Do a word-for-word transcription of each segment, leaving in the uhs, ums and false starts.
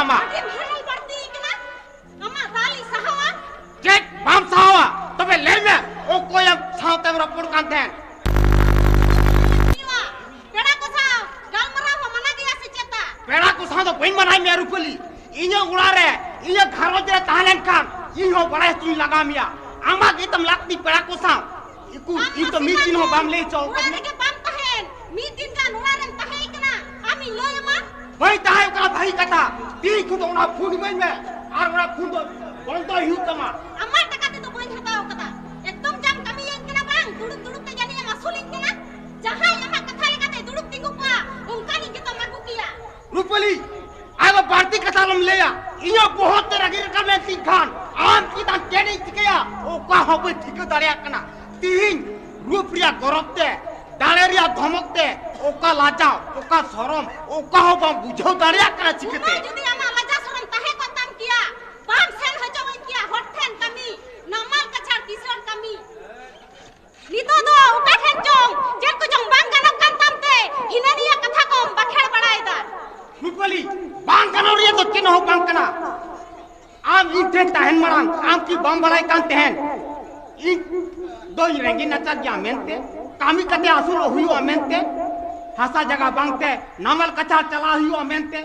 ᱟᱢᱟᱜ᱾ ᱟᱹᱰᱤ ᱵᱷᱟᱹᱞᱟᱹᱭ ᱵᱟᱹᱲᱛᱤ ᱠᱟᱱᱟ᱾ ᱟᱢᱟᱜ ᱫᱟᱞ ᱤᱧ ᱥᱟᱦᱟᱣᱟ? ᱪᱮᱫ ᱵᱟᱢ ᱥᱟᱦᱟᱣᱟ? ᱛᱚᱵᱮ ᱞᱟᱹᱭ ᱢᱮ, ᱚᱠᱚᱭᱮᱢ ᱥᱟᱶᱛᱮᱢ ᱨᱚᱯᱚᱲ ᱠᱟᱱ ᱛᱟᱦᱮᱸᱱ? ᱯᱮᱲᱟ ᱠᱚ ᱥᱟᱶ ᱜᱟᱞᱢᱟᱨᱟᱣ ᱦᱚᱸ ᱢᱟᱱᱟ ᱜᱮᱭᱟ ᱥᱮ ᱪᱮᱛᱟ? ᱯᱮᱲᱟ ᱠᱚ ᱥᱟᱶ ᱫᱚ ᱵᱟᱹᱧ ᱢᱟᱱᱟᱭ ᱢᱮᱭᱟ ᱨᱩᱯᱟᱹᱞᱤ᱾ ᱤᱧᱟᱹᱜ ᱚᱲᱟᱜ ᱨᱮ, ᱤᱧᱟᱹᱜ ᱜᱷᱟᱨᱚᱸᱡᱽ ᱨᱮ ᱛᱟᱦᱮᱸ ᱞᱮᱱᱠᱷᱟᱱ ᱤᱧ ᱦᱚᱸ ᱵᱟᱲᱟᱭ ᱦᱚᱪᱚᱧ ᱞᱟᱜᱟᱣ ᱢᱮᱭᱟ᱾ ᱟᱢᱟᱜ ᱜᱮᱛᱟᱢ ᱞᱟᱹᱠᱛᱤ ᱯᱮᱲᱟ ᱠᱚ ᱥᱟᱶ᱾ ᱤᱠᱩ, ᱟᱢ ᱤᱧ ᱛᱚ ᱢᱤᱫ ᱫᱤᱱ ᱦᱚᱸ ᱵᱟᱢ ᱞᱟᱹᱭ ᱦᱚᱪᱚ ᱚᱲᱟᱜ ᱟᱠᱟᱫᱤᱧᱟ᱾ ᱨᱮᱜᱮ ᱵᱟᱢ ᱛᱟᱦᱮᱸᱱ, ᱢᱤᱫ ᱫᱤᱱ ᱜᱟᱱ ᱚᱲᱟᱜ ᱨᱮᱢ ᱛᱟᱦᱮᱸ ᱠᱟᱱᱟ, ᱟᱢᱤᱧ ᱞᱟᱹᱭ ᱟᱢᱟ? ᱵᱟᱹᱧ ᱛᱟᱦᱮᱸ ᱠᱟᱱᱟ, ᱵᱷᱟᱹᱜᱤ ᱠᱟᱛᱷᱟ᱾ ᱛᱤᱦᱤᱧ ᱠᱷᱚᱱ ᱫᱚ ᱚᱱᱟ ᱯᱷᱳᱱ ᱤᱢᱟᱹᱧ ᱢᱮ, ᱟᱨ ᱚᱱᱟ ᱯᱷᱳᱱ ᱫᱚ ᱵᱚᱱᱫᱚᱭ ᱦᱩᱭᱩᱜ ᱛᱟᱢᱟ᱾ ᱟᱢᱟᱜ ᱴᱟᱠᱟ ᱛᱮᱫᱚ ᱵᱟᱹᱧ ᱦᱟᱛᱟᱣ ᱠᱟᱫᱟ, ᱮᱠᱫᱚᱢ ᱡᱟᱢ ᱠᱟᱹᱢᱤᱭᱟᱹᱧ ᱠᱟᱱᱟ ᱵᱟᱝ, ᱫᱩᱲᱩᱵ ᱫᱩᱲᱩᱵ ᱛᱮ ᱡᱟᱹᱱᱤᱡ ᱮᱢ ᱟᱹᱥᱩᱞᱤᱧ ᱠᱟᱱᱟ᱾ ᱡᱟᱦᱟᱸᱭ ᱟᱢᱟᱜ ᱠᱟᱛᱷᱟ ᱞᱮᱠᱟᱛᱮ ᱫᱩᱲᱩᱵ ᱛᱤᱸᱜᱩ ᱠᱚᱜᱼᱟ, ᱚᱱᱠᱟᱱᱤᱡ ᱜᱮᱛᱚᱢ ᱟᱹᱜᱩ ᱠᱮᱭᱟ᱾ ᱨᱩᱯᱟᱹᱞᱤ, ᱟᱫᱚ ᱵᱟᱹᱲᱛᱤ ᱠᱟᱛᱷᱟ ᱟᱞᱚᱢ ᱞᱟᱹᱭᱟ᱾ ᱤᱧᱟᱹᱜ ᱵᱚᱦᱚᱜ ᱛᱮ ᱨᱟᱹᱜᱤ ᱨᱟᱠᱟᱵ ᱞᱮᱱ ᱛᱤᱧ ᱠᱷᱟᱱ ᱟᱢ ᱪᱮᱛᱟᱱ ᱪᱮᱫ ᱤᱧ ᱪᱤᱠᱟᱹᱭᱟ? ᱚᱠᱟ ᱦᱚᱸ ᱵᱟᱹᱧ ᱴᱷᱤᱠᱟᱹ ᱫᱟᱲᱮᱭᱟᱜ ᱠᱟᱱᱟ᱾ ᱛᱤᱦᱤᱧ ᱨᱩᱯ ᱨᱮᱭᱟᱜ ᱜᱚᱨᱚᱵ ᱛᱮ, ᱫᱟᱲᱮ ᱨᱮᱭᱟᱜ ᱫᱷᱚᱢᱚᱠ ᱛᱮ, ᱚᱠᱟ ᱞᱟᱡᱟᱣ, ᱚᱠᱟ ᱥᱚᱨᱚᱢ, ᱚᱠᱟ ᱦᱚᱸ ᱵᱟᱢ ᱵᱩᱡᱷᱟᱹᱣ ᱫᱟᱲᱮᱭᱟᱜ ᱠᱟᱱᱟ ᱪᱤᱠᱟᱹᱛᱮ? ᱩᱢᱟᱹᱭ, ᱡᱩᱫᱤ ᱟᱢᱟᱜ ᱞᱟᱡᱟ ᱥᱚᱨᱚᱢ ᱛᱟᱦᱮᱸ ᱠᱚᱜ ᱛᱟᱢ ᱠᱮᱭᱟ, ᱵᱟᱢ ᱥᱮᱱ ᱦᱚᱪᱚᱣᱟᱹᱧ ᱠᱮᱭᱟ ᱦᱚᱲ ᱴᱷᱮᱱ ᱠᱟᱹᱢᱤ, ᱱᱟᱢᱟᱞ ᱠᱟᱪᱷᱟᱲ ᱠᱤᱥᱟᱹᱬ ᱠᱟᱹᱢᱤ᱾ ᱱᱤᱛᱚᱜ ᱫᱚ ᱚᱠᱟ ᱴᱷᱮᱱ ᱪᱚᱝ ᱪᱮᱫ ᱠᱚᱪᱚᱝ ᱵᱟᱝ ᱜᱟᱱᱚᱜ ᱠᱟᱱ ᱛᱟᱢ ᱛᱮ ᱦᱤᱱᱟᱹ ᱱᱤᱭᱟᱹ ᱠᱟᱛᱷᱟ ᱠᱚᱢ ᱵᱟᱠᱷᱮᱲ ᱵᱟᱲᱟᱭᱮᱫᱟ᱾ ᱨᱩᱯᱟᱹᱞᱤ, ᱵᱟᱝ ᱜᱟᱱᱚᱜ ᱨᱮᱭᱟᱜ ᱫᱚ ᱪᱮᱫ ᱦᱚᱸ ᱵᱟᱝ ᱠᱟᱱᱟ᱾ ᱟᱢ ᱤᱧ ᱴᱷᱮᱱ ᱛᱟᱦᱮᱱ ᱢᱟᱲᱟᱝ ᱟᱢ ᱠᱤ ᱵᱟᱢ ᱵᱟᱲᱟᱭ ᱠᱟᱱ ᱛᱟᱦᱮᱱ ᱤᱧ ᱫᱚᱧ ᱨᱮᱸᱜᱮᱡ ᱱᱟᱪᱟᱨ ᱜᱮᱭᱟ ᱢᱮᱱᱛᱮ, ᱠᱟᱹᱢᱤ ᱠᱟᱛᱮ ᱟᱹᱥᱩᱞᱚᱜ ᱦᱩᱭᱩᱜᱼᱟ ᱢᱮᱱᱛᱮ, ᱦᱟᱥᱟ ᱡᱟᱭᱜᱟ ᱵᱟᱝᱛᱮ ᱱᱟᱢᱟᱞ ᱠᱟᱪᱷᱟᱲ ᱪᱟᱞᱟᱣ ᱦᱩᱭᱩᱜᱼᱟ ᱢᱮᱱᱛᱮ?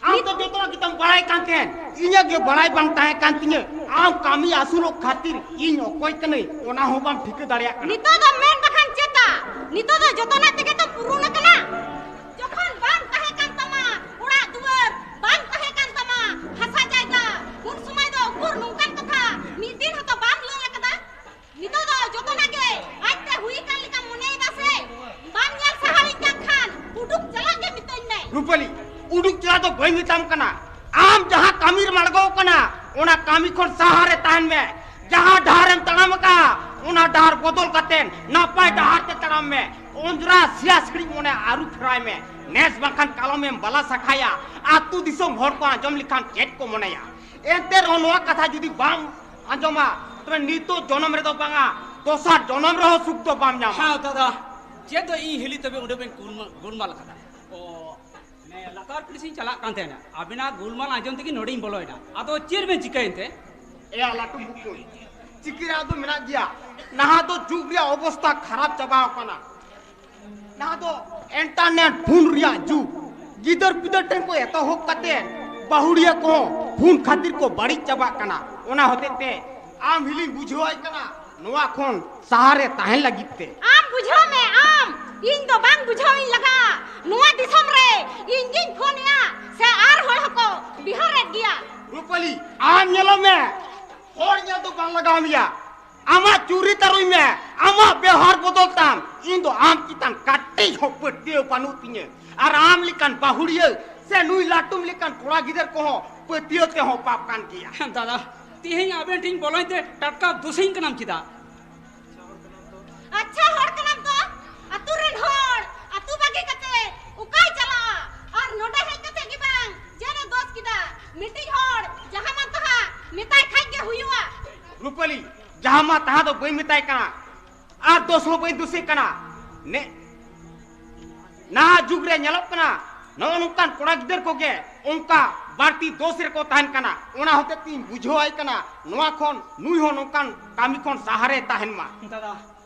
ᱟᱢ ᱫᱚ ᱡᱚᱛᱚᱣᱟᱜ ᱜᱮᱛᱟᱢ ᱵᱟᱲᱟᱭ ᱠᱟᱱ ᱛᱟᱦᱮᱸᱱ, ᱤᱧᱟᱹᱜ ᱜᱮ ᱵᱟᱲᱟᱭ ᱵᱟᱝ ᱛᱟᱦᱮᱸ ᱠᱟᱱ ᱛᱤᱧᱟᱹ᱾ ᱟᱢ ᱠᱟᱹᱢᱤ ᱟᱹᱥᱩᱞᱚᱜ ᱠᱷᱟᱹᱛᱤᱨ ᱤᱧ ᱚᱠᱚᱭ ᱠᱟᱹᱱᱟᱹᱧ ᱚᱱᱟ ᱦᱚᱸ ᱵᱟᱢ ᱴᱷᱤᱠᱟᱹ ᱫᱟᱲᱮᱭᱟᱜ ᱠᱟᱱᱟ᱾ ᱱᱤᱛᱚᱜ ᱫᱚ ᱢᱮᱱ ᱵᱟᱠᱷᱟᱱ ᱪᱮᱛᱟ, ᱱᱤᱛᱚᱜ ᱫᱚ ᱡᱚᱛᱚᱱᱟᱜ ᱛᱮᱜᱮ ᱛᱚᱢ ᱯᱩᱨᱩᱱ ᱟᱠᱟᱱᱟ᱾ ᱡᱚᱠᱷᱚᱱ ᱵᱟᱝ ᱛᱟᱦᱮᱸ ᱠᱟᱱ ᱛᱟᱢᱟ ᱚᱲᱟᱜ ᱫᱩᱣᱟᱹᱨ, ᱵᱟᱝ ᱛᱟᱦᱮᱸ ᱠᱟᱱ ᱛᱟᱢᱟ ᱦᱟᱥᱟ ᱡᱟᱭᱜᱟ, ᱩᱱ ᱥᱚᱢᱚᱭ ᱫᱚ ᱩᱠᱩᱨ ᱱᱚᱝᱠᱟᱱ ᱠᱟᱛᱷᱟ ᱢᱤᱫ ᱫᱤᱱ ᱦᱚᱸᱛᱚ ᱵᱟᱢ ᱞᱟᱹᱭ ᱟᱠᱟᱫᱟ᱾ ᱱᱤᱛᱚᱜ ᱫᱚ ᱡᱚᱛᱚᱱᱟᱜ ᱜᱮ ᱟᱡᱛᱮ ᱦᱩᱭ ᱟᱠᱟᱱ ᱞᱮᱠᱟᱢ ᱢᱚᱱᱮᱭᱮᱫᱟ ᱥᱮ? ᱵᱟᱢ ᱧᱮᱞ ᱥᱟᱦᱟᱣᱤᱧ ᱠᱟᱱ ᱠᱷᱟᱱ ᱩᱰᱩᱠ ᱪᱟᱞᱟᱜ ᱜᱮ ᱢᱤᱛᱟᱹᱧ ᱢᱮ᱾ ᱨᱩᱯᱟᱹᱞᱤ, ᱩᱰᱩᱠ ᱪᱟᱞᱟᱜ ᱫᱚ ᱵᱟᱹᱧ ᱢᱮᱛᱟᱢ ᱠᱟᱱᱟ᱾ ᱟᱢ ᱡᱟᱦᱟᱸ ᱠᱟᱹᱢᱤ ᱨᱮᱢ ᱟᱬᱜᱚ ᱟᱠᱟᱱᱟ, ᱚᱱᱟ ᱠᱟᱹᱢᱤ ᱠᱷᱚᱱ ᱥᱟᱦᱟ ᱨᱮ ᱛᱟᱦᱮᱱ ᱢᱮ᱾ ᱡᱟᱦᱟᱸ ᱰᱟᱦᱟᱨᱮᱢ ᱛᱟᱲᱟᱢ ᱟᱠᱟᱫᱼᱟ, ᱚᱱᱟ ᱰᱟᱦᱟᱨ ᱵᱚᱫᱚᱞ ᱠᱟᱛᱮ ᱱᱟᱯᱟᱭ ᱰᱟᱦᱟᱨ ᱛᱮ ᱛᱟᱲᱟᱢ ᱢᱮ᱾ ᱚᱸᱡᱽᱨᱟ ᱥᱮᱭᱟ ᱥᱤᱲᱤᱡ ᱢᱚᱱᱮ ᱟᱹᱨᱩ ᱯᱷᱮᱨᱟᱭ ᱢᱮ᱾ ᱱᱮᱥ ᱵᱟᱝᱠᱷᱟᱱ ᱠᱟᱞᱚᱢᱮᱢ ᱵᱟᱞᱟ ᱥᱟᱠᱷᱟᱭᱟ᱾ ᱟᱹᱛᱩ ᱫᱤᱥᱚᱢ ᱦᱚᱲ ᱠᱚ ᱟᱸᱡᱚᱢ ᱞᱮᱠᱷᱟᱱ ᱪᱮᱫ ᱠᱚ ᱢᱚᱱᱮᱭᱟ? ᱮᱱᱛᱮ ᱨᱮᱦᱚᱸ ᱱᱚᱣᱟ ᱠᱟᱛᱷᱟ ᱡᱩᱫᱤ ᱵᱟᱢ ᱟᱸᱡᱚᱢᱟ, ᱛᱚᱵᱮ ᱱᱤᱛᱚᱜ ᱡᱚᱱᱚᱢ ᱨᱮᱫᱚ ᱵᱟᱝᱟ, ᱫᱚᱥᱟᱨ ᱡᱚᱱᱚᱢ ᱨᱮᱦᱚᱸ ᱥᱩᱠ ᱫᱚ ᱵᱟᱢ ᱧᱟᱢᱟ᱾ ᱦᱮᱸ ᱫᱟᱫᱟ, ᱪᱮᱫ ᱫᱚ ᱤᱧ ᱦᱤᱞᱤ ᱛᱚᱵᱮ ᱚᱸᱰᱮ ᱵᱟᱹᱧ ᱜᱩᱞᱢᱟᱞ, ᱜᱩᱞᱢᱟᱞ ᱠᱟᱫᱟ᱾ ᱚ, ᱱᱮ ᱞᱟᱛᱟᱨ ᱯᱩᱞᱤᱥ ᱤᱧ ᱪᱟᱞᱟᱜ ᱠᱟᱱ ᱛᱟᱦᱮᱱᱟ, ᱟᱵᱮᱱᱟᱜ ᱜᱩᱞᱢᱟᱞ ᱟᱸᱡᱚᱢ ᱛᱮᱜᱮ ᱱᱚᱰᱮᱧ ᱵᱚᱞᱚᱭᱮᱱᱟ᱾ ᱟᱫᱚ ᱪᱮᱫ ᱵᱮᱱ ᱪᱤᱠᱟᱹᱭᱮᱱ ᱛᱮ? ᱮᱭᱟ ᱞᱟᱹᱴᱩ ᱵᱩᱠᱩ, ᱪᱤᱠᱟᱹᱭᱟ? ᱟᱫᱚ ᱢᱮᱱᱟᱜ ᱜᱮᱭᱟ, ᱱᱟᱦᱟᱜ ᱫᱚ ᱡᱩᱜᱽ ᱨᱮᱭᱟᱜ ᱚᱵᱚᱥᱛᱟ ᱠᱷᱟᱨᱟᱯ ᱪᱟᱵᱟ ᱟᱠᱟᱱᱟ᱾ ᱱᱟᱦᱟᱜ ᱫᱚ ᱤᱱᱴᱟᱨᱱᱮᱴ ᱯᱷᱳᱱ ᱨᱮᱭᱟᱜ ᱡᱩᱜᱽ᱾ ᱜᱤᱫᱟᱹᱨ ᱯᱤᱫᱟᱹᱨ ᱴᱷᱮᱱ ᱠᱚ ᱮᱛᱚᱦᱚᱵ ᱠᱟᱛᱮ ᱵᱟᱹᱦᱩᱲᱤᱭᱟᱹ ᱠᱚᱦᱚᱸ ᱯᱷᱳᱱ ᱠᱷᱟᱹᱛᱤᱨ ᱠᱚ ᱵᱟᱹᱲᱤᱡ ᱪᱟᱵᱟᱜ ᱠᱟᱱᱟ᱾ ᱚᱱᱟ ᱦᱚᱛᱮᱡ ᱛᱮ ᱟᱢ ᱦᱤᱞᱤᱧ ᱵᱩᱡᱷᱟᱹᱣᱟᱭ ᱠᱟᱱᱟ ᱱᱚᱣᱟ ᱠᱷᱚᱱ ᱥᱟᱦᱟᱨᱮ ᱛᱟᱦᱮᱱ ᱞᱟᱹᱜᱤᱫ ᱛᱮ᱾ ᱟᱢ ᱵᱩᱡᱷᱟᱹᱣ ᱢᱮ ᱟᱢ, ᱤᱧ ᱫᱚ ᱵᱟᱝ ᱵᱩᱡᱷᱟᱹᱣ ᱤᱧ ᱞᱟᱜᱟ᱾ ᱱᱚᱣᱟ ᱫᱤᱥᱚᱢ ᱨᱮ ᱤᱧ ᱜᱤᱧ ᱯᱷᱳᱱᱮᱜᱼᱟ ᱥᱮ ᱟᱨ ᱦᱚᱲ ᱦᱚᱸᱠᱚ ᱵᱤᱦᱟᱹᱨᱮᱫ ᱜᱮᱭᱟ? ᱨᱩᱯᱟᱹᱞᱤ, ᱟᱢ ᱧᱮᱞᱚᱜ ᱢᱮ, ᱦᱚᱲ ᱧᱮᱞ ᱫᱚ ᱵᱟᱝ ᱞᱟᱜᱟᱣ ᱢᱮᱭᱟ᱾ ᱟᱢᱟᱜ ᱪᱩᱨᱤᱛ ᱟᱹᱨᱩᱭ ᱢᱮ, ᱟᱢᱟᱜ ᱵᱮᱣᱦᱟᱨ ᱵᱚᱫᱚᱞ ᱛᱟᱢ᱾ ᱤᱧ ᱫᱚ ᱟᱢ ᱪᱮᱛᱟᱱ ᱠᱟᱹᱴᱤᱡ ᱦᱚᱸ ᱯᱟᱹᱛᱭᱟᱹᱣ ᱵᱟᱹᱱᱩᱜ ᱛᱤᱧᱟᱹ᱾ ᱟᱨ ᱟᱢ ᱞᱮᱠᱟᱱ ᱵᱟᱹᱦᱩᱲᱤᱭᱟᱹ ᱥᱮ ᱱᱩᱭ ᱞᱟᱹᱴᱩᱢ ᱞᱮᱠᱟᱱ ᱠᱚᱲᱟ ᱜᱤᱫᱟᱹᱨ ᱠᱚᱦᱚᱸ ᱯᱟᱹᱛᱭᱟᱹᱣ ᱛᱮᱦᱚᱸ ᱯᱟᱯ ᱠᱟᱱ ᱜᱮᱭᱟ᱾ ᱫᱟᱫᱟ, ᱛᱤᱦᱤᱧ ᱟᱵᱮᱱ ᱴᱷᱮᱱ ᱵᱚᱞᱚᱧ ᱛᱮ ᱴᱟᱴᱠᱟ ᱫᱩᱥᱤᱧ ᱠᱟᱱᱟᱢ ᱪᱮᱫᱟᱜ? ᱟᱪᱪᱷᱟ ᱦᱚᱲ ᱠᱟᱱᱟᱢ ᱛᱚ, ᱟᱹᱛᱩ ᱨᱮᱱ ᱦᱚᱲ ᱟᱹᱛᱩ ᱵᱟᱹᱜᱤ ᱠᱟᱛᱮ ᱚᱠᱟᱭ ᱪᱟᱞᱟᱜᱼᱟ? ᱟᱨ ᱱᱚᱰᱮ ᱦᱮᱡ ᱠᱟᱛᱮ ᱜᱮ ᱵᱟᱝ ᱡᱮᱱᱮ ᱫᱳᱥ ᱠᱮᱫᱟ᱾ ᱢᱤᱫᱴᱤᱡ ᱦᱚᱲ ᱡᱟᱦᱟᱸ ᱢᱟᱱ ᱛᱟᱦᱟᱸ ᱢᱮᱛᱟᱭ ᱠᱷᱟᱡ ᱜᱮ ᱦᱩᱭᱩᱜᱼᱟ᱾ ᱨᱩᱯᱟᱹᱞᱤ, ᱡᱟᱦᱟᱸ ᱢᱟᱱ ᱛᱟᱦᱟᱸ ᱫᱚ ᱵᱟᱹᱧ ᱢᱮᱛᱟᱭ ᱠᱟᱱᱟ, ᱟᱨ ᱫᱳᱥ ᱦᱚᱸ ᱵᱟᱹᱧ ᱫᱳᱥᱮ ᱠᱟᱱᱟ᱾ ᱱᱮ ᱱᱟᱦᱟᱜ ᱡᱩᱜᱽ ᱨᱮ ᱧᱮᱞᱚᱜ ᱠᱟᱱᱟ, ᱱᱚᱜᱼᱚ ᱱᱚᱝᱠᱟᱱ ᱠᱚᱲᱟ ᱜᱤᱫᱟᱹᱨ ᱠᱚᱜᱮ ᱚᱱᱠᱟ ᱵᱟᱹᱲᱛᱤ ᱫᱳᱥ ᱨᱮᱠᱚ ᱛᱟᱦᱮᱱ ᱠᱟᱱᱟ᱾ ᱚᱱᱟ ᱦᱚᱛᱮᱡ ᱛᱤᱧ ᱵᱩᱡᱷᱟᱹᱣᱟᱭ ᱠᱟᱱᱟ, ᱱᱚᱣᱟ ᱠᱷᱚᱱ ᱱᱩᱭ ᱦᱚᱸ ᱱᱚᱝᱠᱟᱱ ᱠᱟᱹᱢᱤ ᱠᱷᱚᱱ ᱥᱟᱦᱟᱨᱮ ᱛᱟᱦᱮᱱ ᱢᱟ᱾ ᱫᱟᱫᱟ,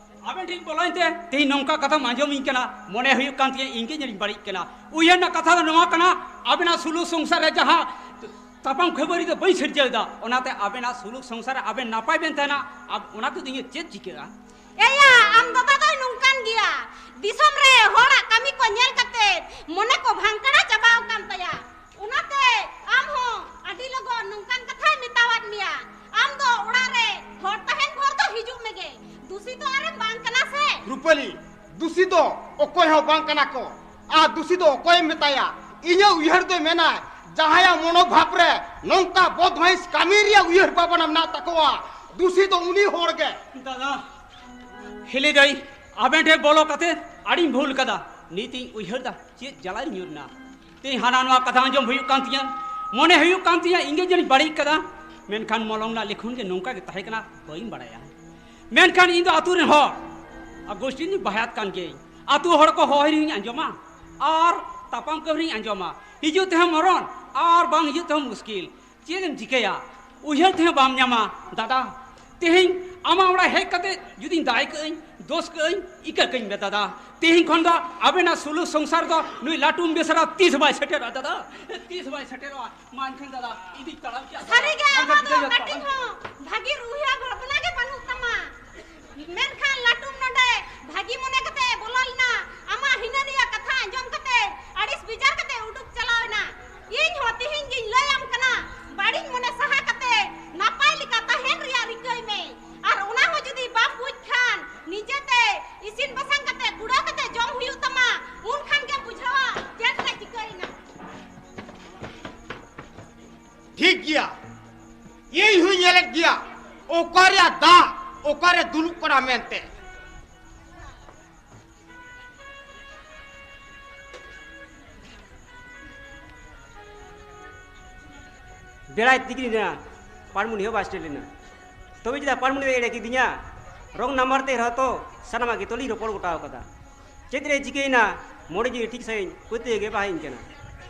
ᱟᱵᱮᱱ ᱴᱷᱮᱱ ᱵᱚᱞᱚᱧ ᱛᱮ ᱛᱮᱦᱮᱧ ᱱᱚᱝᱠᱟ ᱠᱟᱛᱷᱟᱢ ᱟᱸᱡᱚᱢᱤᱧ ᱠᱟᱱᱟ, ᱢᱚᱱᱮ ᱦᱩᱭᱩᱜ ᱠᱟᱱ ᱛᱤᱧᱟᱹ ᱤᱧ ᱜᱮ ᱡᱟᱹᱱᱤᱡ ᱵᱟᱹᱲᱤᱡ ᱠᱟᱱᱟ᱾ ᱩᱭᱦᱟᱹᱨ ᱨᱮᱱᱟᱜ ᱠᱟᱛᱷᱟ ᱫᱚ ᱱᱚᱣᱟ ᱠᱟᱱᱟ, ᱟᱵᱮᱱᱟᱜ ᱥᱩᱞᱩᱠ ᱥᱚᱝᱥᱟᱨ ᱨᱮ ᱡᱟᱦᱟᱸ ᱛᱟᱯᱟᱢ ᱠᱷᱟᱹᱯᱟᱹᱨᱤ ᱫᱚ ᱵᱟᱹᱧ ᱥᱤᱨᱡᱟᱹᱣ ᱮᱫᱟ, ᱚᱱᱟᱛᱮ ᱟᱵᱮᱱᱟᱜ ᱥᱩᱞᱩᱠ ᱥᱚᱝᱥᱟᱨ ᱨᱮ ᱟᱵᱮᱱ ᱱᱟᱯᱟᱭ ᱵᱮᱱ ᱛᱟᱦᱮᱱᱟ, ᱟᱵ-, ᱚᱱᱟ ᱛᱮᱫᱚ ᱤᱧᱟᱹᱜ ᱪᱮᱫ ᱪᱤᱠᱟᱹᱜᱼᱟ? ᱮᱭᱟ, ᱟᱢ ᱫᱟᱫᱟ ᱫᱚᱭ ᱱᱚᱝᱠᱟᱱ ᱜᱮᱭᱟ᱾ ᱫᱤᱥᱚᱢ ᱨᱮ ᱦᱚᱲᱟᱜ ᱠᱟᱹᱢᱤ ᱠᱚ ᱧᱮᱞ ᱠᱟᱛᱮ ᱢᱚᱱᱮ ᱠᱚ ᱵᱷᱟᱝᱠᱟᱲᱟ ᱪᱟᱵᱟ ᱟᱠᱟᱱ ᱛᱟᱭᱟ᱾ ᱚᱱᱟᱛᱮ ᱟᱢ ᱦᱚᱸ ᱟᱹᱰᱤ ᱞᱚᱜᱚᱱ ᱱᱚᱝᱠᱟᱱ ᱠᱟᱛᱷᱟᱭ ᱢᱮᱛᱟᱣᱟᱫ ᱢᱮᱭᱟ᱾ ᱟᱢ ᱫᱚ ᱚᱲᱟᱜ ᱨᱮ ᱦᱚᱲ ᱛᱟᱦᱮᱱ ᱵᱷᱳᱨ ᱫᱚ ᱦᱤᱡᱩᱜ ᱢᱮᱜᱮ᱾ ᱫᱩᱥᱤ ᱫᱚ ᱟᱨᱮᱢ ᱵᱟᱝ ᱠᱟᱱᱟ ᱥᱮ? ᱨᱩᱯᱟᱹᱞᱤ, ᱫᱩᱥᱤ ᱫᱚ ᱚᱠᱚᱭ ᱦᱚᱸ ᱵᱟᱝ ᱠᱟᱱᱟ ᱠᱚ᱾ ᱟᱨ ᱫᱩᱥᱤ ᱫᱚ ᱚᱠᱚᱭᱮᱢ ᱢᱮᱛᱟᱭᱟ? ᱤᱧᱟᱹᱜ ᱩᱭᱦᱟᱹᱨ ᱫᱚᱭ ᱢᱮᱱᱟ, ᱡᱟᱦᱟᱸᱭᱟᱜ ᱢᱚᱱᱳᱵᱷᱟᱵ ᱨᱮ ᱱᱚᱝᱠᱟ ᱵᱚᱫᱢᱟᱭᱤᱥ ᱠᱟᱹᱢᱤ ᱨᱮᱭᱟᱜ ᱩᱭᱦᱟᱹᱨ ᱵᱷᱟᱵᱽᱱᱟ ᱢᱮᱱᱟᱜ ᱛᱟᱠᱚᱣᱟ, ᱫᱩᱥᱤ ᱫᱚ ᱩᱱᱤ ᱦᱚᱲ ᱜᱮ᱾ ᱫᱟᱫᱟ, ᱦᱤᱞᱤ ᱫᱟᱹᱭ, ᱟᱵᱮᱱ ᱴᱷᱮᱱ ᱵᱚᱞᱚ ᱠᱟᱛᱮ ᱟᱹᱰᱤᱧ ᱵᱷᱩᱞ ᱠᱟᱫᱟ᱾ ᱱᱤᱛ ᱤᱧ ᱩᱭᱦᱟᱹᱨ ᱫᱟ, ᱪᱮᱫ ᱡᱟᱞᱟᱨᱤᱧ ᱧᱩᱨ ᱮᱱᱟ᱾ ᱛᱮᱦᱮᱧ ᱦᱟᱱᱟ ᱱᱚᱣᱟ ᱠᱟᱛᱷᱟ ᱟᱸᱡᱚᱢ ᱦᱩᱭᱩᱜ ᱠᱟᱱ ᱛᱤᱧᱟᱹ, ᱢᱚᱱᱮ ᱦᱩᱭᱩᱜ ᱠᱟᱱ ᱛᱤᱧᱟᱹ ᱤᱧ ᱜᱮ ᱡᱟᱹᱱᱤᱡ ᱵᱟᱹᱲᱤᱡ ᱠᱟᱫᱟ᱾ ᱢᱮᱱᱠᱷᱟᱱ ᱢᱚᱞᱚᱝ ᱨᱮᱱᱟᱜ ᱞᱤᱠᱷᱚᱱ ᱜᱮ ᱱᱚᱝᱠᱟ ᱜᱮ ᱛᱟᱦᱮᱸ ᱠᱟᱱᱟ, ᱵᱟᱹᱧ ᱵᱟᱲᱟᱭᱟ᱾ ᱢᱮᱱᱠᱷᱟᱱ ᱤᱧ ᱫᱚ ᱟᱹᱛᱩ ᱨᱮᱱ ᱦᱚᱲ ᱟᱨ ᱜᱳᱥᱴᱤ ᱨᱤᱧ ᱵᱟᱦᱭᱟᱛ ᱠᱟᱱ ᱜᱤᱭᱟᱹᱧ᱾ ᱟᱹᱛᱩ ᱦᱚᱲ ᱠᱚ ᱦᱚᱦᱚᱭ ᱨᱮᱦᱚᱸᱧ ᱟᱸᱡᱚᱢᱟ᱾ ᱟᱨ ᱛᱟᱯᱟᱢ ᱠᱟᱹᱦᱱᱤᱧ ᱟᱸᱡᱚᱢᱟ, ᱦᱤᱡᱩᱜ ᱛᱮᱦᱚᱸ ᱢᱚᱨᱚᱱ ᱟᱨ ᱵᱟᱝ ᱦᱤᱡᱩᱜ ᱛᱮᱦᱚᱸ ᱢᱩᱥᱠᱤᱞ᱾ ᱪᱮᱫ ᱮᱢ ᱪᱤᱠᱟᱹᱭᱟ? ᱩᱭᱦᱟᱹᱨ ᱛᱮᱦᱚᱸ ᱵᱟᱢ ᱧᱟᱢᱟ ᱫᱟᱫᱟ᱾ ᱛᱮᱦᱮᱧ ᱟᱢᱟᱜ ᱚᱲᱟᱜ ᱦᱮᱡ ᱠᱟᱛᱮ ᱡᱩᱫᱤᱧ ᱫᱟᱭ ᱠᱟᱹᱜ ᱟᱹᱧ, ᱫᱳᱥ ᱠᱟᱹᱜ ᱟᱹᱧ, ᱤᱠᱟᱹ ᱠᱟᱹᱧ ᱢᱮ ᱫᱟᱫᱟ᱾ ᱛᱮᱦᱮᱧ ᱠᱷᱚᱱ ᱫᱚ ᱟᱵᱮᱱᱟᱜ ᱥᱩᱞᱩᱠ ᱥᱚᱝᱥᱟᱨ ᱫᱚ ᱱᱩᱭ ᱞᱟᱹᱴᱩᱢ ᱵᱮᱥᱨᱟ ᱛᱤᱥ ᱵᱟᱭ ᱥᱮᱴᱮᱨᱚᱜᱼᱟ ᱫᱟᱫᱟ, ᱛᱤᱥ ᱵᱟᱭ ᱥᱮᱴᱮᱨᱚᱜᱼᱟ᱾ ᱢᱟ ᱮᱱᱠᱷᱟᱱ ᱫᱟᱫᱟ, ᱤᱫᱤ ᱛᱟᱲᱟᱢ ᱠᱮᱜᱼᱟ ᱫᱟᱫᱟ᱾ ᱥᱟᱹᱨᱤᱜᱮ, ᱟᱢ ᱟᱢᱟᱜ ᱫᱚ ᱛᱟᱲᱟᱢ ᱠᱟᱹᱴᱤᱡ ᱠᱮᱜᱼᱟ᱾ ᱦᱚᱸ ᱵᱷᱟᱹᱜᱤ ᱩᱭᱦᱟᱹᱨ ᱵᱷᱟᱵᱽᱱᱟ ᱜᱮ ᱵᱟᱹᱱᱩᱜ ᱛᱟᱢᱟ᱾ ᱢᱮᱱᱠᱷᱟᱱ ᱞᱟᱹᱴᱩᱢ ᱱᱚᱰᱮ ᱵᱷᱟᱹᱜᱤ ᱢᱚᱱᱮ ᱠᱟᱛᱮ ᱵᱚᱞᱚ ᱞᱮᱱᱟ, ᱟᱢᱟᱜ ᱦᱤᱱᱟᱹ ᱱᱤᱭᱟᱹ ᱠᱟᱛᱷᱟ ᱟᱸᱡᱚᱢ ᱠᱟᱛᱮ ᱟᱹᱲᱤᱥ ᱵᱮᱡᱟᱨ ᱠᱟᱛᱮ ᱩᱰᱩᱠ ᱪᱟᱞᱟᱣ ᱮᱱᱟ᱾ ᱤᱧ ᱦᱚᱸ ᱛᱤᱦᱤᱧ ᱜᱤᱧ ᱞᱟᱹᱭ ᱟᱢ ᱠᱟᱱᱟ, ᱵᱟᱹᱲᱤᱡ ᱢᱚᱱᱮ ᱥᱟᱦᱟ ᱠᱟᱛᱮ ᱱᱟᱯᱟᱭ ᱞᱮᱠᱟ ᱛᱟᱦᱮᱱ ᱨᱮᱭᱟᱜ ᱨᱤᱠᱟᱹᱭ ᱢᱮ᱾ ᱟᱨ ᱚᱱᱟ ᱦᱚᱸ ᱡᱩᱫᱤ ᱵᱟᱢ ᱵᱩᱡᱽ ᱠᱷᱟᱱ, ᱱᱤᱡᱮᱛᱮ ᱤᱥᱤᱱ ᱵᱟᱥᱟᱝ ᱠᱟᱛᱮ ᱠᱩᱲᱟᱹ ᱠᱟᱛᱮ ᱡᱚᱢ ᱦᱩᱭᱩᱜ ᱛᱟᱢᱟ, ᱩᱱ ᱠᱷᱟᱱ ᱜᱮᱢ ᱵᱩᱡᱷᱟᱹᱣᱟ ᱪᱮᱫ ᱨᱮ ᱪᱤᱠᱟᱹᱭᱮᱱᱟ᱾ ᱴᱷᱤᱠ ᱜᱮᱭᱟ, ᱤᱧ ᱦᱚᱸᱧ ᱧᱮᱞᱮᱫ ᱜᱮᱭᱟ ᱚᱠᱟᱨᱮ ᱫᱟᱜ ᱚᱠᱟᱨᱮ ᱫᱩᱞᱩᱜ ᱠᱟᱱᱟ ᱢᱮᱱᱛᱮ᱾ ᱵᱮᱲᱟᱭ ᱛᱤᱠᱤᱱ ᱮᱱᱟ, ᱯᱟᱲᱢᱩᱱᱤ ᱦᱚᱸ ᱵᱟᱭ ᱥᱮᱴᱮᱨ ᱞᱮᱱᱟ᱾ ᱛᱚᱵᱮ ᱪᱮᱫᱟᱜ ᱯᱟᱲᱢᱩᱱᱤ ᱫᱚᱭ ᱮᱲᱮ ᱠᱤᱫᱤᱧᱟ? ᱨᱚᱝ ᱱᱟᱢᱵᱟᱨ ᱛᱮ ᱨᱮᱦᱚᱸ ᱛᱚ ᱥᱟᱱᱟᱢᱟᱜ ᱜᱮ ᱛᱚᱞᱤᱧ ᱨᱚᱯᱚᱲ ᱜᱚᱴᱟᱣ ᱠᱟᱫᱟ᱾ ᱪᱮᱫ ᱨᱮ ᱪᱤᱠᱟᱹᱭᱮᱱᱟ? ᱢᱚᱬᱮ ᱡᱤᱣᱤ ᱴᱷᱤᱠ ᱥᱟᱺᱦᱤᱡ ᱯᱟᱹᱛᱭᱟᱹᱣ ᱜᱮ ᱵᱟᱭ ᱦᱮᱡ ᱠᱟᱱᱟ᱾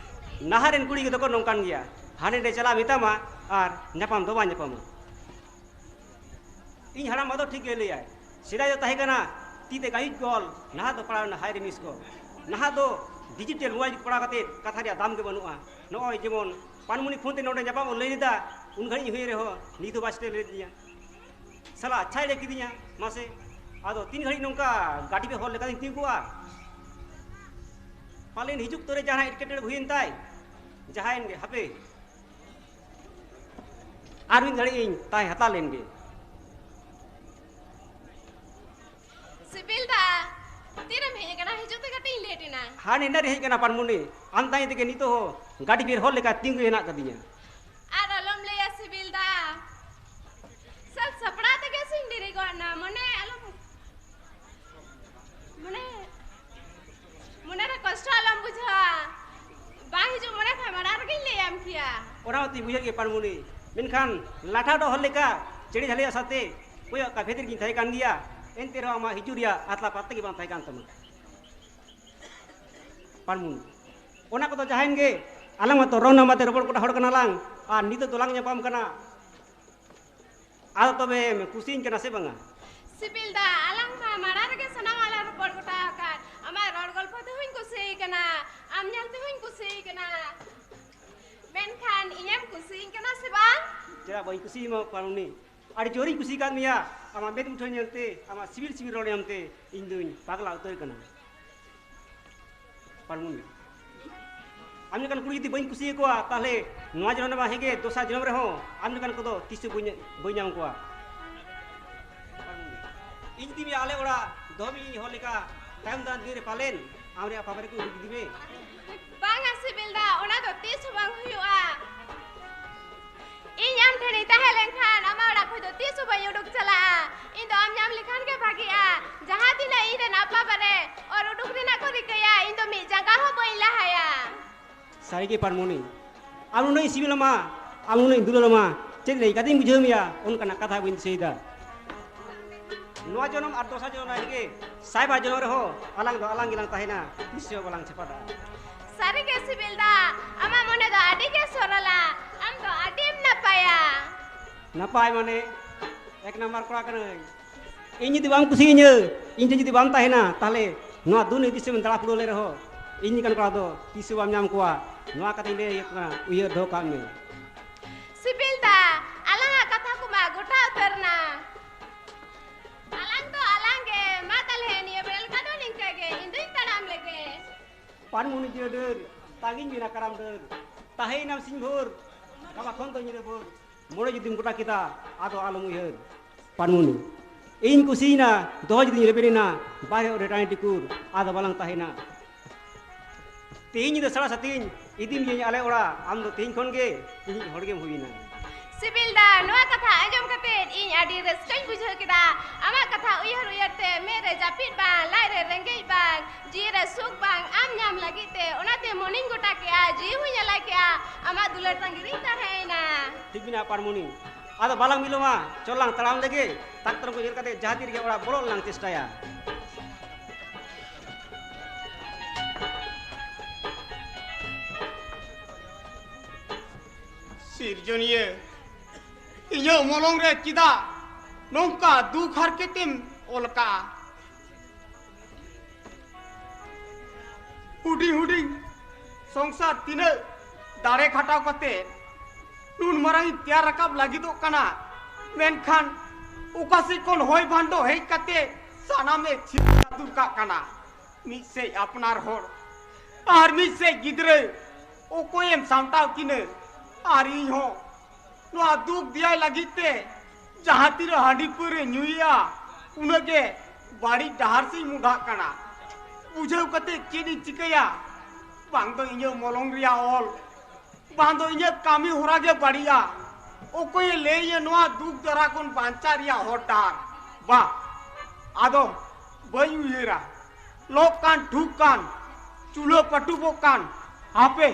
ᱱᱟᱦᱟᱜ ᱨᱮᱱ ᱠᱩᱲᱤ ᱠᱚᱫᱚ ᱠᱚ ᱱᱚᱝᱠᱟᱱ ᱜᱮᱭᱟ, ᱦᱟᱸᱰᱮ ᱱᱟᱰᱮ ᱪᱟᱞᱟᱜ ᱢᱮᱛᱟᱢᱟ ᱟᱨ ᱧᱟᱯᱟᱢ ᱫᱚ ᱵᱟᱝ ᱧᱟᱯᱟᱢᱟ᱾ ᱤᱧ ᱦᱟᱲᱟᱢ ᱵᱟ ᱫᱚ ᱴᱷᱤᱠ ᱜᱮ ᱞᱟᱹᱭᱟᱭ, ᱥᱮᱫᱟᱭ ᱫᱚ ᱛᱟᱦᱮᱸ ᱠᱟᱱᱟ ᱛᱤ ᱛᱮ ᱜᱟᱭᱩᱡ ᱠᱚᱞ, ᱱᱟᱦᱟᱜ ᱫᱚ ᱯᱟᱲᱟᱣ ᱮᱱᱟ ᱦᱟᱭ ᱨᱮ ᱢᱤᱥ ᱠᱚᱞ᱾ ᱱᱟᱦᱟᱜ ᱫᱚ ᱰᱤᱡᱤᱴᱮᱞ ᱢᱳᱵᱟᱭᱤᱞ ᱠᱚ ᱯᱟᱲᱟᱣ ᱠᱟᱛᱮ ᱠᱟᱛᱷᱟ ᱨᱮᱭᱟᱜ ᱫᱟᱢ ᱜᱮ ᱵᱟᱹᱱᱩᱜᱼᱟ᱾ ᱱᱚᱜᱼᱚᱭ ᱡᱮᱢᱚᱱ ᱯᱟᱱᱢᱩᱱᱤ ᱯᱷᱳᱱ ᱛᱮ ᱱᱚᱰᱮ ᱧᱟᱯᱟᱢ ᱵᱚᱱ ᱞᱟᱹᱭ ᱞᱮᱫᱟ, ᱩᱱ ᱜᱷᱟᱹᱲᱤᱡ ᱤᱧ ᱦᱩᱭ ᱨᱮᱦᱚᱸ ᱱᱤᱛ ᱦᱚᱸ ᱵᱟᱭ ᱥᱮᱴᱮᱨ ᱞᱮᱫᱤᱧᱟ᱾ ᱥᱟᱞᱟ ᱟᱪᱪᱷᱟᱭ ᱞᱟᱹᱭ ᱠᱤᱫᱤᱧᱟ, ᱢᱟᱥᱮ᱾ ᱟᱫᱚ ᱛᱤᱱ ᱜᱷᱟᱹᱲᱤᱡ ᱱᱚᱝᱠᱟ ᱜᱟᱹᱰᱤ ᱯᱮ ᱦᱚᱨ ᱞᱮᱠᱟᱛᱤᱧ ᱛᱤᱸᱜᱩ ᱠᱚᱜᱼᱟ? ᱯᱟᱞᱮᱱ ᱦᱤᱡᱩᱜ ᱛᱚᱨᱮ ᱡᱟᱦᱟᱸ ᱮᱴᱠᱮᱴᱚᱬᱮ ᱦᱩᱭᱮᱱ ᱛᱟᱭ, ᱡᱟᱦᱟᱸᱭᱮᱱ ᱜᱮ, ᱦᱟᱯᱮ᱾ ᱟᱨ ᱢᱤᱫ ᱜᱷᱟᱹᱲᱤᱡ ᱤᱧ ᱛᱟᱦᱮᱸ ᱦᱟᱛᱟᱲ ᱞᱮᱱ ᱜᱮ᱾ ᱥᱤᱵᱤᱞ ᱫᱟ, ᱛᱤᱨᱮᱢ ᱦᱮᱡ ᱟᱠᱟᱱᱟ? ᱦᱤᱡᱩᱜ ᱛᱮ ᱠᱟᱹᱴᱤᱡ ᱤᱧ ᱞᱮᱴ ᱮᱱᱟ᱾ ᱦᱟᱱᱮ ᱮᱱᱟᱱ ᱨᱮ ᱦᱮᱡ ᱟᱠᱟᱱᱟ ᱯᱟᱱᱢᱩᱱᱤ, ᱟᱢ ᱛᱟᱭᱚᱢ ᱛᱮᱜᱮ ᱱᱤᱛᱚᱜ ᱦᱚᱸ ᱜᱟᱹᱰᱤ ᱵᱮᱨ ᱦᱚᱲ ᱞᱮᱠᱟ ᱛᱤᱸᱜᱩ ᱦᱮᱱᱟᱜ ᱠᱟᱫᱤᱧᱟ᱾ ᱟᱨ ᱟᱞᱚᱢ ᱞᱟᱹᱭᱟ ᱥᱤᱵᱤᱞ ᱫᱟ, ᱥᱟᱹᱛ ᱥᱟᱯᱲᱟᱣ ᱛᱮᱜᱮ ᱥᱮᱧ ᱰᱮᱨᱤ ᱜᱚᱫ ᱮᱱᱟ᱾ ᱢᱚᱱᱮ ᱟᱞᱚᱢ ᱢᱚᱱᱮ, ᱢᱚᱱᱮᱨᱮ ᱠᱚᱥᱴᱚ ᱟᱞᱚᱢ ᱵᱩᱡᱷᱟᱹᱣᱟ᱾ ᱵᱟᱝ ᱦᱤᱡᱩᱜ ᱢᱚᱱᱮ ᱠᱷᱟᱱ ᱢᱟᱲᱟᱝ ᱨᱮᱜᱮᱧ ᱞᱟᱹᱭᱟᱢ ᱠᱮᱭᱟ᱾ ᱚᱱᱟ ᱢᱟᱛᱚᱧ ᱵᱩᱡᱷᱟᱹᱣ ᱜᱮ ᱯᱟᱱᱢᱩᱱᱤ, ᱢᱮᱱᱠᱷᱟᱱ ᱞᱟᱴᱷᱟ ᱰᱚᱦᱚᱨ ᱞᱮᱠᱟ ᱪᱮᱬᱮ ᱡᱷᱟᱹᱞᱤᱭᱟᱜ ᱥᱟᱛᱮ ᱠᱚᱭᱚᱜ ᱠᱟᱯᱷᱮ ᱨᱮᱜᱤᱧ ᱛᱟᱦᱮᱸ ᱠᱟᱱ ᱜᱮᱭᱟ᱾ ᱮᱱᱛᱮ ᱨᱮᱦᱚᱸ ᱟᱢᱟᱜ ᱦᱤᱡᱩᱜ ᱨᱮᱭᱟᱜ ᱟᱛᱞᱟ ᱯᱟᱛᱞᱟ ᱜᱮ ᱵᱟᱝ ᱛᱟᱦᱮᱸ ᱠᱟᱱ ᱛᱟᱢᱟ ᱯᱟᱱᱢᱩᱱᱤ᱾ ᱚᱱᱟ ᱠᱚᱫᱚ ᱡᱟᱦᱟᱸᱭᱮᱱ ᱜᱮ, ᱟᱞᱟᱝ ᱢᱟᱛᱚ ᱨᱚᱲ ᱱᱟᱢᱵᱟᱨ ᱛᱮ ᱨᱚᱯᱚᱲ ᱜᱚᱴᱟ ᱦᱚᱲ ᱠᱟᱱᱟᱞᱟᱝ, ᱟᱨ ᱱᱤᱛᱚᱜ ᱫᱚᱞᱟᱝ ᱧᱟᱯᱟᱢ ᱠᱟᱱᱟ᱾ ᱟᱫᱚ ᱛᱚᱵᱮᱢ ᱠᱩᱥᱤᱭᱟᱹᱧ ᱠᱟᱱᱟ ᱥᱮ ᱵᱟᱝᱟ? ᱥᱤᱵᱤᱞ ᱫᱟ, ᱟᱞᱟᱝ ᱢᱟ ᱢᱟᱲᱟᱝ ᱨᱮᱜᱮ ᱥᱟᱱᱟᱢᱟᱜ ᱞᱟᱝ ᱨᱚᱯᱚᱲ ᱜᱚᱴᱟ ᱟᱠᱟᱫ᱾ ᱟᱢᱟᱜ ᱨᱚᱲ ᱜᱚᱞᱯᱷᱚ ᱛᱮᱦᱚᱧ ᱠᱩᱥᱤᱭᱟᱹᱧ ᱠᱟᱱᱟ, ᱟᱢ ᱧᱮᱞ ᱛᱮᱦᱚᱧ ᱠᱩᱥᱤᱭᱟᱹᱧ ᱠᱟᱱᱟ, ᱢᱮᱱᱠᱷᱟᱱ ᱤᱧᱮᱢ ᱠᱩᱥᱤᱭᱟᱹᱧ ᱠᱟᱱᱟ ᱥᱮ ᱵᱟᱝ? ᱪᱮᱫᱟᱜ ᱵᱟᱹᱧ ᱠᱩᱥᱤᱭᱟᱢᱟ ᱯᱟᱨᱚᱢᱱᱤ? ᱟᱹᱰᱤ ᱡᱳᱨᱤᱧ ᱠᱩᱥᱤ ᱟᱠᱟᱫ ᱢᱮᱭᱟ᱾ ᱟᱢᱟᱜ ᱢᱮᱫ ᱢᱩᱴᱷᱟᱹᱱ ᱧᱮᱞᱛᱮ, ᱟᱢᱟᱜ ᱥᱤᱵᱤᱞ ᱥᱤᱵᱤᱞ ᱨᱚᱲ ᱧᱟᱢᱛᱮ ᱤᱧ ᱫᱩᱧ ᱯᱟᱜᱽᱞᱟ ᱩᱛᱟᱹᱨ ᱠᱟᱱᱟ᱾ ᱯᱟᱨᱢᱩᱱᱤ, ᱟᱢ ᱞᱮᱠᱟᱱ ᱠᱩᱲᱤ ᱡᱩᱫᱤ ᱵᱟᱹᱧ ᱠᱩᱥᱤᱭᱟᱠᱚᱣᱟ, ᱛᱟᱦᱞᱮ ᱱᱚᱣᱟ ᱡᱚᱱᱚᱢ ᱨᱮᱢᱟ ᱦᱮᱸᱜᱮ, ᱫᱚᱥᱟᱨ ᱡᱚᱱᱚᱢ ᱨᱮᱦᱚᱸ ᱟᱢ ᱞᱮᱠᱟᱱ ᱠᱚᱫᱚ ᱛᱤᱥ ᱦᱚᱸ ᱵᱟᱹᱧ, ᱵᱟᱹᱧ ᱧᱟᱢ ᱠᱚᱣᱟ᱾ ᱯᱟᱨᱢᱩᱱᱤ, ᱤᱧ ᱡᱩᱫᱤ ᱟᱞᱮ ᱚᱲᱟᱜ ᱫᱚᱦᱚ ᱢᱤᱭᱟᱹᱧ ᱦᱚᱲ ᱞᱮᱠᱟ, ᱛᱟᱭᱚᱢ ᱫᱟᱨᱟᱢ ᱫᱤᱱ ᱨᱮ ᱯᱟᱞᱮᱱ ᱟᱢ ᱨᱮᱭᱟᱜ ᱯᱟᱯᱟ ᱨᱮᱠᱚ ᱩᱰᱩᱠ ᱤᱫᱤ ᱢᱮ᱾ ᱵᱟᱝᱟ ᱥᱤᱵᱤᱞ ᱫᱟ, ᱚᱱᱟ ᱫᱚ ᱛᱤᱥ ᱦᱚᱸ ᱵᱟᱝ ᱦᱩᱭᱩᱜᱼᱟ᱾ ᱤᱧ ᱟᱢ ᱴᱷᱮᱱᱤᱧ ᱛᱟᱦᱮᱸ ᱞᱮᱱᱠᱷᱟᱱ ᱟᱢᱟᱜ ᱚᱲᱟᱜ ᱠᱷᱚᱱ ᱫᱚ ᱛᱤᱥ ᱦᱚᱸ ᱵᱟᱹᱧ ᱩᱰᱩᱠ ᱪᱟᱞᱟᱜᱼᱟ᱾ ᱤᱧ ᱫᱚ ᱟᱢ ᱧᱟᱢ ᱞᱮᱠᱷᱟᱱ ᱜᱮ ᱵᱷᱟᱜᱤᱜᱼᱟ᱾ ᱡᱟᱦᱟᱸ ᱛᱤᱱᱟᱹᱜ ᱤᱧ ᱨᱮᱱ ᱟᱯᱟ ᱵᱟᱨᱮ ᱚᱨ ᱩᱰᱩᱠ ᱨᱮᱱᱟᱜ ᱠᱚ ᱨᱤᱠᱟᱹᱭᱟ, ᱤᱧ ᱫᱚ ᱢᱤᱫ ᱡᱟᱸᱜᱟ ᱦᱚᱸ ᱵᱟᱹᱧ ᱞᱟᱦᱟᱭᱟ᱾ ᱥᱟᱹᱨᱤᱜᱮ ᱯᱟᱨᱢᱩᱱᱤ, ᱟᱢ ᱱᱩᱱᱟᱹᱜ ᱤᱧ ᱥᱤᱵᱤᱞ ᱟᱢᱟ, ᱟᱢ ᱱᱩᱱᱟᱹᱜ ᱤᱧ ᱫᱩᱞᱟᱹᱲ ᱟᱢᱟ, ᱪᱮᱫ ᱞᱟᱹᱭ ᱠᱟᱛᱮᱧ ᱵᱩᱡᱷᱟᱹᱣ ᱢᱮᱭᱟ, ᱚᱱᱠᱟᱱᱟᱜ ᱠᱟᱛᱷᱟ ᱵᱟᱹᱧ ᱫᱤᱥᱟᱹᱭᱮᱫᱟ᱾ ᱱᱚᱣᱟ ᱡᱚᱱᱚᱢ ᱟᱨ ᱫᱚᱥᱟᱨ ᱡᱚᱱᱚᱢ ᱨᱮᱜᱮ, ᱥᱟᱭᱵᱟᱨ ᱡᱚᱱᱚᱢ ᱨᱮᱦᱚᱸ ᱟᱞᱟᱝ ᱫᱚ ᱟᱞᱟᱝ ᱜᱮᱞᱟᱝ ᱛᱟᱦᱮᱱᱟ, ᱛᱤᱥ ᱦᱚᱸ ᱵᱟᱞᱟᱝ ᱪᱷᱟᱯᱟᱰᱟ᱾ ᱥᱟᱹᱨᱤᱜᱮ ᱥᱤᱵᱤᱞ ᱫᱟ, ᱟᱢᱟᱜ ᱢᱚᱱᱮ ᱫᱚ ᱟᱹᱰᱤ ᱜᱮ ᱥᱚᱨᱚᱞᱟ, ᱟᱢ ᱫᱚ ᱟᱹᱰᱤᱢ ᱱᱟᱯᱟᱭᱟ᱾ ᱱᱟᱯᱟᱭ ᱢᱟᱱᱮ? ᱮᱠ ᱱᱟᱢᱵᱟᱨ ᱠᱚᱲᱟ ᱠᱟᱹᱱᱟᱹᱧ᱾ ᱤᱧ ᱡᱩᱫᱤ ᱵᱟᱢ ᱠᱩᱥᱤᱭᱟᱹᱧᱟᱹ, ᱤᱧ ᱴᱷᱮᱱ ᱡᱩᱫᱤ ᱵᱟᱢ ᱛᱟᱦᱮᱱᱟ, ᱛᱟᱦᱞᱮ ᱱᱚᱣᱟ ᱫᱩᱱᱤᱭᱟᱹ ᱫᱤᱥᱚᱢ ᱫᱟᱬᱟ ᱯᱩᱨᱟᱹᱣ ᱞᱮ ᱨᱮᱦᱚᱸ, ᱤᱧ ᱞᱮᱠᱟᱱ ᱠᱚᱲᱟ ᱫᱚ ᱛᱤᱥ ᱦᱚᱸ ᱵᱟᱢ ᱧᱟᱢ ᱠᱚᱣᱟ᱾ ᱱᱚᱣᱟ ᱠᱟᱛᱷᱟᱧ ᱞᱟᱹᱭ ᱟᱯᱮ ᱠᱟᱱᱟ, ᱩᱭᱦᱟᱹᱨ ᱫᱚᱦᱚ ᱠᱟᱜ ᱢᱮ᱾ ᱥᱤᱵᱤᱞ ᱫᱟ, ᱟᱞᱟᱝᱟᱜ ᱠᱟᱛᱷᱟ ᱠᱚᱢᱟ ᱜᱚᱴᱟ ᱩᱛᱟᱹᱨ ᱱᱟ᱾ ᱟᱞᱟᱝ ᱫᱚ ᱟᱞᱟᱝ ᱜᱮ᱾ ᱢᱟ ᱛᱟᱦᱞᱮ ᱱᱤᱭᱟᱹ ᱵᱮᱲᱟ ᱞᱮᱠᱟ ᱫᱚ ᱱᱤᱝᱠᱟᱹ ᱜᱮ, ᱤᱧ ᱫᱩᱧ ᱛᱟᱲᱟᱢ ᱞᱮᱜᱮ᱾ ᱯᱟᱱᱢᱩᱱᱤ ᱡᱤᱭᱟᱹ ᱰᱟᱹᱨ, ᱛᱟᱺᱜᱤᱧ ᱢᱮᱱᱟ ᱠᱟᱨᱟᱢ ᱰᱟᱹᱨ᱾ ᱛᱟᱦᱮᱸᱭᱮᱱᱟᱢ ᱥᱤᱧ ᱵᱷᱳᱨ, ᱜᱟᱯᱟ ᱠᱷᱚᱱ ᱫᱚ ᱧᱤᱫᱟᱹ ᱵᱷᱳᱨ᱾ ᱢᱚᱱᱮ ᱡᱩᱫᱤᱢ ᱜᱚᱴᱟ ᱠᱮᱫᱟ, ᱟᱫᱚ ᱟᱞᱚᱢ ᱩᱭᱦᱟᱹᱨ᱾ ᱯᱟᱱᱢᱩᱱᱤ, ᱤᱧ ᱠᱩᱥᱤᱭᱮᱱᱟ, ᱫᱚᱦᱚ ᱡᱩᱫᱤᱧ ᱨᱮᱵᱮᱱ ᱮᱱᱟ, ᱵᱟᱭ ᱦᱚᱭᱚᱜ ᱨᱮ ᱴᱟᱺᱰᱤ ᱴᱤᱠᱩᱨ, ᱟᱫᱚ ᱵᱟᱞᱟᱝ ᱛᱟᱦᱮᱱᱟ᱾ ᱛᱮᱦᱮᱧ ᱧᱤᱫᱟᱹ ᱥᱟᱲᱟ ᱥᱟᱛᱤᱧ ᱤᱫᱤ ᱢᱤᱭᱟᱹᱧ ᱟᱞᱮ ᱚᱲᱟᱜ, ᱟᱢ ᱫᱚ ᱛᱮᱦᱮᱧ ᱠᱷᱚᱱ ᱜᱮ ᱤᱧᱤᱡ ᱦᱚᱲ ᱜᱮᱢ ᱦᱩᱭᱮᱱᱟ᱾ ᱥᱤᱵᱤᱞ ᱫᱟ, ᱱᱚᱣᱟ ᱠᱟᱛᱷᱟ ᱟᱸᱡᱚᱢ ᱠᱟᱛᱮ ᱤᱧ ᱟᱹᱰᱤ ᱨᱟᱹᱥᱠᱟᱹᱧ ᱵᱩᱡᱷᱟᱹᱣ ᱠᱮᱫᱟ᱾ ᱟᱢᱟᱜ ᱠᱟᱛᱷᱟ ᱩᱭᱦᱟᱹᱨ ᱩᱭᱦᱟᱹᱨ ᱛᱮ ᱢᱮᱫ ᱨᱮ ᱡᱟᱹᱯᱤᱫ ᱵᱟᱝ, ᱞᱟᱡ ᱨᱮ ᱨᱮᱸᱜᱮᱡ ᱵᱟᱝ, ᱡᱤᱣᱤ ᱨᱮ ᱥᱩᱠ ᱵᱟᱝ, ᱟᱢ ᱧᱟᱢ ᱞᱟᱹᱜᱤᱫ ᱛᱮ᱾ ᱚᱱᱟᱛᱮ ᱢᱚᱱᱮᱧ ᱜᱚᱴᱟ ᱠᱮᱜᱼᱟ, ᱡᱤᱣᱤ ᱦᱚᱸᱧ ᱟᱞᱟᱭ ᱠᱮᱜᱼᱟ, ᱟᱢᱟᱜ ᱫᱩᱞᱟᱹᱲ ᱛᱟᱺᱜᱤ ᱨᱤᱧ ᱛᱟᱦᱮᱸᱭᱮᱱᱟ᱾ ᱴᱷᱤᱠ ᱢᱮᱱᱟᱜᱼᱟ ᱯᱟᱨᱢᱩᱱᱤ, ᱟᱫᱚ ᱵᱟᱞᱟᱝ ᱵᱤᱞᱚᱢᱟ, ᱪᱚᱞ ᱞᱟᱝ ᱛᱟᱲᱟᱢ ᱞᱮᱜᱮ᱾ ᱛᱟᱠ ᱛᱟᱨᱟᱢ ᱠᱚ ᱩᱭᱦᱟᱹᱨ ᱠᱟᱛᱮ ᱡᱟᱦᱟᱸ ᱛᱤᱱ ᱨᱮᱜᱮ ᱚᱲᱟᱜ ᱵᱚᱞᱚᱜ ᱞᱟᱝ ᱪᱮᱥᱴᱟᱭᱟ᱾ ᱥᱤᱨᱡᱚᱱᱤᱭᱟᱹ, ᱤᱧᱟᱹᱜ ᱢᱚᱞᱚᱝ ᱨᱮ ᱪᱮᱫᱟᱜ ᱱᱚᱝᱠᱟ ᱫᱩᱠ ᱦᱟᱨᱠᱮᱛᱮᱢ ᱚᱞ ᱠᱟᱜᱼᱟ? ᱦᱩᱰᱤᱧ ᱦᱩᱰᱤᱧ ᱥᱚᱝᱥᱟᱨ ᱛᱤᱱᱟᱹᱜ ᱫᱟᱲᱮ ᱠᱷᱟᱴᱟᱣ ᱠᱟᱛᱮ ᱱᱩᱱ ᱢᱟᱨᱟᱝ ᱤᱧ ᱛᱮᱭᱟᱨ ᱨᱟᱠᱟᱵ ᱞᱟᱹᱜᱤᱫᱚᱜ ᱠᱟᱱᱟ, ᱢᱮᱱᱠᱷᱟᱱ ᱚᱠᱟ ᱥᱮᱫ ᱠᱷᱚᱱ ᱦᱚᱭ ᱵᱷᱟᱱᱰᱚ ᱦᱮᱡ ᱠᱟᱛᱮ ᱥᱟᱱᱟᱢᱮ ᱪᱷᱤᱛ ᱪᱷᱟᱹᱛᱩᱨ ᱠᱟᱜ ᱠᱟᱱᱟ᱾ ᱢᱤᱫ ᱥᱮᱫ ᱟᱯᱱᱟᱨ ᱦᱚᱲ ᱟᱨ ᱢᱤᱫ ᱥᱮᱫ ᱜᱤᱫᱽᱨᱟᱹ, ᱚᱠᱚᱭᱮᱢ ᱥᱟᱢᱴᱟᱣ ᱠᱤᱱᱟᱹ? ᱟᱨ ᱤᱧ ᱦᱚᱸ ᱱᱚᱣᱟ ᱫᱩᱠ ᱫᱮᱭᱟᱭ ᱞᱟᱹᱜᱤᱫ ᱛᱮ ᱡᱟᱦᱟᱸ ᱛᱤᱱᱟᱹᱜ ᱦᱟᱺᱰᱤ ᱯᱟᱹᱣᱨᱟᱹ ᱧᱩᱭᱮᱜᱼᱟ, ᱩᱱᱟᱹᱜ ᱜᱮ ᱵᱟᱹᱲᱤᱡ ᱰᱟᱦᱟᱨ ᱥᱮᱫ ᱤᱧ ᱢᱚᱦᱰᱟᱜ ᱠᱟᱱᱟ᱾ ᱵᱩᱡᱷᱟᱹᱣ ᱠᱟᱛᱮ ᱪᱮᱫ ᱤᱧ ᱪᱤᱠᱟᱹᱭᱟ? ᱵᱟᱝ ᱫᱚ ᱤᱧᱟᱹᱜ ᱢᱚᱞᱚᱝ ᱨᱮᱭᱟᱜ ᱚᱞ, ᱵᱟᱝ ᱫᱚ ᱤᱧᱟᱹᱜ ᱠᱟᱹᱢᱤ ᱦᱚᱨᱟ ᱜᱮ ᱵᱟᱹᱲᱤᱡᱼᱟ᱾ ᱚᱠᱚᱭᱮ ᱞᱟᱹᱭᱟᱹᱧᱟ ᱱᱚᱣᱟ ᱫᱩᱠ ᱫᱟᱨᱟ ᱠᱷᱚᱱ ᱵᱟᱧᱪᱟᱜ ᱨᱮᱭᱟᱜ ᱦᱚᱨ ᱰᱟᱦᱟᱨ? ᱵᱟ, ᱟᱫᱚ ᱵᱟᱹᱧ ᱩᱭᱦᱟᱹᱨᱟ᱾ ᱞᱚᱜ ᱠᱟᱱ, ᱴᱷᱩᱠ ᱠᱟᱱ, ᱪᱩᱞᱦᱟᱹ ᱯᱟᱹᱴᱩᱵᱚᱜ ᱠᱟᱱ᱾ ᱦᱟᱯᱮ,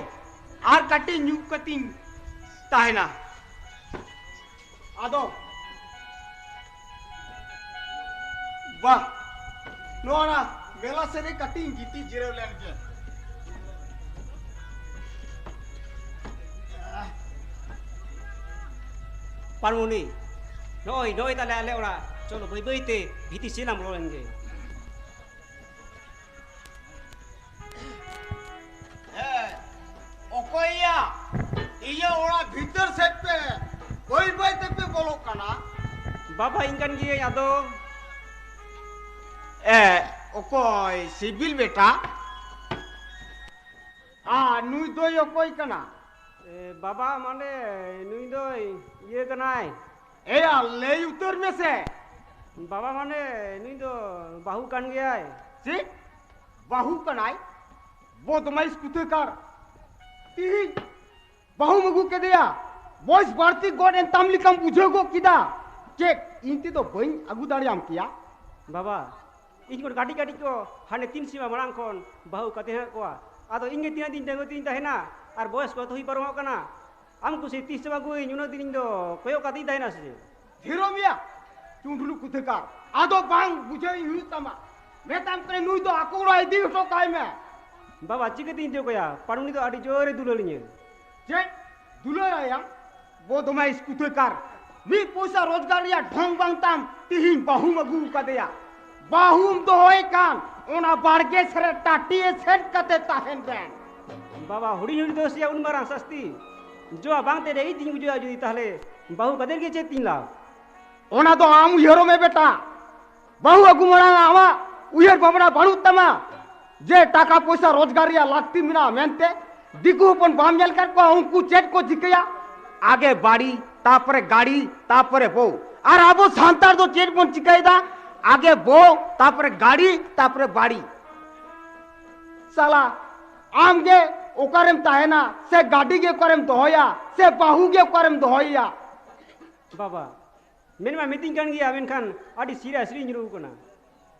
ᱟᱨ ᱠᱟᱹᱴᱤᱡ ᱧᱩ ᱠᱟᱛᱤᱧ ᱛᱟᱦᱮᱱᱟ᱾ ᱟᱫᱚ ᱵᱟ, ᱱᱚᱣᱟ ᱱᱟ ᱢᱮᱞᱟ ᱥᱮᱫ ᱨᱮ ᱠᱟᱹᱴᱤᱡ ᱤᱧ ᱜᱤᱛᱤᱡ ᱡᱤᱨᱟᱹᱣ ᱞᱮᱱ ᱜᱮ᱾ ᱯᱟᱨᱢᱩᱱᱤ, ᱱᱚᱜᱼᱚᱭ, ᱱᱚᱜᱼᱚᱭ ᱛᱟᱞᱮ ᱟᱞᱮ ᱚᱲᱟᱜ᱾ ᱪᱚᱞᱚ, ᱵᱟᱹᱭ ᱵᱟᱹᱭ ᱛᱮ ᱵᱷᱤᱛᱤ ᱥᱮᱫ ᱞᱟᱝ ᱵᱚᱞᱚ ᱞᱮᱱ ᱜᱮ᱾ ᱦᱮᱸ, ᱚᱠᱚᱭᱭᱟ? ᱤᱧᱟᱹᱜ ᱚᱲᱟᱜ ᱵᱷᱤᱛᱟᱹᱨ ᱥᱮᱫ ᱯᱮ ᱵᱟᱹᱭ ᱵᱟᱹᱭ ᱛᱮᱯᱮ ᱵᱚᱞᱚᱜ ᱠᱟᱱᱟ᱾ ᱵᱟᱵᱟ, ᱤᱧ ᱠᱟᱱ ᱜᱤᱭᱟᱹᱧ ᱟᱫᱚ᱾ ᱮ, ᱚᱠᱚᱭ ᱥᱤᱵᱤᱞ ᱵᱮᱴᱟ? ᱟᱨ ᱱᱩᱭ ᱫᱚᱭ ᱚᱠᱚᱭ ᱠᱟᱱᱟ? ᱮ, ᱵᱟᱵᱟ, ᱢᱟᱱᱮ ᱱᱩᱭ ᱫᱚᱭ ᱤᱭᱟᱹ ᱠᱟᱱᱟᱭ᱾ ᱮᱭᱟ, ᱞᱟᱹᱭ ᱩᱛᱟᱹᱨ ᱢᱮᱥᱮ᱾ ᱵᱟᱵᱟ, ᱢᱟᱱᱮ ᱱᱩᱭ ᱫᱚ ᱵᱟᱹᱦᱩ ᱠᱟᱱ ᱜᱮᱭᱟᱭ᱾ ᱪᱮᱫ? ᱵᱟᱹᱦᱩ ᱠᱟᱱᱟᱭ? ᱵᱚᱫᱢᱟᱭᱤᱥ ᱠᱩᱛᱷᱟᱹᱠᱟᱨ᱾ ᱛᱤᱦᱤᱧ ᱵᱟᱹᱦᱩᱢ ᱟᱹᱜᱩ ᱠᱮᱫᱮᱭᱟ, ᱵᱚᱭᱮᱥ ᱵᱟᱹᱲᱛᱤ ᱜᱚᱫ ᱮᱱ ᱛᱟᱢ ᱞᱮᱠᱟᱢ ᱵᱩᱡᱷᱟᱹᱣ ᱜᱚᱫ ᱠᱮᱫᱟ᱾ ᱪᱮᱫ, ᱤᱧ ᱛᱮᱫᱚ ᱵᱟᱹᱧ ᱟᱹᱜᱩ ᱫᱟᱲᱮᱭᱟᱢ ᱠᱮᱭᱟ? ᱵᱟᱵᱟ, ᱤᱧ ᱠᱷᱚᱱ ᱠᱟᱹᱴᱤᱡ ᱠᱟᱹᱴᱤᱡ ᱠᱚ ᱦᱟᱱᱮ ᱛᱤᱱ ᱥᱮᱨᱢᱟ ᱢᱟᱲᱟᱝ ᱠᱷᱚᱱ ᱵᱟᱹᱦᱩ ᱠᱟᱛᱮ ᱦᱮᱱᱟᱜ ᱠᱚᱣᱟ᱾ ᱟᱫᱚ ᱤᱧ ᱜᱮ ᱛᱤᱱᱟᱹᱜ ᱫᱤᱱ ᱰᱟᱺᱜᱩᱣᱟᱹ ᱛᱤᱧ ᱛᱟᱦᱮᱱᱟ? ᱟᱨ ᱵᱚᱭᱮᱥ ᱠᱚ ᱛᱚ ᱦᱩᱭ ᱯᱟᱨᱚᱢᱚᱜ ᱠᱟᱱᱟ᱾ ᱟᱢ ᱠᱩᱥᱤ ᱛᱤᱥ ᱪᱚᱢ ᱟᱹᱜᱩᱭᱟᱹᱧ, ᱩᱱᱟᱹᱜ ᱫᱤᱱ ᱤᱧ ᱫᱚ ᱠᱚᱭᱚᱜ ᱠᱟᱛᱮᱧ ᱛᱟᱦᱮᱱᱟ ᱥᱮ ᱪᱮᱫ? ᱛᱷᱤᱨᱚᱜ ᱢᱮᱭᱟ, ᱪᱩᱸᱰᱞᱩ ᱠᱩᱛᱷᱟᱹᱠᱟᱨ᱾ ᱟᱫᱚ ᱵᱟᱝ ᱵᱩᱡᱷᱟᱹᱣ ᱤᱧ ᱦᱩᱭᱩᱜ ᱛᱟᱢᱟ᱾ ᱢᱮᱛᱟᱢ ᱠᱟᱹᱱᱟᱹᱧ, ᱱᱩᱭ ᱫᱚ ᱟᱠᱚ ᱚᱲᱟᱜ ᱤᱫᱤ ᱦᱚᱴᱚ ᱠᱟᱭ ᱢᱮ᱾ ᱵᱟᱵᱟ, ᱪᱤᱠᱟᱹᱛᱤᱧ ᱤᱫᱤ ᱠᱟᱭᱟ? ᱯᱟᱲᱩᱱᱤ ᱫᱚ ᱟᱹᱰᱤ ᱡᱳᱨᱮ ᱫᱩᱞᱟᱹᱲᱤᱧᱟᱹ᱾ ᱪᱮᱫ? ᱫᱩᱞᱟᱹᱲ ᱟᱭᱟ ᱵᱚ ᱫᱚᱢᱮ ᱥᱠᱩᱛᱟᱹ ᱠᱟᱨ᱾ ᱢᱤᱫ ᱯᱚᱭᱥᱟ ᱨᱳᱡᱽᱜᱟᱨ ᱨᱮᱭᱟᱜ ᱰᱷᱚᱝ ᱵᱟᱝ ᱛᱟᱢ, ᱛᱤᱦᱤᱧ ᱵᱟᱹᱦᱩᱢ ᱟᱹᱜᱩ ᱟᱠᱟᱫᱮᱭᱟ᱾ ᱵᱟᱹᱦᱩᱢ ᱫᱚᱦᱚᱭ ᱠᱟᱱ ᱚᱱᱟ ᱵᱟᱲᱜᱮ ᱥᱮᱨᱮ ᱴᱟᱹᱴᱤᱭᱮ ᱥᱮᱱ ᱠᱟᱛᱮ ᱛᱟᱦᱮᱱ ᱵᱮᱱ᱾ ᱵᱟᱵᱟ, ᱦᱩᱰᱤᱧ ᱦᱩᱰᱤᱧ ᱫᱳᱥ ᱨᱮᱭᱟᱜ ᱩᱱ ᱢᱟᱨᱟᱝ ᱥᱟᱥᱛᱤ ᱡᱚ ᱵᱟᱝ ᱛᱮ ᱨᱮ ᱤᱧ ᱛᱤᱧ ᱵᱩᱡᱷᱟᱹᱣᱟ ᱡᱩᱫᱤ, ᱛᱟᱦᱞᱮ ᱵᱟᱹᱦᱩ ᱠᱟᱛᱮ ᱜᱮ ᱪᱮᱫ ᱛᱤᱧ ᱞᱟᱵᱷ? ᱚᱱᱟ ᱫᱚ ᱟᱢ ᱩᱭᱦᱟᱹᱨᱚᱜ ᱢᱮ ᱵᱮᱴᱟ᱾ ᱵᱟᱹᱦᱩ ᱟᱹᱜᱩ ᱢᱟᱲᱟᱝ ᱟᱢᱟᱜ ᱩᱭᱦᱟᱹᱨ ᱵᱷᱟᱵᱽᱱᱟ ᱵᱟᱹᱱᱩᱜ ᱛᱟᱢᱟ ᱡᱮ ᱴᱟᱠᱟ ᱯᱚᱭᱥᱟ ᱨᱳᱡᱽᱜᱟᱨ ᱨᱮᱭᱟᱜ ᱞᱟᱹᱠᱛᱤ ᱢᱮᱱᱟᱜᱼᱟ ᱢᱮᱱᱛᱮ? ᱫᱤᱠᱩ ᱦᱚᱯᱚᱱ ᱵᱟᱢ ᱧᱮᱞ ᱠᱟᱫ ᱠᱚᱣᱟ, ᱩᱱᱠᱩ ᱪᱮᱫ ᱠᱚ ᱪᱤᱠᱟᱹᱭᱟ? ᱟᱜᱮ ᱵᱟᱲᱤ, ᱛᱟᱯᱚᱨᱮ ᱜᱟᱲᱤ, ᱛᱟᱯᱚᱨᱮ ᱵᱚᱦᱩ᱾ ᱟᱨ ᱟᱵᱚ ᱥᱟᱱᱛᱟᱲ ᱫᱚ ᱪᱮᱫ ᱵᱚᱱ ᱪᱤᱠᱟᱹᱭᱮᱫᱟ? ᱟᱜᱮ ᱵᱚᱦᱩ, ᱛᱟᱯᱚᱨᱮ ᱜᱟᱲᱤ, ᱛᱟᱯᱚᱨᱮ ᱵᱟᱲᱤ᱾ ᱥᱟᱞᱟ, ᱟᱢ ᱜᱮ ᱚᱠᱟᱨᱮᱢ ᱛᱟᱦᱮᱱᱟ? ᱥᱮ ᱜᱟᱹᱰᱤ ᱜᱮ ᱚᱠᱟᱨᱮᱢ ᱫᱚᱦᱚᱭᱟ? ᱥᱮ ᱵᱟᱹᱦᱩ ᱜᱮ ᱚᱠᱟᱨᱮᱢ ᱫᱚᱦᱚᱭᱮᱭᱟ? ᱵᱟᱵᱟ, ᱢᱮᱱ ᱢᱟ ᱢᱤᱛᱟᱹᱧ ᱠᱟᱱ ᱜᱮᱭᱟ, ᱢᱮᱱᱠᱷᱟᱱ ᱟᱹᱰᱤ serious ᱨᱤᱧ ᱧᱩᱨᱩ ᱠᱟᱱᱟ᱾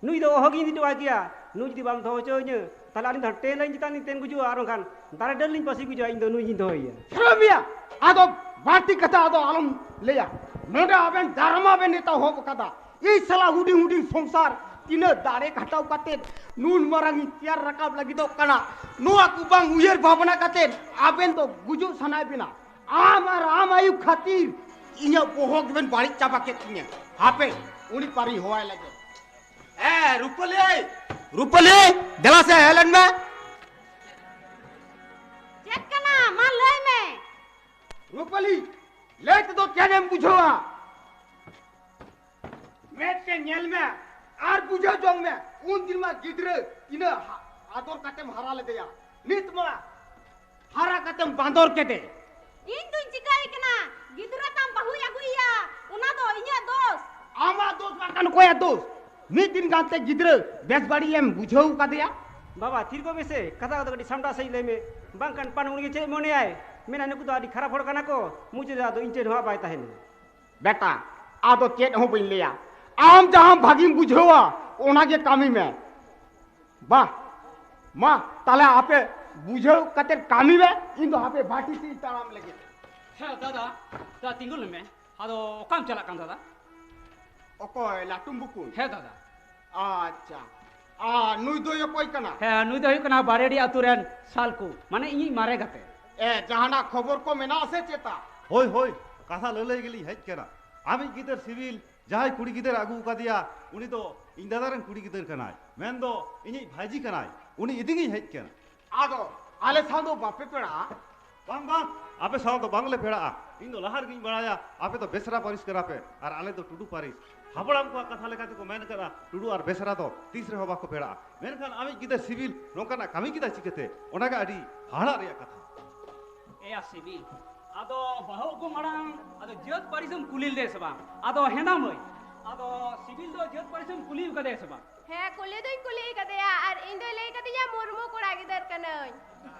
ᱱᱩᱭ ᱫᱚ ᱚᱦᱚ ᱜᱤᱧ ᱤᱫᱤ ᱦᱚᱴᱚ ᱟᱭ ᱠᱮᱭᱟ᱾ ᱱᱩᱭ ᱡᱩᱫᱤ ᱵᱟᱢ ᱫᱚᱦᱚ ᱦᱚᱪᱚ ᱟᱹᱧᱟᱹ, ᱛᱟᱦᱞᱮ ᱟᱹᱞᱤᱧ ᱫᱚ ᱦᱟᱱᱮ ᱴᱨᱮᱱ ᱞᱟᱭᱤᱱ ᱪᱮᱛᱟᱱ ᱞᱤᱧ ᱛᱮᱱ ᱜᱩᱡᱩᱜᱼᱟ, ᱟᱨ ᱵᱟᱝᱠᱷᱟᱱ ᱫᱟᱨᱮ ᱰᱟᱹᱨ ᱞᱤᱧ ᱯᱟᱹᱥᱤ ᱜᱩᱡᱩᱜᱼᱟ᱾ ᱤᱧ ᱫᱚ ᱱᱩᱭ ᱜᱤᱧ ᱫᱚᱦᱚᱭᱮᱭᱟ᱾ ᱥᱮᱨᱚᱢᱤᱭᱟ, ᱟᱫᱚ ᱵᱟᱹᱲᱛᱤ ᱠᱟᱛᱷᱟ ᱟᱫᱚ ᱟᱞᱚᱢ ᱞᱟᱹᱭᱟ᱾ ᱱᱚᱰᱮ ᱟᱵᱮᱱ ᱰᱨᱟᱢᱟ ᱵᱮᱱ ᱮᱛᱚᱦᱚᱵ ᱟᱠᱟᱫᱟ᱾ ᱤᱧ ᱥᱟᱞᱟ ᱦᱩᱰᱤᱧ ᱦᱩᱰᱤᱧ ᱥᱚᱝᱥᱟᱨ ᱛᱤᱱᱟᱹᱜ ᱫᱟᱲᱮ ᱠᱷᱟᱴᱟᱣ ᱠᱟᱛᱮ ᱱᱩᱱ ᱢᱟᱨᱟᱝ ᱤᱧ ᱛᱮᱭᱟᱨ ᱨᱟᱠᱟᱵ ᱞᱟᱹᱜᱤᱫᱚᱜ ᱠᱟᱱᱟ, ᱱᱚᱣᱟ ᱠᱚ ᱵᱟᱝ ᱩᱭᱦᱟᱹᱨ ᱵᱷᱟᱵᱽᱱᱟ ᱠᱟᱛᱮ ᱟᱵᱮᱱ ᱫᱚ ᱜᱩᱡᱩᱜ ᱥᱟᱱᱟᱭᱮᱫ ᱵᱮᱱᱟ᱾ ᱟᱢ ᱟᱨ ᱟᱢ ᱟᱭᱩ ᱠᱷᱟᱹᱛᱤᱨ ᱤᱧᱟᱹᱜ ᱵᱚᱦᱚᱜ ᱜᱮᱵᱮᱱ ᱵᱟᱹᱲᱤᱡ ᱪᱟᱵᱟ ᱠᱮᱫ ᱛᱤᱧᱟᱹ᱾ ᱦᱟᱯᱮ, ᱩᱱᱤ ᱯᱟᱨᱤᱧ ᱦᱚᱦᱚᱣᱟᱭ ᱞᱮᱜᱮ᱾ ᱮ, ᱨᱩᱯᱟᱹᱞᱤ! ᱨᱩᱯᱟᱹᱞᱤ! ᱫᱮᱞᱟ ᱥᱮ, ᱦᱮᱡ ᱞᱮᱱ ᱢᱮ᱾ ᱪᱮᱫ ᱠᱟᱱᱟ? ᱢᱟ ᱞᱟᱹᱭ ᱢᱮ᱾ ᱨᱩᱯᱟᱹᱞᱤ, ᱞᱟᱹᱭ ᱛᱮᱫᱚ ᱪᱮᱫ ᱮᱢ ᱵᱩᱡᱷᱟᱹᱣᱟ? ᱢᱮᱫ ᱛᱮ ᱧᱮᱞ ᱢᱮ ᱟᱨ ᱵᱩᱡᱷᱟᱹᱣ ᱡᱚᱝ ᱢᱮ᱾ ᱩᱱ ᱫᱤᱱ ᱢᱟ ᱜᱤᱫᱽᱨᱟᱹ ᱛᱤᱱᱟᱹᱜ ᱦᱟ-, ᱟᱫᱚᱨ ᱠᱟᱛᱮᱢ ᱦᱟᱨᱟ ᱞᱮᱫᱮᱭᱟ, ᱱᱤᱛ ᱢᱟ ᱦᱟᱨᱟ ᱠᱟᱛᱮᱢ ᱵᱟᱸᱫᱚᱨ ᱠᱮᱫᱮ᱾ ᱤᱧ ᱫᱩᱧ ᱪᱤᱠᱟᱹᱭ ᱠᱟᱱᱟ? ᱜᱤᱫᱽᱨᱟᱹ ᱛᱟᱢ ᱵᱟᱹᱦᱩᱭ ᱟᱹᱜᱩᱭᱮᱭᱟ, ᱚᱱᱟ ᱫᱚ ᱤᱧᱟᱹᱜ ᱫᱳᱥ? ᱟᱢᱟᱜ ᱫᱳᱥ ᱵᱟᱝ ᱠᱟᱱ, ᱚᱠᱚᱭᱟᱜ ᱫᱳᱥ? ᱢᱤᱫ ᱫᱤᱱ ᱜᱟᱱᱛᱮ ᱜᱤᱫᱽᱨᱟᱹ ᱵᱮᱥ ᱵᱟᱹᱲᱤᱡ ᱮᱢ ᱵᱩᱡᱷᱟᱹᱣ ᱠᱟᱫᱮᱭᱟ? ᱵᱟᱵᱟ, ᱛᱷᱤᱨ ᱠᱚᱜ ᱢᱮᱥᱮ, ᱠᱟᱛᱷᱟ ᱠᱚᱫᱚ ᱠᱟᱹᱴᱤᱡ ᱥᱟᱢᱴᱟᱣ ᱥᱟᱺᱦᱤᱡ ᱞᱟᱹᱭ ᱢᱮ᱾ ᱵᱟᱝᱠᱷᱟᱱ ᱯᱟᱱ ᱩᱱᱤ ᱜᱮ ᱪᱮᱫ ᱢᱚᱱᱮᱭᱟᱭ, ᱢᱮᱱᱟ, "ᱱᱩᱠᱩ ᱫᱚ ᱟᱹᱰᱤ ᱠᱷᱟᱨᱟᱯ ᱦᱚᱲ ᱠᱟᱱᱟ ᱠᱚ", ᱢᱩᱪᱟᱹᱫ ᱨᱮ ᱟᱫᱚ ᱤᱧ ᱴᱷᱮᱱ ᱦᱚᱸ ᱵᱟᱭ ᱛᱟᱦᱮᱱᱟ᱾ ᱵᱮᱴᱟ, ᱟᱫᱚ ᱪᱮᱫ ᱦᱚᱸ ᱵᱟᱹᱧ ᱞᱟᱹᱭᱟ, ᱟᱢ ᱡᱟᱦᱟᱸ ᱵᱷᱟᱹᱜᱤᱢ ᱵᱩᱡᱷᱟᱹᱣᱟ ᱚᱱᱟ ᱜᱮ ᱠᱟᱹᱢᱤ ᱢᱮ᱾ ᱵᱟ, ᱢᱟ ᱛᱟᱦᱞᱮ ᱟᱯᱮ ᱵᱩᱡᱷᱟᱹᱣ ᱠᱟᱛᱮ ᱠᱟᱹᱢᱤ ᱢᱮ, ᱤᱧ ᱫᱚ ᱦᱟᱯᱮ ᱵᱟᱹᱴᱤ ᱛᱤᱧ ᱛᱟᱲᱟᱢ ᱞᱟᱹᱜᱤᱫ᱾ ᱦᱮᱸ ᱫᱟᱫᱟ, ᱫᱟ ᱛᱤᱸᱜᱩ ᱞᱮᱢᱮ᱾ ᱟᱫᱚ ᱚᱠᱟᱢ ᱪᱟᱞᱟᱜ ᱠᱟᱱ ᱫᱟᱫᱟ? ᱚᱠᱚᱭ, ᱞᱟᱹᱴᱩᱢ ᱵᱩᱠᱩᱱ? ᱦᱮᱸ ᱫᱟᱫᱟ᱾ ᱟᱪᱪᱷᱟ, ᱟᱨ ᱱᱩᱭ ᱫᱚᱭ ᱚᱠᱚᱭ ᱠᱟᱱᱟ? ᱦᱮᱸ, ᱱᱩᱭ ᱫᱚ ᱦᱩᱭᱩᱜ ᱠᱟᱱᱟ ᱵᱟᱨᱮᱰᱤ ᱟᱛᱳ ᱨᱮᱱ ᱥᱟᱞᱠᱩ, ᱢᱟᱱᱮ ᱤᱧᱤᱡ ᱢᱟᱨᱮ ᱜᱟᱛᱮ᱾ ᱮ, ᱡᱟᱦᱟᱱᱟᱜ ᱠᱷᱚᱵᱚᱨ ᱠᱚ ᱢᱮᱱᱟᱜᱼᱟ ᱥᱮ ᱪᱮᱛᱟ? ᱦᱳᱭ, ᱦᱳᱭ, ᱠᱟᱛᱷᱟ ᱞᱟᱹᱞᱟᱹᱭ ᱜᱮᱞᱤᱧ ᱦᱮᱡ ᱠᱟᱱᱟ᱾ ᱟᱢᱤᱡ ᱜᱤᱫᱟᱹᱨ ᱥᱤᱵᱤᱞ, ᱡᱟᱦᱟᱸᱭ ᱠᱩᱲᱤ ᱜᱤᱫᱟᱹᱨ ᱟᱹᱜᱩ ᱟᱠᱟᱫᱮᱭᱟ, ᱩᱱᱤ ᱫᱚ ᱤᱧ ᱫᱟᱫᱟ ᱨᱮᱱ ᱠᱩᱲᱤ ᱜᱤᱫᱟᱹᱨ ᱠᱟᱱᱟᱭ, ᱢᱮᱱᱫᱚ ᱤᱧᱤᱡ ᱵᱷᱟᱹᱭᱡᱤ ᱠᱟᱱᱟᱭ᱾ ᱩᱱᱤ ᱤᱫᱤ ᱜᱤᱧ ᱦᱮᱡ ᱠᱟᱱᱟ᱾ ᱟᱫᱚ ᱟᱞᱮ ᱥᱟᱶ ᱫᱚ ᱵᱟᱯᱮ ᱯᱮᱲᱟᱜᱼᱟ? ᱵᱟᱝ, ᱵᱟᱝ, ᱟᱯᱮ ᱥᱟᱶ ᱫᱚ ᱵᱟᱝᱞᱮ ᱯᱮᱲᱟᱜᱼᱟ᱾ ᱤᱧ ᱫᱚ ᱞᱟᱦᱟ ᱨᱮᱜᱤᱧ ᱵᱟᱲᱟᱭᱟ ᱟᱯᱮ ᱫᱚ ᱵᱮᱥᱨᱟ ᱯᱟᱹᱨᱤᱥ ᱠᱟᱱᱟ ᱯᱮ ᱟᱨ ᱟᱞᱮ ᱫᱚ ᱴᱩᱰᱩ ᱯᱟᱹᱨᱤᱥ᱾ ᱦᱟᱯᱲᱟᱢ ᱠᱚᱣᱟᱜ ᱠᱟᱛᱷᱟ ᱞᱮᱠᱟ ᱛᱮᱠᱚ ᱢᱮᱱ ᱠᱟᱫᱟ, ᱴᱩᱰᱩ ᱟᱨ ᱵᱮᱥᱨᱟ ᱫᱚ ᱛᱤᱥ ᱨᱮᱦᱚᱸ ᱵᱟᱠᱚ ᱯᱮᱲᱟᱜᱼᱟ᱾ ᱢᱮᱱᱠᱷᱟᱱ ᱟᱢᱤᱡ ᱜᱤᱫᱟᱹᱨ ᱥᱤᱵᱤᱞ ᱱᱚᱝᱠᱟᱱᱟᱜ ᱠᱟᱹᱢᱤ ᱠᱮᱫᱟ ᱪᱤᱠᱟᱹᱛᱮ? ᱚᱱᱟᱜᱮ ᱟᱹᱰᱤ ᱦᱟᱦᱟᱲᱟᱜ ᱨᱮᱭᱟᱜ ᱠᱟᱛᱷᱟ᱾ ᱮᱭᱟ ᱥᱤᱵᱤᱞ, ᱟᱫᱚ ᱵᱟᱹᱦᱩ ᱟᱹᱜᱩ ᱢᱟᱲᱟᱝ ᱟᱫᱚ ᱡᱟᱹᱛ ᱯᱟᱹᱨᱤᱥ ᱮᱢ ᱠᱩᱞᱤ ᱞᱮᱫᱮᱭᱟ ᱥᱮ ᱵᱟᱝ? ᱟᱫᱚ ᱦᱮᱸᱫᱟ ᱢᱟᱹᱭ, ᱟᱫᱚ ᱥᱤᱵᱤᱞ ᱫᱚ ᱡᱟᱹᱛ ᱯᱟᱹᱨᱤᱥ ᱮᱢ ᱠᱩᱞᱤ ᱟᱠᱟᱫᱮᱭᱟ ᱥᱮ ᱵᱟᱝ? ᱦᱮᱸ, ᱠᱩᱞᱤ ᱫᱩᱧ ᱠᱩᱞᱤ ᱟᱠᱟᱫᱮᱭᱟ ᱟᱨ ᱤᱧ ᱫᱚᱭ ᱞᱟᱹᱭ ᱠᱟᱫᱤᱧᱟ ᱢᱩᱨᱢᱩ ᱠᱚᱲᱟ ᱜᱤᱫᱟᱹᱨ ᱠᱟᱹᱱᱟᱹᱧ᱾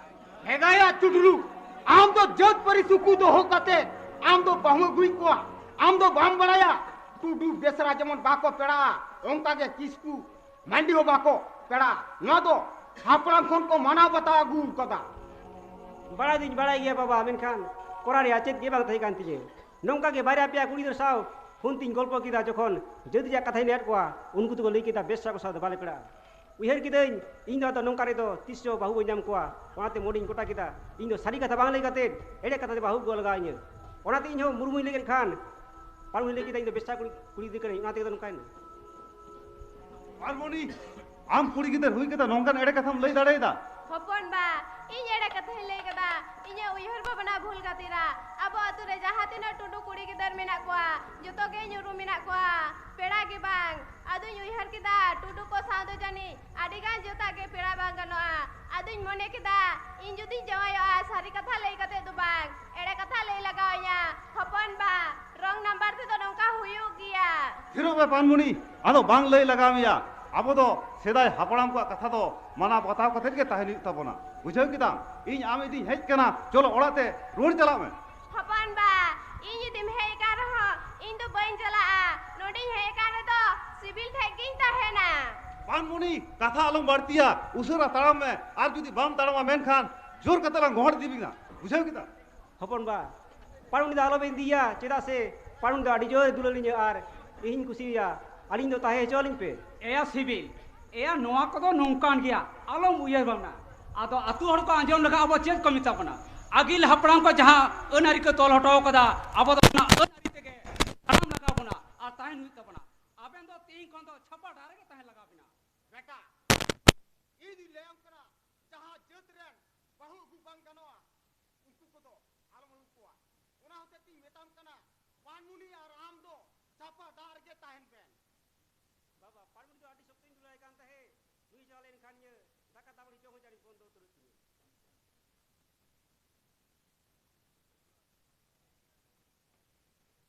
ᱦᱮᱸᱫᱟᱭᱟ ᱪᱩᱰᱨᱩ, ᱟᱢ ᱫᱚ ᱡᱟᱹᱛ ᱯᱟᱹᱨᱤᱥ ᱩᱠᱩ ᱫᱚᱦᱚ ᱠᱟᱛᱮ ᱟᱢ ᱫᱚ ᱵᱟᱹᱦᱩ ᱟᱹᱜᱩᱭᱮᱫ ᱠᱚᱣᱟ, ᱟᱢ ᱫᱚ ᱵᱟᱢ ᱵᱟᱲᱟᱭᱟ? ᱴᱩᱰᱩ ᱵᱮᱥᱨᱟ ᱡᱮᱢᱚᱱ ᱵᱟᱠᱚ ᱯᱮᱲᱟᱜᱼᱟ, ᱚᱱᱠᱟ ᱜᱮ ᱠᱤᱥᱠᱩ ᱢᱟᱱᱰᱤ ᱦᱚᱸ ᱵᱟᱠᱚ ᱯᱮᱲᱟᱜᱼᱟ᱾ ᱱᱚᱣᱟ ᱫᱚ ᱦᱟᱯᱲᱟᱢ ᱠᱷᱚᱱ ᱠᱚ ᱢᱟᱱᱟᱣ ᱵᱟᱛᱟᱣ ᱟᱹᱜᱩ ᱠᱟᱫᱟ᱾ ᱵᱟᱲᱟᱭ ᱫᱩᱧ ᱵᱟᱲᱟᱭ ᱜᱮᱭᱟ ᱵᱟᱵᱟ, ᱢᱮᱱᱠᱷᱟᱱ ᱠᱚᱨᱟᱣ ᱨᱮᱭᱟᱜ ᱪᱮᱫ ᱜᱮ ᱵᱟᱝ ᱛᱟᱦᱮᱸ ᱠᱟᱱ ᱛᱤᱧᱟᱹ᱾ ᱱᱚᱝᱠᱟ ᱜᱮ ᱵᱟᱨᱭᱟ ᱯᱮᱭᱟ ᱠᱩᱲᱤ ᱜᱤᱫᱽᱨᱟᱹ ᱥᱟᱶ ᱯᱷᱳᱱ ᱛᱤᱧ ᱜᱚᱞᱯᱚ ᱠᱮᱫᱟ, ᱡᱚᱠᱷᱚᱱ ᱡᱟᱹᱛ ᱨᱮᱭᱟᱜ ᱠᱟᱛᱷᱟᱧ ᱞᱟᱹᱭᱟᱫ ᱠᱚᱣᱟ, ᱩᱱᱠᱩ ᱫᱚᱠᱚ ᱞᱟᱹᱭ ᱠᱮᱫᱟ, "ᱵᱮᱥᱨᱟ ᱠᱚ ᱥᱟᱶ ᱫᱚ ᱵᱟᱞᱮ ᱯᱮᱲᱟᱜᱼᱟ᱾" ᱩᱭᱦᱟᱹᱨ ᱠᱤᱫᱟᱹᱧ, ᱤᱧ ᱫᱚ ᱟᱫᱚ ᱱᱚᱝᱠᱟ ᱨᱮᱫᱚ ᱛᱤᱥ ᱦᱚᱸ ᱵᱟᱹᱦᱩ ᱵᱟᱹᱧ ᱧᱟᱢ ᱠᱚᱣᱟ᱾ ᱚᱱᱟᱛᱮ ᱢᱚᱱᱮᱧ ᱜᱚᱴᱟ ᱠᱮᱫᱟ, ᱤᱧ ᱫᱚ ᱥᱟᱹᱨᱤ ᱠᱟᱛᱷᱟ ᱵᱟᱝ ᱞᱟᱹᱭ ᱠᱟᱛᱮᱫ ᱮᱲᱮ ᱠᱟᱛᱷᱟ ᱛᱮ ᱵᱟᱹᱦᱩ ᱟᱹᱜᱩ ᱞᱟᱜᱟᱣ ᱤᱧᱟᱹ᱾ ᱚᱱᱟᱛᱮ ᱤᱧ ᱦᱚᱸ ᱢᱩᱨᱢᱩᱧ ᱞᱟᱹᱭ ᱠᱮᱫ ᱠᱷᱟᱱ, ᱯᱟᱲᱩᱭ ᱞᱟᱹᱭ ᱠᱮᱫᱟ, "ᱤᱧ ᱫᱚ ᱵᱮᱥᱨᱟ ᱠᱩᱲᱤ, ᱠᱩᱲᱤ ᱜᱤᱫᱽᱨᱟᱹ ᱠᱟᱹᱱᱟᱹᱧ, ᱚᱱᱟ ᱛᱮᱜᱮ ᱫᱚ ᱱᱚᱝᱠᱟᱭᱮᱱᱟ᱾" ᱯᱟᱨᱢᱚᱱᱤ, ᱟᱢ ᱠᱩᱲᱤ ᱜᱤᱫᱟᱹᱨ ᱦᱩᱭ ᱠᱟᱛᱮ ᱱᱚᱝᱠᱟᱱ ᱮᱲᱮ ᱠᱟᱛᱷᱟᱢ ᱞᱟᱹᱭ ᱫᱟᱲᱮᱭᱟᱫᱟ? ᱦᱚᱯᱚᱱ ᱵᱟ, ᱤᱧ ᱮᱲᱮ ᱠᱟᱛᱷᱟᱧ ᱞᱟᱹᱭ ᱠᱟᱫᱟ᱾ ᱤᱧᱟᱹᱜ ᱩᱭᱦᱟᱹᱨ ᱵᱷᱟᱵᱽᱱᱟ ᱵᱷᱩᱞ ᱠᱷᱟᱹᱛᱤᱨᱟ᱾ ᱟᱵᱚ ᱟᱛᱳ ᱨᱮ ᱡᱟᱦᱟᱸ ᱛᱤᱱᱟᱹᱜ ᱴᱩᱰᱩ ᱠᱩᱲᱤ ᱜᱤᱫᱟᱹᱨ ᱢᱮᱱᱟᱜ ᱠᱚᱣᱟ, ᱡᱚᱛᱚ ᱜᱮ ᱧᱩᱨᱩ ᱢᱮᱱᱟᱜ ᱠᱚᱣᱟ, ᱯᱮᱲᱟ ᱜᱮ ᱵᱟᱝ᱾ ᱟᱫᱚᱧ ᱩᱭᱦᱟᱹᱨ ᱠᱮᱫᱟ, ᱴᱩᱰᱩ ᱠᱚ ᱥᱟᱶ ᱫᱚ ᱡᱟᱹᱱᱤᱡ ᱟᱹᱰᱤ ᱜᱟᱱ ᱡᱟᱹᱛᱟᱜ ᱜᱮ ᱯᱮᱲᱟ ᱵᱟᱝ ᱜᱟᱱᱚᱜᱼᱟ᱾ ᱟᱫᱚᱧ ᱢᱚᱱᱮ ᱠᱮᱫᱟ, ᱤᱧ ᱡᱩᱫᱤᱧ ᱡᱟᱶᱟᱭᱚᱜᱼᱟ, ᱥᱟᱹᱨᱤ ᱠᱟᱛᱷᱟ ᱞᱟᱹᱭ ᱠᱟᱛᱮ ᱫᱚ ᱵᱟᱝ, ᱮᱲᱮ ᱠᱟᱛᱷᱟ ᱞᱟᱹᱭ ᱞᱟᱜᱟᱣ ᱤᱧᱟ᱾ ᱦᱚᱯᱚᱱ ᱵᱟ, ᱨᱚᱝ ᱱᱟᱢᱵᱟᱨ ᱛᱮᱫᱚ ᱱᱚᱝᱠᱟ ᱦᱩᱭᱩᱜ ᱜᱮᱭᱟ᱾ ᱛᱷᱤᱨᱚᱜ ᱢᱮ ᱯᱟᱱᱢᱩᱱᱤ, ᱟᱫᱚ ᱵᱟᱝ ᱞᱟᱹᱭ ᱞᱟᱜᱟᱣ ᱢᱮᱭᱟ᱾ ᱟᱵᱚ ᱫᱚ ᱥᱮᱫᱟᱭ ᱦᱟᱯᱲᱟᱢ ᱠᱚᱣᱟᱜ ᱠᱟᱛᱷᱟ ᱫᱚ ᱢᱟᱱᱟᱣ ᱵᱟᱛᱟᱣ ᱠᱟᱛᱮ ᱜᱮ ᱛᱟᱦᱮᱱ ᱦᱩᱭᱩᱜ ᱛᱟᱵᱚᱱᱟ, ᱵᱩᱡᱷᱟᱹᱣ ᱠᱮᱫᱟᱢ? ᱤᱧ ᱟᱢ ᱤᱫᱤᱧ ᱦᱮᱡ ᱠᱟᱱᱟ, ᱪᱚᱞᱚ ᱚᱲᱟᱜ ᱛᱮ ᱨᱩᱣᱟᱹᱲ ᱪᱟᱞᱟᱜ ᱢᱮ᱾ ᱦᱚᱯᱚᱱ ᱵᱟ, ᱤᱧ ᱡᱩᱫᱤᱢ ᱦᱮᱡ ᱟᱠᱟᱱ ᱨᱮᱦᱚᱸ ᱤᱧ ᱫᱚ ᱵᱟᱹᱧ ᱪᱟᱞᱟᱜᱼᱟ᱾ ᱱᱚᱰᱮᱧ ᱦᱮᱡ ᱟᱠᱟᱱ ᱨᱮᱫᱚ ᱥᱤᱵᱤᱞ ᱴᱷᱮᱡ ᱜᱤᱧ ᱛᱟᱦᱮᱱᱟ᱾ ᱯᱟᱱᱢᱩᱱᱤ, ᱠᱟᱛᱷᱟ ᱟᱞᱚᱢ ᱵᱟᱹᱲᱛᱤᱭᱟ, ᱩᱥᱟᱹᱨᱟ ᱛᱟᱲᱟᱢ ᱢᱮ, ᱟᱨ ᱡᱩᱫᱤ ᱵᱟᱢ ᱛᱟᱲᱟᱢᱟ ᱢᱮᱱᱠᱷᱟᱱ ᱡᱳᱨ ᱠᱟᱛᱮ ᱞᱟᱝ ᱜᱚᱦᱚᱲ ᱤᱫᱤ ᱢᱮᱭᱟ, ᱵᱩᱡᱷᱟᱹᱣ ᱠᱮᱫᱟ? ᱦᱚᱯᱚᱱ ᱵᱟ, ᱯᱟᱲᱩᱱ ᱫᱚ ᱟᱞᱚᱵᱮᱱ ᱤᱫᱤᱭᱟ, ᱪᱮᱫᱟᱜ ᱥᱮ ᱯᱟᱲᱩᱱ ᱫᱚ ᱟᱹᱰᱤ ᱡᱳᱨ ᱫᱩᱞᱟᱹᱲ ᱞᱤᱧᱟᱹ ᱟᱨ ᱤᱧ ᱠᱩᱥᱤᱭᱟᱭᱟ᱾ ᱟᱹᱞᱤᱧ ᱫᱚ ᱛᱟᱦᱮᱸ ᱦᱚᱪᱚ ᱟᱹᱞᱤᱧ ᱯᱮ᱾ ᱮᱭᱟ ᱥᱤᱵᱤᱞ, ᱮᱭᱟ, ᱱᱚᱣᱟ ᱠᱚᱫᱚ ᱱᱚᱝᱠᱟᱱ ᱜᱮᱭᱟ, ᱟᱞᱚᱢ ᱩᱭᱦᱟᱹᱨ ᱵᱷᱟᱵᱽᱱᱟ᱾ ᱟᱫᱚ ᱟᱹᱛᱩ ᱦᱚᱲ ᱠᱚ ᱟᱸᱡᱚᱢ ᱞᱮᱠᱷᱟᱱ ᱟᱵᱚ ᱪᱮᱫ ᱠᱚ ᱢᱮᱛᱟ ᱵᱚᱱᱟ? ᱟᱹᱜᱤᱞ ᱦᱟᱯᱲᱟᱢ ᱠᱚ ᱡᱟᱦᱟᱸ ᱟᱹᱱ ᱟᱹᱨᱤ ᱠᱚ ᱛᱚᱞ ᱦᱚᱴᱚ ᱠᱟᱫᱟ, ᱟᱵᱚ ᱫᱚ ᱚᱱᱟ ᱟᱹᱱ ᱟᱹᱨᱤ ᱛᱮᱜᱮ ᱛᱟᱲᱟᱢ ᱞᱟᱜᱟᱣ ᱵᱚᱱᱟ ᱟᱨ ᱛᱟᱦᱮᱱ ᱦᱩᱭᱩᱜ ᱛᱟᱵᱚᱱᱟ᱾ ᱟᱵᱮᱱ ᱫᱚ ᱛᱮᱦᱮᱧ ᱠᱷᱚᱱ ᱫᱚ ᱪᱷᱟᱯᱟ ᱰᱟᱦᱟᱨ ᱨᱮᱜᱮ ᱛᱟᱦᱮᱸ ᱞᱟᱜᱟᱣ ᱵᱮᱱᱟ᱾ ᱵᱮᱴᱟ, ᱤᱧ ᱫᱩᱧ ᱞᱟᱹᱭᱟᱢ ᱠᱟᱱᱟ, ᱡᱟᱦᱟᱸ ᱡᱟᱹᱛ ᱨᱮᱱ ᱵᱟᱹᱦᱩ ᱟᱹᱜᱩ ᱵᱟᱝ ᱜᱟᱱᱚᱜᱼᱟ, ᱩᱱᱠᱩ ᱠᱚᱫᱚ ᱟᱞᱚᱢ ᱟᱹᱜᱩ ᱠᱚᱣᱟ᱾ ᱚᱱᱟ ᱦᱚᱛᱮᱡ ᱛᱤᱧ ᱢᱮᱛᱟᱢ ᱠᱟᱱᱟ, ᱯᱟᱱᱢᱩᱱᱤ ᱟᱨ ᱟᱢ ᱫᱚ ᱪᱷᱟᱯᱟ ᱰᱟᱦᱟᱨ ᱨᱮᱜᱮ ᱛᱟᱦᱮᱱ ᱵᱮᱱ᱾ ᱵᱟᱵᱟ, ᱯᱟᱱᱢᱩᱱᱤ ᱫᱚ ᱟᱹᱰᱤ ᱥᱚᱠᱛᱚᱧ ᱫᱩᱞᱟᱭ ᱠᱟᱱ ᱛᱟᱦᱮᱸᱫ᱾ ᱱᱩᱭ ᱪᱟᱞᱟᱣ ᱞᱮᱱᱠᱷᱟᱱ ᱤᱧᱟᱹᱜ ᱫᱟᱠᱟ ᱫᱟᱜ ᱢᱟᱹᱰᱤ ᱡᱚᱢ ᱦᱚᱸ ᱡᱟᱹᱱᱤᱡ ᱵᱚᱱᱫᱚ ᱩᱛᱟᱹᱨᱚᱜ ᱛᱤᱧᱟᱹ᱾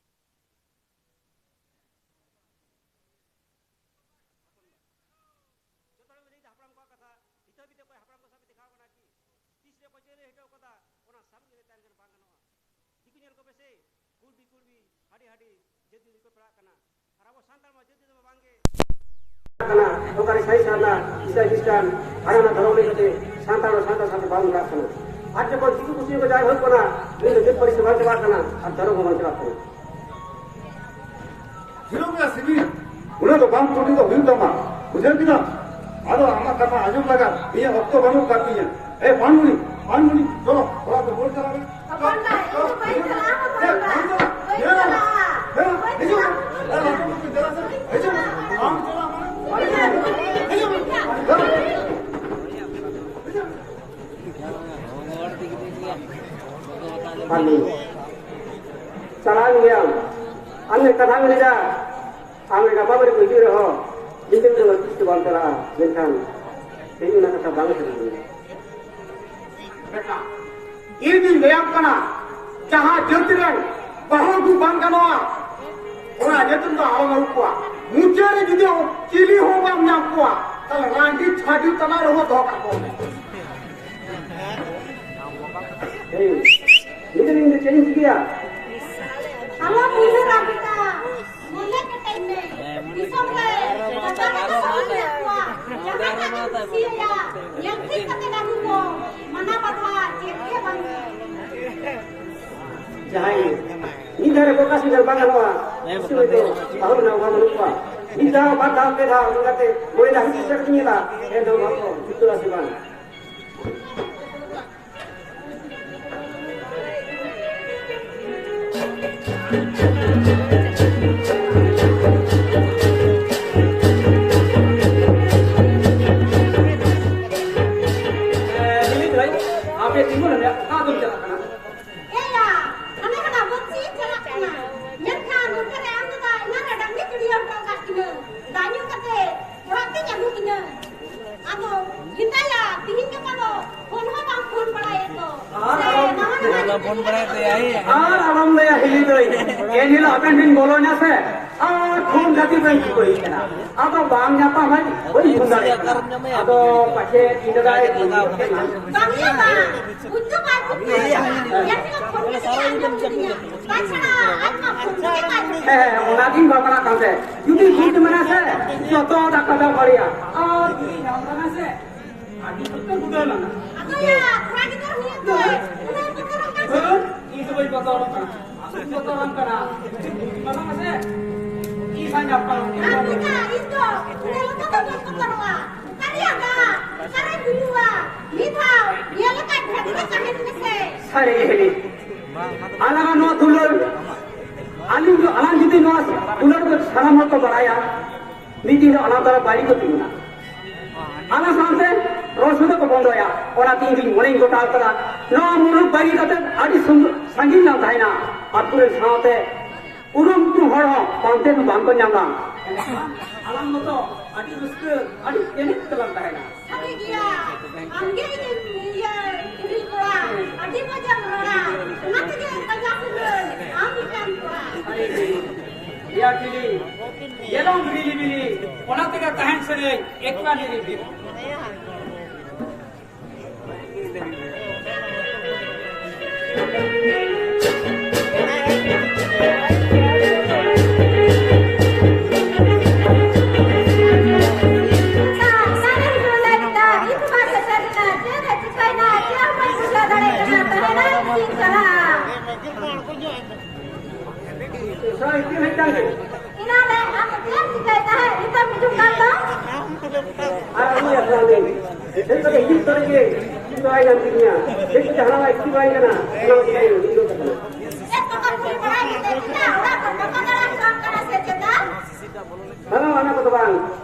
ᱡᱚᱛᱚ ᱦᱚᱲ ᱞᱟᱹᱭ ᱫᱟ ᱦᱟᱯᱲᱟᱢ ᱠᱚᱣᱟᱜ ᱠᱟᱛᱷᱟ, ᱱᱤᱛ ᱦᱟᱹᱵᱤᱡ ᱛᱮ ᱚᱠᱚᱭ ᱦᱟᱯᱲᱟᱢ ᱠᱚ ᱥᱟᱶ ᱯᱮ ᱫᱮᱠᱷᱟᱣ ᱠᱟᱱᱟ ᱠᱤ? ᱛᱤᱥ ᱨᱮ ᱚᱠᱚᱭ ᱪᱮᱫ ᱮ ᱦᱚᱴᱚ ᱠᱟᱫᱟ, ᱚᱱᱟ ᱥᱟᱵ ᱠᱟᱛᱮ ᱛᱟᱦᱮᱱ ᱠᱷᱟᱱ ᱵᱟᱝ ᱜᱟᱱᱚᱜᱼᱟ᱾ ᱫᱤᱠᱩ ᱧᱮᱞ ᱠᱚᱯᱮ ᱥᱮ, ᱠᱩᱲᱵᱤ ᱠᱩᱲᱵᱤ, ᱦᱟᱹᱰᱤ ᱦᱟᱹᱰᱤ, ᱡᱟᱹᱛᱤ ᱫᱚᱠᱚ ᱯᱟᱲᱟᱜ ᱠᱟᱱᱟ᱾ ᱟᱨ ᱟᱵᱚ ᱥᱟᱱᱛᱟᱲ ᱢᱟ ᱡᱟᱹᱛᱤ ᱫᱚ ᱵᱟᱝ ᱜᱮ᱾ ᱠᱟᱱᱟ, ᱚᱠᱟᱨᱮ ᱥᱟᱹᱨᱤ ᱥᱟᱨᱱᱟ, ᱤᱥᱟᱹᱭ ᱠᱷᱨᱤᱥᱴᱟᱱ, ᱦᱟᱱᱟ ᱱᱟ ᱫᱷᱚᱨᱚᱢ ᱞᱟᱹᱭ ᱠᱟᱛᱮ ᱥᱟᱱᱛᱟᱲ ᱫᱚ ᱥᱟᱱᱛᱟᱲ ᱥᱟᱶᱛᱮ ᱵᱟᱵᱚᱱ ᱯᱟᱲᱟᱜ ᱠᱟᱱᱟ᱾ ᱟᱨ ᱡᱚᱠᱷᱚᱱ ᱫᱤᱠᱩ ᱯᱩᱥᱤ ᱠᱚ ᱡᱟᱦᱟᱸᱭ ᱦᱩᱭᱩᱜ ᱠᱟᱱᱟ, ᱩᱱᱤ ᱫᱚ ᱡᱟᱹᱛ ᱯᱟᱹᱨᱤᱥ ᱫᱚ ᱵᱟᱝ ᱪᱟᱵᱟᱜ ᱠᱟᱱᱟ ᱟᱨ ᱫᱷᱚᱨᱚᱢ ᱦᱚᱸ ᱵᱟᱝ ᱪᱟᱵᱟᱜ ᱠᱟᱱᱟ᱾ ᱦᱤᱨᱳ ᱢᱮᱱᱟᱜ ᱥᱤᱵᱤᱞ᱾ ᱩᱱᱟᱹᱜ ᱫᱚ ᱵᱟᱝ ᱠᱩᱴᱤ ᱫᱚ ᱦᱩᱭᱩᱜ ᱛᱟᱢᱟ, ᱵᱩᱡᱷᱟᱹᱣ ᱠᱮᱫᱟᱢ? ᱟᱫᱚ ᱟᱢᱟᱜ ᱠᱟᱛᱷᱟ ᱟᱸᱡᱚᱢ ᱞᱟᱜᱟᱫ ᱤᱧᱟᱹᱜ ᱚᱠᱛᱚ ᱵᱟᱹᱱᱩᱜ ᱟᱠᱟᱫ ᱛᱤᱧᱟᱹ᱾ ᱮ ᱯᱟᱱᱢᱩᱱᱤ, ᱯᱟᱱᱢᱩᱱᱤ, ᱪᱚᱞᱚ, ᱚᱲᱟᱜ ᱛᱮ ᱨᱩᱣᱟᱹᱲ ᱪᱟᱞᱟᱜ ᱢᱮ᱾ ᱦᱚᱯᱚᱱ ᱫᱟ, ᱤᱧ ᱫᱚ ᱵᱟᱹᱧ ᱪᱟᱞᱟᱜᱼᱟ, ᱦᱚᱯᱚᱱ ᱫᱟ᱾ ᱵᱟᱹᱧ ᱪᱟᱞᱟᱜᱼᱟ᱾ ᱦᱮᱸ, ᱦᱤᱡᱩᱜ ᱢᱮ᱾ ᱦᱮᱸ, ᱦᱤᱡᱩᱜ ᱢᱮ᱾ ᱵᱟᱢ ᱪᱟᱞᱟᱜᱼᱟ ᱢᱟᱱᱮ? ᱦᱤᱡᱩᱜ ᱢᱮ᱾ ᱦᱮᱸ᱾ ᱯᱟᱱᱢᱩᱱᱤ, ᱪᱟᱞᱟᱣ ᱜᱮᱭᱟᱢ᱾ ᱟᱢ ᱫᱚ ᱠᱟᱛᱷᱟᱢ ᱞᱟᱹᱭᱫᱟ, ᱟᱢ ᱜᱟᱯᱟ ᱵᱟᱨᱮ ᱠᱚ ᱦᱤᱡᱩᱜ ᱨᱮᱦᱚᱸ, ᱧᱤᱫᱟᱹ ᱫᱚ ᱛᱤᱥ ᱫᱚ ᱵᱟᱢ ᱪᱟᱞᱟᱜᱼᱟ᱾ ᱢᱮᱱᱠᱷᱟᱱ ᱛᱮᱦᱮᱧ ᱚᱱᱟ ᱠᱟᱛᱷᱟ ᱵᱟᱝ ᱥᱟᱹᱨᱤ ᱠᱟᱱᱟ᱾ ᱵᱮᱴᱟ, ᱤᱧ ᱫᱩᱧ ᱞᱟᱹᱭᱟᱢ ᱠᱟᱱᱟ, ᱡᱟᱦᱟᱸ ᱡᱟᱹᱛ ᱨᱮᱱ ᱵᱟᱹᱦᱩ ᱟᱹᱜᱩ ᱵᱟᱝ ᱜᱟᱱᱚᱜᱼᱟ, ᱚᱱᱟ ᱡᱟᱹᱛ ᱨᱮᱱ ᱫᱚ ᱟᱞᱚᱢ ᱟᱹᱜᱩ ᱠᱚᱣᱟ᱾ ᱢᱩᱪᱟᱹᱫ ᱨᱮ ᱡᱩᱫᱤ ᱪᱤᱞᱤ ᱦᱚᱸ ᱵᱟᱢ ᱧᱟᱢ ᱠᱚᱣᱟ, ᱛᱟᱦᱞᱮ ᱨᱟᱺᱰᱤ ᱪᱷᱟᱹᱰᱩ ᱛᱟᱞᱟ ᱨᱮᱦᱚᱸ ᱫᱚᱦᱚ ᱠᱟᱠᱚ ᱢᱮ᱾ ᱦᱮᱸ, ᱱᱤᱛᱚᱜ ᱤᱧ ᱫᱚ ᱪᱮᱫ ᱤᱧ ᱪᱤᱠᱟᱹᱭᱟ? ᱟᱞᱚᱢ ᱩᱭᱦᱟᱹᱨᱟ ᱵᱮᱴᱟ, ᱢᱚᱱᱮ ᱠᱮᱴᱮᱡ ᱢᱮ᱾ ᱫᱤᱥᱚᱢ ᱨᱮ ᱡᱟᱦᱟᱸ ᱞᱮᱠᱟ ᱵᱚᱱ ᱢᱮᱱᱟᱜ ᱠᱚᱣᱟ, ᱡᱟᱦᱟᱸᱭ ᱜᱮᱢ ᱠᱩᱥᱤᱭᱟᱭᱟ, ᱧᱮᱞ ᱴᱷᱤᱠ ᱠᱟᱛᱮ ᱟᱹᱜᱩ ᱠᱚᱢ, ᱢᱟᱱᱟ ᱵᱟᱫᱷᱟ ᱪᱮᱫ ᱜᱮ ᱵᱟᱹᱱᱩᱜᱼᱟ᱾ ᱡᱟᱦᱟᱸᱭ ᱢᱤᱫ ᱫᱷᱟᱣ ᱨᱮ ᱯᱨᱚᱠᱟᱥ ᱞᱮᱠᱷᱟᱱ ᱵᱟᱝ ᱜᱟᱱᱚᱜᱼᱟ᱾ ᱦᱮᱸ, ᱤᱥᱤᱱ ᱦᱚᱭᱛᱳ ᱵᱟᱹᱦᱩ ᱨᱮᱱᱟᱜ ᱚᱵᱷᱟᱵ ᱵᱟᱹᱱᱩᱜ ᱠᱚᱣᱟ᱾ ᱢᱤᱫ ᱫᱷᱟᱣ, ᱵᱟᱨ ᱫᱷᱟᱣ, ᱯᱮ ᱫᱷᱟᱣ ᱚᱱᱠᱟᱛᱮ ᱢᱚᱬᱮ ᱫᱷᱟᱣ ᱦᱤᱡᱩᱜ ᱥᱮᱴ ᱧᱮᱞᱟ, ᱮᱱ ᱨᱮᱦᱚᱸ ᱵᱟᱝ ᱠᱚ ᱡᱩᱛᱩᱜᱼᱟ ᱥᱮ ᱵᱟᱝ? ᱟᱯᱮ ᱛᱤᱸᱜᱩ ᱞᱮᱱᱟ, ᱚᱠᱟ ᱫᱚᱢ ᱪᱟᱞᱟᱜ ᱠᱟᱱᱟ? ᱮᱭᱟ, ᱦᱟᱱᱮ ᱦᱟᱱᱟ ᱵᱚᱱᱥᱤ ᱪᱟᱞᱟᱜ ᱠᱟᱱᱟ᱾ ᱢᱮᱱᱠᱷᱟᱱ ᱱᱚᱛᱮ ᱨᱮ ᱟᱢ ᱫᱟᱫᱟ ᱮᱱᱟᱱ ᱨᱮ ᱰᱟᱝᱨᱤ ᱪᱩᱲᱭᱟᱹᱣ ᱦᱚᱴᱚ ᱠᱟᱜ ᱠᱤᱱᱟᱹ᱾ ᱫᱟᱜ ᱧᱩ ᱠᱟᱛᱮ ᱚᱲᱟᱜ ᱛᱮᱧ ᱟᱹᱜᱩ ᱠᱤᱱᱟᱹ᱾ ᱟᱫᱚ ᱢᱮᱛᱟᱭᱟ, ᱛᱤᱦᱤᱧ ᱜᱟᱯᱟ ᱫᱚ ᱯᱷᱳᱱ ᱦᱚᱸ ᱵᱟᱢ ᱯᱷᱳᱱ ᱵᱟᱲᱟᱭᱮᱫ ᱫᱚ᱾ ᱟᱨ ᱥᱮ ᱟᱞᱚᱢ ᱱᱟᱣᱟ ᱱᱟᱣᱟ ᱚᱱᱟ ᱯᱷᱳᱱ ᱵᱟᱲᱟᱭ ᱛᱮ, ᱟᱭ᱾ ᱟᱨ ᱟᱞᱚᱢ ᱞᱟᱹᱭᱟ ᱦᱤᱞᱤ ᱫᱟᱹᱭ, ᱮᱱ ᱦᱤᱞᱳᱜ ᱟᱵᱮᱱ ᱴᱷᱮᱱ ᱵᱚᱞᱚᱧᱟ ᱥᱮ, ᱟᱨ ᱯᱷᱳᱱ ᱠᱷᱟᱹᱛᱤᱨ ᱵᱟᱹᱧ ᱴᱷᱤᱠᱟᱹᱭ ᱠᱟᱱᱟ᱾ ᱟᱫᱚ ᱵᱟᱝ ᱧᱟᱯᱟᱢ ᱦᱟᱹᱵᱤᱡ ᱵᱟᱹᱧ ᱯᱷᱳᱱ ᱫᱟᱲᱮᱭᱟᱜ ᱠᱟᱱᱟ᱾ ᱟᱫᱚ ᱯᱟᱪᱷᱮ ᱤᱧ ᱫᱟᱫᱟᱭ ᱯᱷᱳᱱ ᱠᱮᱫ ᱠᱟᱱᱟ᱾ ᱵᱟᱝ ᱭᱟ ᱵᱟᱝ, ᱵᱩᱡᱽ ᱫᱚ ᱵᱟᱭ ᱵᱩᱡᱽ ᱫᱟᱲᱮᱭᱟᱜ ᱠᱟᱱᱟ᱾ ᱮᱱ ᱦᱤᱞᱳᱜ ᱯᱷᱳᱱ ᱠᱟᱛᱮ ᱟᱸᱡᱚᱢ ᱠᱤᱫᱤᱧᱟ᱾ ᱛᱟᱪᱷᱟᱲᱟ ᱟᱡ ᱢᱟ ᱯᱷᱳᱱ ᱜᱮ ᱵᱟᱭ ᱦᱮᱸ, ᱦᱮᱸ, ᱚᱱᱟᱜᱤᱧ ᱵᱷᱟᱵᱽᱱᱟᱜ ᱠᱟᱱ ᱛᱟᱦᱮᱸᱫ᱾ ᱡᱩᱫᱤ ᱵᱩᱡᱽ ᱢᱮᱱᱟ ᱥᱮ, ᱡᱚᱛᱚ ᱫᱟᱠᱟ ᱫᱟᱜ ᱵᱟᱲᱮᱭᱟ᱾ ᱟᱨ ᱡᱩᱫᱤ ᱧᱟᱢ ᱠᱟᱱᱟ ᱥᱮ, ᱟᱹᱰᱤ ᱥᱚᱠᱛᱚ ᱜᱩᱰᱟᱹ ᱞᱟᱝᱟ᱾ ᱟᱫᱚᱭᱟ, ᱠᱚᱲᱟ ᱜᱤᱫᱟᱹᱨ ᱦᱩᱭᱩᱜ ᱛᱮ, ᱩᱱᱟᱹᱜ ᱵᱚᱛᱚᱨᱚᱜ ᱠᱟᱱ ᱫᱷᱩᱨ, ᱤᱧ ᱫᱚ ᱵᱟᱹᱧ ᱵᱚᱛᱚᱨᱚᱜ ᱠᱟᱱᱟ᱾ ᱟᱥᱚᱞ ᱵᱚᱛᱚᱨᱟᱢ ᱠᱟᱱᱟ᱾ ᱡᱩᱫᱤ ᱵᱩᱡᱽ ᱢᱟᱱᱟ ᱥᱮ, ᱤᱧ ᱥᱟᱶ ᱧᱟᱯᱟᱢ᱾ ᱟᱨ ᱢᱤᱫᱴᱟᱝ, ᱤᱧ ᱫᱚ ᱩᱱᱟᱹᱜ ᱞᱚᱜᱚᱱ ᱫᱚ ᱵᱟᱹᱧ ᱵᱚᱛᱚᱨᱚᱜᱼᱟ᱾ ᱚᱠᱟᱨᱮᱭᱟ ᱫᱟᱜ? ᱚᱠᱟᱨᱮ ᱦᱩᱭᱩᱜᱼᱟ? ᱢᱤᱫ ᱫᱷᱟᱣ ᱧᱮᱞ ᱞᱮᱠᱷᱟᱱ ᱵᱷᱟᱹᱜᱤ ᱜᱮ ᱛᱟᱦᱮᱱ ᱢᱮᱥᱮ᱾ ᱥᱟᱹᱨᱤ ᱜᱮ ᱦᱤᱞᱤ᱾ ᱟᱞᱟᱝᱟᱜ ᱱᱚᱣᱟ ᱫᱩᱞᱟᱹᱲ, ᱟᱹᱞᱤᱧ ᱫᱚ, ᱟᱞᱟᱝ ᱡᱩᱫᱤ ᱱᱚᱣᱟ ᱫᱩᱞᱟᱹᱲ ᱫᱚ ᱥᱟᱱᱟᱢ ᱦᱚᱲ ᱠᱚ ᱵᱟᱲᱟᱭᱟ, ᱢᱤᱫ ᱫᱤᱱ ᱫᱚ ᱟᱞᱟᱝ ᱫᱚ ᱵᱟᱭᱨᱤ ᱠᱚ ᱛᱤᱸᱜᱩᱱᱟ᱾ ᱟᱞᱟᱝ ᱥᱟᱶᱛᱮ ᱨᱚᱲ ᱥᱚᱫᱚ ᱠᱚ ᱵᱚᱱᱫᱚᱭᱟ᱾ ᱚᱱᱟᱛᱮ ᱤᱧ ᱫᱩᱧ ᱢᱚᱱᱮᱧ ᱜᱚᱴᱟ ᱟᱠᱟᱫᱟ, ᱱᱚᱣᱟ ᱢᱩᱞᱩᱠ ᱵᱟᱹᱜᱤ ᱠᱟᱛᱮ ᱟᱹᱰᱤ ᱥᱩᱱ-, ᱥᱟᱺᱜᱤᱧ ᱞᱟᱝ ᱛᱟᱦᱮᱱᱟ᱾ ᱟᱹᱛᱩ ᱨᱮᱱ ᱥᱟᱶᱛᱮ ᱩᱨᱩᱢ ᱩᱯᱨᱩᱢ ᱦᱚᱲ ᱦᱚᱸ ᱯᱟᱱᱛᱮ ᱫᱚ ᱵᱟᱝ ᱠᱚ ᱧᱟᱢᱟ᱾ ᱮᱱᱠᱷᱟᱱ ᱟᱞᱟᱝ ᱢᱚᱛᱚ ᱟᱹᱰᱤ ᱨᱟᱹᱥᱠᱟᱹ, ᱟᱹᱰᱤ ᱮᱱᱮᱡ ᱛᱮᱞᱟᱝ ᱛᱟᱦᱮᱱᱟ᱾ ᱥᱟᱹᱨᱤ ᱜᱮᱭᱟ, ᱟᱢᱜᱮ ᱤᱧᱮᱢ ᱤᱭᱟᱹ ᱤᱫᱤ ᱠᱚᱣᱟ, ᱟᱹᱰᱤ ᱢᱚᱡᱮᱢ ᱨᱚᱲᱟ, ᱚᱱᱟ ᱛᱮᱜᱮ ᱯᱟᱸᱡᱟ ᱥᱟᱹᱱᱟᱹᱧ ᱟᱢ ᱞᱮᱠᱟᱱ ᱠᱚᱲᱟ᱾ ᱥᱟᱹᱨᱤ ᱜᱮ, ᱤᱭᱟ ᱠᱤᱞᱤ, ᱭᱮᱞᱚᱝ ᱵᱤᱞᱤ ᱵᱤᱞᱤ, ᱚᱱᱟ ᱛᱮᱜᱮ ᱛᱟᱦᱮᱱ ᱥᱟᱹᱱᱟᱹᱧ ᱮᱠᱞᱟ ᱱᱤᱨᱤᱵᱤᱞ᱾ ᱥᱚᱨᱚᱞ ᱤᱫᱤ ᱢᱤᱫᱴᱟᱝ ᱜᱮ᱾ ᱮᱱᱟᱱ ᱨᱮ ᱟᱢ ᱫᱚ ᱪᱮᱫ ᱮᱢ ᱪᱤᱠᱟᱹᱭ ᱛᱟᱦᱮᱸᱫ? ᱱᱤᱛᱚᱜ ᱦᱤᱡᱩᱜ ᱠᱟᱱ ᱫᱚ? ᱟᱨ ᱩᱱᱤ ᱟᱥᱲᱟ ᱨᱮ ᱦᱮᱡ ᱠᱟᱛᱮ ᱦᱤᱡᱩᱜ ᱛᱚᱨᱟ ᱜᱮ ᱤᱧ ᱫᱚ ᱵᱟᱭ ᱧᱟᱢ ᱠᱤᱫᱤᱧᱟ᱾ ᱦᱮᱡ ᱠᱟᱛᱮ ᱦᱟᱱᱟ ᱱᱟᱣᱟ ᱤᱫᱤ ᱵᱟᱭ ᱠᱟᱱᱟ᱾ ᱚᱱᱟ ᱠᱚ ᱤᱧ ᱫᱚ ᱠᱟᱱᱟ᱾ ᱪᱮᱫ ᱠᱚ ᱠᱟᱹᱢᱤ ᱵᱟᱲᱟᱭ ᱠᱟᱛᱮ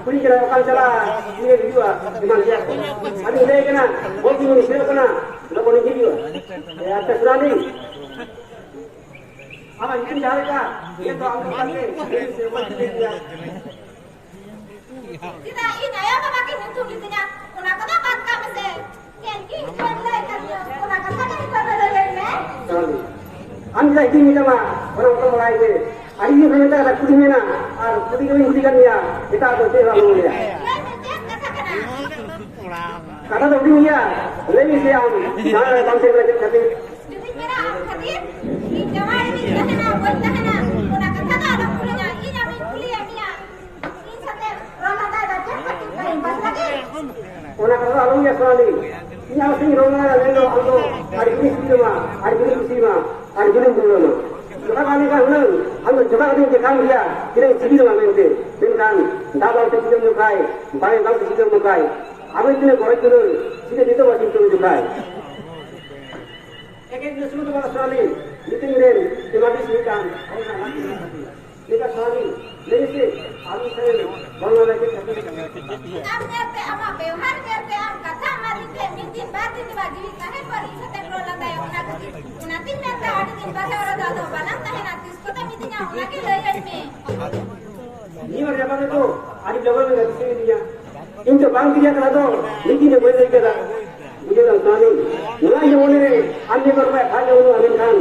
ᱠᱩᱲᱤ ᱜᱤᱫᱽᱨᱟᱹ ᱚᱠᱟᱢ ᱪᱟᱞᱟᱜᱼᱟ, ᱩᱱᱤ ᱦᱤᱡᱩᱜᱼᱟ, ᱮᱢᱟᱱ ᱜᱮᱭᱟ ᱠᱚ᱾ ᱟᱫᱚᱧ ᱞᱟᱹᱭ ᱠᱟᱱᱟ, ᱵᱚᱞ ᱠᱷᱮᱞ ᱵᱚᱱ ᱠᱷᱮᱞᱳᱜ ᱠᱟᱱᱟ, ᱞᱚᱜᱚᱱ ᱤᱧ ᱦᱤᱡᱩᱜᱼᱟ᱾ ᱮ, ᱟᱪᱪᱷᱟ, ᱥᱳᱱᱟᱞᱤ, ᱟᱢᱟᱜ ᱧᱩᱛᱩᱢ ᱡᱟᱦᱟᱸ ᱞᱮᱠᱟ, ᱤᱧ ᱫᱚ ᱟᱢ ᱫᱚ ᱵᱟᱝ ᱜᱮ, ᱤᱧ ᱥᱮ ᱵᱟᱹᱧ ᱞᱟᱹᱭ ᱜᱮᱭᱟ᱾ ᱪᱮᱫᱟᱜ ᱤᱧ ᱟᱭᱳ ᱵᱟᱵᱟ ᱠᱤᱱ ᱧᱩᱛᱩᱢ ᱞᱤᱫᱤᱧᱟ? ᱚᱱᱟ ᱠᱚᱫᱚ ᱵᱟᱫ ᱠᱟᱜ ᱢᱮᱥᱮ᱾ ᱪᱮᱫ ᱠᱤᱱ ᱠᱷᱮᱞ ᱞᱟᱹᱭ ᱠᱟᱫᱤᱧᱟ? ᱚᱱᱟ ᱠᱟᱛᱷᱟ ᱜᱮ ᱱᱤᱛᱚᱜ ᱫᱚ ᱞᱟᱹᱭᱟᱹᱧ ᱢᱮ᱾ ᱟᱢ ᱪᱮᱫᱟᱜ ᱤᱧ ᱢᱮᱛᱟᱢᱟ? ᱚᱱᱟ ᱠᱚᱫᱚ ᱵᱟᱲᱟᱭ ᱜᱮ᱾ ᱟᱨ ᱤᱧ ᱦᱚᱸ ᱢᱮᱛᱟᱜ ᱠᱟᱛᱷᱟ ᱠᱩᱞᱤ ᱢᱮᱱᱟ, ᱟᱨ ᱠᱩᱞᱤ ᱜᱮ ᱵᱟᱹᱧ ᱠᱩᱞᱤ ᱠᱟᱫ ᱢᱮᱭᱟ, ᱮᱴᱟᱜ ᱫᱚ ᱪᱮᱫ ᱦᱚᱸ ᱟᱞᱚᱢ ᱞᱟᱹᱭᱟ᱾ ᱞᱟᱹᱭ ᱢᱮ, ᱪᱮᱫ ᱠᱟᱛᱷᱟ ᱠᱟᱱᱟ? ᱠᱟᱛᱷᱟ ᱫᱚ ᱦᱩᱰᱤᱧ ᱜᱮᱭᱟ, ᱞᱟᱹᱭ ᱢᱮᱥᱮ ᱟᱢ, ᱡᱟᱦᱟᱸ ᱨᱮ ᱵᱟᱢ ᱥᱮᱱ ᱠᱟᱱᱟ ᱪᱮᱫ ᱠᱷᱟᱹᱛᱤᱨ? ᱡᱩᱫᱤᱧ ᱢᱮᱱᱟ ᱟᱢ ᱠᱷᱟᱹᱛᱤᱨ, ᱤᱧ ᱡᱟᱶᱟᱭ ᱨᱮᱜᱮᱧ ᱛᱟᱦᱮᱱᱟ, ᱵᱟᱹᱧ ᱛᱟᱦᱮᱱᱟ, ᱚᱱᱟ ᱠᱟᱛᱷᱟ ᱫᱚ ᱟᱞᱚᱢ ᱠᱩᱞᱤᱧᱟ, ᱤᱧ ᱟᱢᱤᱧ ᱠᱩᱞᱤᱭᱮᱫ ᱢᱮᱭᱟ᱾ ᱤᱧ ᱥᱟᱛᱮ ᱨᱚᱲ ᱞᱟᱸᱫᱟᱭ ᱫᱟ ᱪᱮᱫ ᱠᱷᱟᱹᱛᱤᱨ ᱠᱟᱹᱢᱤ ᱵᱟᱝ ᱞᱟᱹᱜᱤᱫ? ᱚᱱᱟ ᱠᱟᱛᱷᱟ ᱫᱚ ᱟᱞᱚᱢ ᱞᱟᱹᱭᱟ ᱥᱳᱱᱟᱞᱤ, ᱤᱧ ᱟᱢ ᱥᱟᱛᱮᱧ ᱨᱚᱲ ᱞᱟᱸᱫᱟᱭᱟ ᱢᱮᱱᱫᱚ ᱟᱢ ᱫᱚ ᱟᱹᱰᱤ ᱡᱳᱨᱤᱧ ᱠᱩᱥᱤᱭᱟᱢᱟ, ᱟᱹᱰᱤ ᱡᱳᱨᱤᱧ ᱠᱩᱥᱤᱭᱟᱢᱟ, ᱟᱹᱰᱤ ᱡᱳᱨᱤᱧ ᱫᱩᱞᱟᱹᱲᱟᱢᱟ᱾ ᱡᱚᱠᱷᱟ ᱠᱟᱜ ᱞᱮᱠᱟ ᱦᱩᱱᱟᱹᱝ ᱟᱢ ᱫᱚ ᱡᱚᱠᱷᱟ ᱠᱟᱛᱮᱧ ᱫᱮᱠᱷᱟᱣᱟᱢ ᱜᱮᱭᱟ ᱛᱤᱱᱟᱹᱜ ᱤᱧ ᱥᱤᱵᱤᱞᱟᱢᱟ ᱢᱮᱱᱛᱮ, ᱢᱮᱱᱠᱷᱟᱱ ᱫᱟᱜ ᱵᱟᱝ ᱛᱮ ᱥᱤᱵᱤᱞ ᱡᱚᱠᱷᱟᱭ, ᱵᱟᱭ ᱵᱟᱝ ᱛᱮ ᱥᱤᱵᱤᱞ ᱡᱚᱠᱷᱟᱭ, ᱟᱵᱮᱱ ᱛᱤᱱᱟᱹᱜ ᱜᱚᱨᱚᱡ ᱫᱩᱞᱟᱹᱲ, ᱥᱤᱵᱤᱞ ᱱᱤᱛᱚᱜ ᱵᱟᱝ ᱥᱤᱵᱤᱞ ᱡᱚᱠᱷᱟᱭ᱾ ᱮᱠᱮᱱ ᱤᱱᱟᱹ ᱥᱩᱢᱩᱝ ᱫᱚ ᱵᱟᱝ ᱥᱳᱱᱟᱞᱤ, ᱧᱩᱛᱩᱢ ᱨᱮᱱ ᱮᱢᱟᱫᱤᱧ ᱥᱮ ᱢᱤᱫᱴᱟᱝ ᱦᱚᱲ ᱨᱮᱱᱟᱜ ᱞᱟᱹᱠᱛᱤ ᱢᱮᱱᱟᱜ ᱛᱟᱯᱮᱭᱟ᱾ ᱢᱤᱫᱴᱟᱝ ᱥᱳᱱᱟᱞᱤ, ᱞᱟᱹᱭ ᱢᱮᱥᱮ, ᱟᱢ ᱤᱧ ᱥᱟᱶ ᱵᱚᱞ ᱞᱟᱹᱜᱤᱫ ᱠᱟᱛᱷᱟ ᱞᱮᱠᱟ ᱟᱢ ᱧᱮᱞᱛᱮ, ᱟᱢᱟᱜ ᱵᱮᱣᱦᱟᱨ ᱧᱮᱞᱛᱮ, ᱟᱢ ᱠᱟᱛᱷᱟ ᱮᱢᱟᱫᱤᱧ ᱛᱮ ᱢᱤᱫ ᱫᱤᱱ ᱵᱟᱨ ᱫᱤᱱ ᱫᱚ ᱵᱟᱝ, ᱡᱤᱣᱤ ᱛᱟᱦᱮᱸ ᱵᱷᱳᱨ ᱤᱧ ᱥᱟᱛᱮᱢ ᱨᱚᱲ ᱞᱟᱸᱫᱟᱭᱟ, ᱚᱱᱟ ᱠᱷᱟᱹᱛᱤᱨ᱾ ᱚᱱᱟᱛᱤᱧ ᱢᱮᱱᱫᱟ, ᱟᱹᱰᱤ ᱫᱤᱱ ᱵᱟᱨᱦᱮ ᱚᱲᱟᱜ ᱫᱚ ᱟᱫᱚ ᱵᱟᱞᱟᱝ ᱛᱟᱦᱮᱱᱟ, ᱛᱤᱥ ᱠᱚᱛᱮᱢ ᱤᱫᱤᱧᱟ, ᱚᱱᱟᱜᱮ ᱞᱟᱹᱭᱟᱹᱧ ᱢᱮ᱾ ᱱᱤᱭᱟᱹ ᱵᱟᱨ ᱡᱟᱯᱟᱜ ᱨᱮᱫᱚ ᱟᱹᱰᱤ ᱞᱚᱜᱚᱱ ᱜᱮ ᱫᱤᱥᱟᱹᱭ ᱫᱤᱧᱟ᱾ ᱤᱧ ᱫᱚ ᱵᱟᱝ ᱛᱤᱨᱭᱟ ᱠᱟᱱᱟ ᱫᱚ, ᱢᱤᱫ ᱫᱤᱱ ᱫᱚ ᱵᱟᱹᱧ ᱞᱟᱹᱭ ᱠᱮᱫᱟ᱾ ᱵᱩᱡᱷᱟᱹᱣ ᱫᱟᱢ ᱥᱟᱢᱤ, ᱱᱚᱣᱟ ᱤᱧᱟᱹᱜ ᱢᱚᱱᱮ ᱨᱮ ᱟᱢ ᱡᱮ ᱵᱟᱨ ᱵᱟᱭ ᱵᱷᱟᱜ ᱵᱟᱹᱱᱩᱜᱼᱟ, ᱢᱮᱱᱠᱷᱟᱱ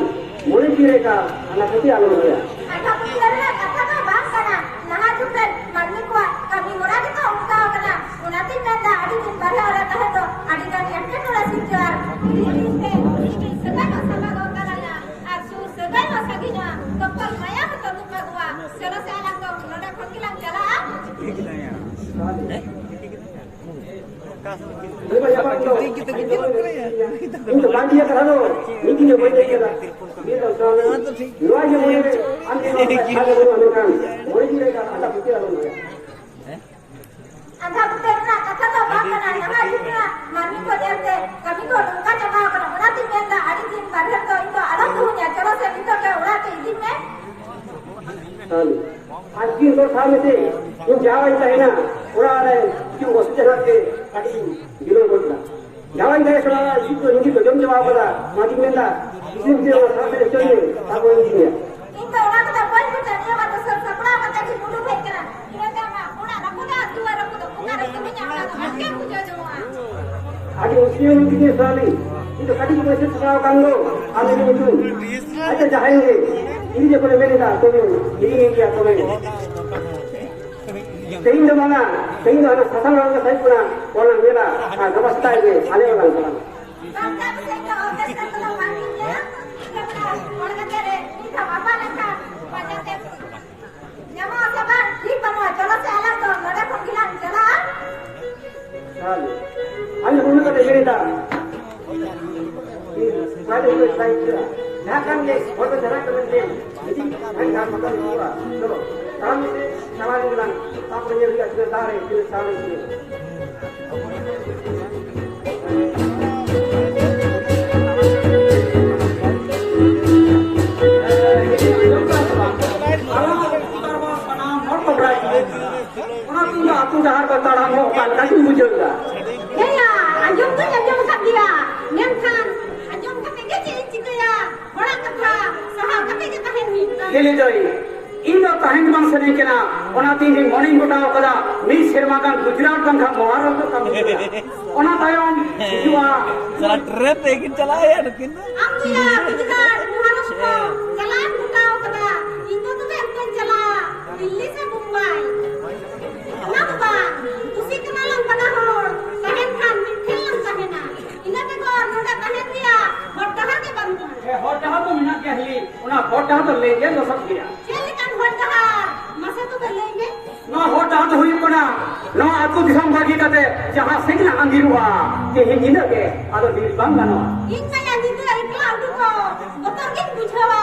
ᱢᱚᱱᱮ ᱡᱤᱣᱤ ᱨᱮ ᱮᱠᱟᱞ ᱟᱱᱟ ᱠᱷᱟᱹᱛᱤᱨ ᱟᱞᱚᱢ ᱞᱟᱹᱭᱟ᱾ ᱟᱸᱫᱷᱟ ᱯᱟᱹᱛᱭᱟᱹᱣ ᱨᱮᱱᱟᱜ ᱠᱟᱛᱷᱟ ᱫᱚ ᱵᱟᱝ ᱠᱟᱱᱟ᱾ ᱱᱟᱦᱟᱜ ᱡᱩᱜᱽ ᱨᱮᱱ ᱢᱟᱹᱱᱢᱤ ᱠᱚᱣᱟᱜ ᱠᱟᱹᱢᱤ ᱦᱚᱨᱟ ᱜᱮᱛᱚ ᱚᱱᱠᱟ ᱟᱠᱟᱱᱟ᱾ ᱚᱱᱟᱛᱤᱧ ᱢᱮᱱᱫᱟ, ᱟᱹᱰᱤ ᱫᱤᱱ ᱵᱟᱨᱦᱮ ᱚᱲᱟᱜ ᱛᱟᱦᱮᱸ ᱫᱚ ᱟᱹᱰᱤ ᱜᱟᱱ ᱮᱴᱠᱮᱴᱚᱬᱮ ᱥᱤᱨᱡᱟᱹᱜᱼᱟ᱾ ᱟᱨ ᱥᱩᱨ ᱥᱟᱹᱜᱟᱹᱭ ᱢᱟ ᱥᱟᱢᱟᱜᱚᱜ ᱛᱟᱞᱟᱝᱟ, ᱟᱨ ᱥᱩᱨ ᱥᱟᱹᱜᱟᱹᱭ ᱢᱟ ᱥᱟᱺᱜᱤᱧᱚᱜᱼᱟ, ᱛᱚᱯᱚᱞ ᱢᱟᱭᱟ ᱦᱚᱸ ᱛᱚ ᱛᱚᱯᱟᱜᱚᱜᱼᱟ᱾ ᱪᱚᱞᱚ ᱥᱮ, ᱟᱞᱟᱝ ᱫᱚ ᱱᱚᱰᱮ ᱠᱷᱚᱱ ᱜᱮᱞᱟᱝ ᱪᱟᱞᱟᱜᱼᱟ᱾ ᱤᱧ ᱫᱚ ᱵᱟᱝ ᱤᱭᱟᱹ ᱠᱟᱱᱟ ᱫᱚ, ᱢᱤᱫ ᱫᱤᱱ ᱦᱚᱸ ᱵᱟᱹᱧ ᱞᱟᱹᱭ ᱠᱮᱫᱟ᱾ ᱱᱚᱣᱟ ᱡᱮ ᱢᱚᱱᱮ ᱨᱮ ᱟᱢ ᱡᱮ ᱱᱚᱣᱟ ᱠᱟᱛᱷᱟ ᱜᱮ ᱵᱟᱹᱱᱩᱜᱼᱟ, ᱢᱮᱱᱠᱷᱟᱱ ᱢᱚᱱᱮ ᱡᱤᱣᱤ ᱨᱮ ᱟᱞᱟᱫᱟ ᱯᱟᱹᱛᱭᱟᱹᱣ ᱟᱞᱚᱢ ᱫᱚᱦᱚᱭᱟ᱾ ᱟᱸᱫᱷᱟ ᱯᱟᱹᱛᱭᱟᱹᱣ ᱨᱮᱱᱟᱜ ᱠᱟᱛᱷᱟ ᱫᱚ ᱵᱟᱝ ᱠᱟᱱᱟ᱾ ᱱᱟᱦᱟᱜ ᱡᱩᱜᱽ ᱨᱮᱱᱟᱜ ᱢᱟᱹᱱᱢᱤ ᱠᱚ ᱧᱮᱞᱛᱮ ᱠᱟᱹᱢᱤ ᱠᱚ ᱱᱚᱝᱠᱟ ᱪᱟᱵᱟᱣ ᱠᱟᱱᱟ᱾ ᱚᱱᱟᱛᱤᱧ ᱢᱮᱱᱫᱟ, ᱟᱹᱰᱤ ᱫᱤᱱ ᱵᱟᱨᱦᱮ ᱨᱮᱫᱚ ᱤᱧ ᱫᱚ ᱟᱞᱚᱢ ᱫᱚᱦᱚᱧᱟ᱾ ᱪᱚᱞᱚ ᱥᱮ, ᱱᱤᱛᱚᱜ ᱜᱮ ᱚᱲᱟᱜ ᱛᱮ ᱤᱫᱤᱧ ᱢᱮ᱾ ᱟᱨ ᱟᱨ ᱫᱤᱱ ᱫᱚ ᱥᱟᱵ ᱢᱮᱥᱮ, ᱤᱧ ᱡᱟᱦᱟᱸ ᱨᱤᱧ ᱛᱟᱦᱮᱱᱟ, ᱚᱲᱟᱜ ᱨᱮ ᱠᱤᱪᱷᱩ ᱚᱥᱩᱵᱤᱫᱷᱟ ᱠᱷᱟᱹᱛᱤᱨ ᱠᱟᱹᱴᱤᱡ ᱤᱧ ᱵᱤᱞᱚᱢ ᱜᱚᱫ ᱮᱱᱟ᱾ ᱡᱟᱦᱟᱸ ᱨᱤᱧ ᱛᱟᱦᱮᱸ ᱠᱟᱱᱟ, ᱤᱥᱤᱱ ᱫᱚ ᱱᱤᱡᱮ ᱠᱚ ᱡᱚᱢ ᱪᱟᱵᱟ ᱟᱠᱟᱫᱟ᱾ ᱚᱱᱟᱛᱤᱧ ᱢᱮᱱᱫᱟ, ᱤᱥᱤᱱ ᱛᱮ ᱚᱱᱟ ᱥᱟᱶᱛᱮ ᱦᱚᱪᱚᱭ ᱢᱮ, ᱛᱟᱨᱯᱚᱨᱮᱧ ᱤᱫᱤ ᱢᱮᱭᱟ᱾ ᱤᱧ ᱫᱚ ᱚᱱᱟ ᱠᱚᱫᱚ ᱵᱟᱹᱧ ᱵᱩᱡᱟ, ᱱᱤᱭᱟᱹ ᱵᱟᱨ ᱫᱚ ᱥᱟᱹᱛ ᱥᱟᱯᱲᱟᱣ ᱠᱟᱛᱮ ᱜᱤᱧ ᱩᱰᱩᱠ ᱦᱮᱡ ᱠᱟᱱᱟ᱾ ᱤᱱᱟᱹ ᱛᱟᱭᱚᱢ ᱚᱲᱟᱜ ᱨᱟᱹᱯᱩᱫᱚᱜ, ᱚᱠᱟ ᱨᱮ ᱠᱟᱹᱢᱤ ᱧᱟᱢ ᱠᱟᱫᱟ, ᱚᱱᱟ ᱪᱮᱫ ᱵᱩᱡᱷᱟᱹᱣ ᱧᱟᱢᱚᱜᱼᱟ? ᱟᱹᱰᱤ ᱢᱩᱥᱠᱤᱞ ᱜᱮ ᱥᱟᱞᱤ, ᱤᱧ ᱫᱚ ᱠᱟᱹᱴᱤᱡ ᱵᱚᱭᱮᱥ ᱨᱮ ᱪᱟᱞᱟᱣ ᱟᱠᱟᱱ ᱫᱚ, ᱟᱢ ᱤᱫᱤ ᱦᱚᱪᱚ᱾ ᱟᱪᱪᱷᱟ, ᱡᱟᱦᱟᱸᱭ ᱜᱮ, ᱤᱧ ᱡᱚᱠᱷᱚᱱᱮ ᱢᱮᱱ ᱮᱫᱟ, ᱛᱚᱵᱮ ᱤᱧ ᱤᱫᱤ ᱜᱮᱭᱟ, ᱛᱚᱵᱮ᱾ ᱛᱮᱦᱮᱧ ᱫᱚ ᱵᱟᱝᱟ, ᱛᱮᱦᱮᱧ ᱫᱚ ᱦᱟᱱᱟ ᱥᱟᱥᱟᱝ ᱨᱚᱝ ᱜᱮ ᱥᱟᱹᱦᱤ ᱠᱟᱱᱟ, ᱚᱱᱟ ᱢᱮᱞᱟ, ᱟᱨ ᱜᱟᱯᱟ ᱥᱮᱛᱟᱜ ᱜᱮ ᱟᱞᱮ ᱦᱚᱸ ᱵᱟᱝ ᱪᱟᱞᱟᱜᱼᱟ᱾ ᱵᱟᱝ ᱪᱟᱞᱟᱜ ᱥᱮᱫ ᱫᱚ ᱚᱨᱠᱮᱥᱴᱨᱟ ᱠᱚᱫᱚ ᱵᱟᱝ ᱧᱮᱞ, ᱦᱚᱲ ᱠᱟᱛᱮ ᱨᱮ ᱢᱤᱫ ᱫᱷᱟᱣ ᱵᱟᱯᱞᱟ ᱞᱮᱱᱠᱷᱟᱱ ᱯᱟᱸᱡᱟ ᱛᱮ ᱧᱟᱢᱚᱜ ᱟᱥᱮ ᱵᱟᱝ? ᱴᱷᱤᱠ ᱵᱟᱹᱱᱩᱜᱼᱟ᱾ ᱪᱚᱞᱚ ᱥᱮ, ᱟᱞᱟᱝ ᱫᱚ ᱱᱚᱰᱮ ᱠᱷᱚᱱ ᱜᱮᱞᱟᱝ ᱪᱟᱞᱟᱜᱼᱟ᱾ ᱟᱞᱮ ᱩᱱᱟᱹᱜ ᱠᱟᱛᱮ ᱵᱮᱨᱮᱫᱟ᱾ ᱵᱟᱭ ᱫᱚ ᱩᱱᱟᱹᱜ ᱵᱟᱭ ᱟᱹᱭᱠᱟᱹᱜᱼᱟ᱾ ᱡᱟᱦᱟᱸ ᱠᱟᱱ ᱜᱮ, ᱦᱚᱲ ᱫᱚ ᱡᱟᱦᱟᱸ ᱠᱟᱱ ᱜᱮ, ᱡᱩᱫᱤ ᱟᱡ ᱡᱟᱦᱟᱸ ᱥᱟᱱᱛᱟᱲ ᱦᱩᱭᱩᱜᱼᱟ, ᱪᱚᱞᱚ, ᱛᱟᱲᱟᱢ ᱢᱮᱥᱮ, ᱪᱟᱞᱟᱣ ᱞᱮᱱ ᱜᱮᱞᱟᱝ᱾ ᱛᱟᱯᱚᱨᱮ ᱧᱮᱞ ᱦᱩᱭᱩᱜᱼᱟ, ᱛᱤᱱᱟᱹᱜ ᱫᱟᱜ ᱨᱮ, ᱛᱤᱱᱟᱹᱜ ᱪᱟᱬ ᱨᱮ, ᱛᱤᱱᱟᱹᱜ ᱚᱱᱟ ᱛᱮ ᱤᱧ ᱫᱚ ᱟᱹᱛᱩ ᱰᱟᱦᱟᱨ ᱠᱚ ᱛᱟᱲᱟᱢ ᱦᱚᱸ ᱚᱠᱟ ᱞᱮᱠᱟ ᱪᱚᱧ ᱵᱩᱡᱷᱟᱹᱣ ᱮᱫᱟ᱾ ᱦᱮᱸᱭᱟ, ᱟᱸᱡᱚᱢ ᱫᱚᱧ ᱟᱸᱡᱚᱢ ᱟᱠᱟᱫ ᱜᱮᱭᱟ, ᱢᱮᱱᱠᱷᱟᱱ ᱟᱸᱡᱚᱢ ᱠᱟᱛᱮ ᱜᱮ ᱪᱮᱫ ᱤᱧ ᱪᱤᱠᱟᱹᱭᱟ? ᱦᱚᱲᱟᱜ ᱠᱟᱛᱷᱟ ᱥᱟᱦᱟᱣ ᱠᱟᱛᱮ ᱜᱮ ᱛᱟᱦᱮᱱ ᱦᱩᱭᱩᱜ ᱠᱟᱱᱟ᱾ ᱦᱤᱞᱤ ᱫᱟᱹᱭ, ᱤᱧ ᱫᱚ ᱛᱟᱦᱮᱸ ᱜᱮ ᱵᱟᱝ ᱥᱟᱱᱟᱧ ᱠᱟᱱᱟ᱾ ᱚᱱᱟᱛᱮ ᱤᱧ ᱫᱚᱧ ᱢᱚᱱᱮᱧ ᱜᱚᱴᱟᱣ ᱠᱟᱫᱟ, ᱢᱤᱫ ᱥᱮᱨᱢᱟ ᱜᱟᱱ ᱜᱩᱡᱽᱨᱟᱴ ᱵᱟᱝᱠᱷᱟᱱ ᱢᱚᱦᱟᱨᱟᱥᱴᱨᱚ ᱠᱟᱹᱢᱤ ᱦᱩᱭᱩᱜᱼᱟ᱾ ᱚᱱᱟ ᱛᱟᱭᱚᱢ ᱦᱤᱡᱩᱜᱼᱟ᱾ ᱥᱟᱞᱟ ᱴᱨᱮᱱ ᱛᱮ ᱠᱤᱱ ᱪᱟᱞᱟᱜᱼᱟ ᱭᱟ ᱱᱩᱠᱤᱱ ᱫᱚ᱾ ᱟᱢ ᱫᱚᱭᱟ ᱜᱩᱡᱽᱨᱟᱴ, ᱢᱚᱦᱟᱨᱟᱥᱴᱨᱚ ᱪᱟᱞᱟᱜ ᱮᱢ ᱜᱚᱴᱟᱣ ᱠᱟᱫᱟ᱾ ᱤᱧ ᱫᱚ ᱛᱚᱵᱮ ᱚᱱᱛᱮᱧ ᱪᱟᱞᱟᱜᱼᱟ, ᱫᱤᱞᱞᱤ ᱥᱮ ᱵᱩᱢᱵᱟᱭ᱾ ᱚᱱᱟ ᱫᱚ ᱵᱟᱝ, ᱠᱩᱥᱤ ᱠᱟᱱᱟ ᱞᱟᱝ ᱵᱟᱱᱟ ᱦᱚᱲ, ᱛᱟᱦᱮᱱ ᱠᱷᱟᱱ ᱢᱤᱫ ᱴᱷᱮᱱ ᱞᱟᱝ ᱛᱟᱦᱮᱱᱟ᱾ ᱤᱱᱟᱹ ᱵᱮᱜᱚᱨ ᱱᱚᱰᱮ ᱛᱟᱦᱮᱱ ᱨᱮᱭᱟᱜ ᱦᱚᱨ ᱰᱟᱦᱟᱨ ᱜᱮ ᱵᱟᱹᱱᱩᱜᱼᱟ᱾ ᱦᱮᱸ, ᱦᱚᱨ ᱰᱟᱦᱟᱨ ᱫᱚ ᱢᱮᱱᱟᱜ ᱜᱮᱭᱟ ᱦᱤᱞᱤ, ᱚᱱᱟ ᱦᱚᱨ ᱰᱟᱦᱟᱨ ᱫᱚ ᱞᱮᱸᱡᱮᱨ ᱞᱚᱥᱚᱫ ᱜᱮᱭᱟ᱾ ᱪᱮᱫ ᱞᱮᱠᱟᱱ ᱦᱚᱨ ᱰᱟᱦᱟᱨ? ᱢᱟᱥᱮ ᱛᱚᱵᱮ ᱞᱟᱹᱭ ᱢᱮ᱾ ᱱᱚᱣᱟ ᱦᱚᱨ ᱰᱟᱦᱟᱨ ᱫᱚ ᱦᱩᱭᱩᱜ ᱠᱟᱱᱟ, ᱱᱚᱣᱟ ᱟᱹᱛᱩ ᱫᱤᱥᱚᱢ ᱵᱟᱹᱜᱤ ᱠᱟᱛᱮ ᱡᱟᱦᱟᱸ ᱥᱮᱫ ᱞᱮ ᱟᱸᱫᱤᱨᱚᱜᱼᱟ, ᱛᱮᱦᱮᱧ ᱧᱤᱫᱟᱹ ᱜᱮ ᱟᱫᱚ ᱵᱤᱨ ᱵᱟᱝ ᱜᱟᱱᱚᱜᱼᱟ᱾ ᱤᱧ ᱢᱟᱭᱟ ᱧᱤᱫᱟᱹ ᱮᱠᱞᱟ ᱩᱰᱩᱠᱚᱜ ᱵᱚᱛᱚᱨ ᱜᱤᱧ ᱵᱩᱡᱷᱟᱹᱣᱟ᱾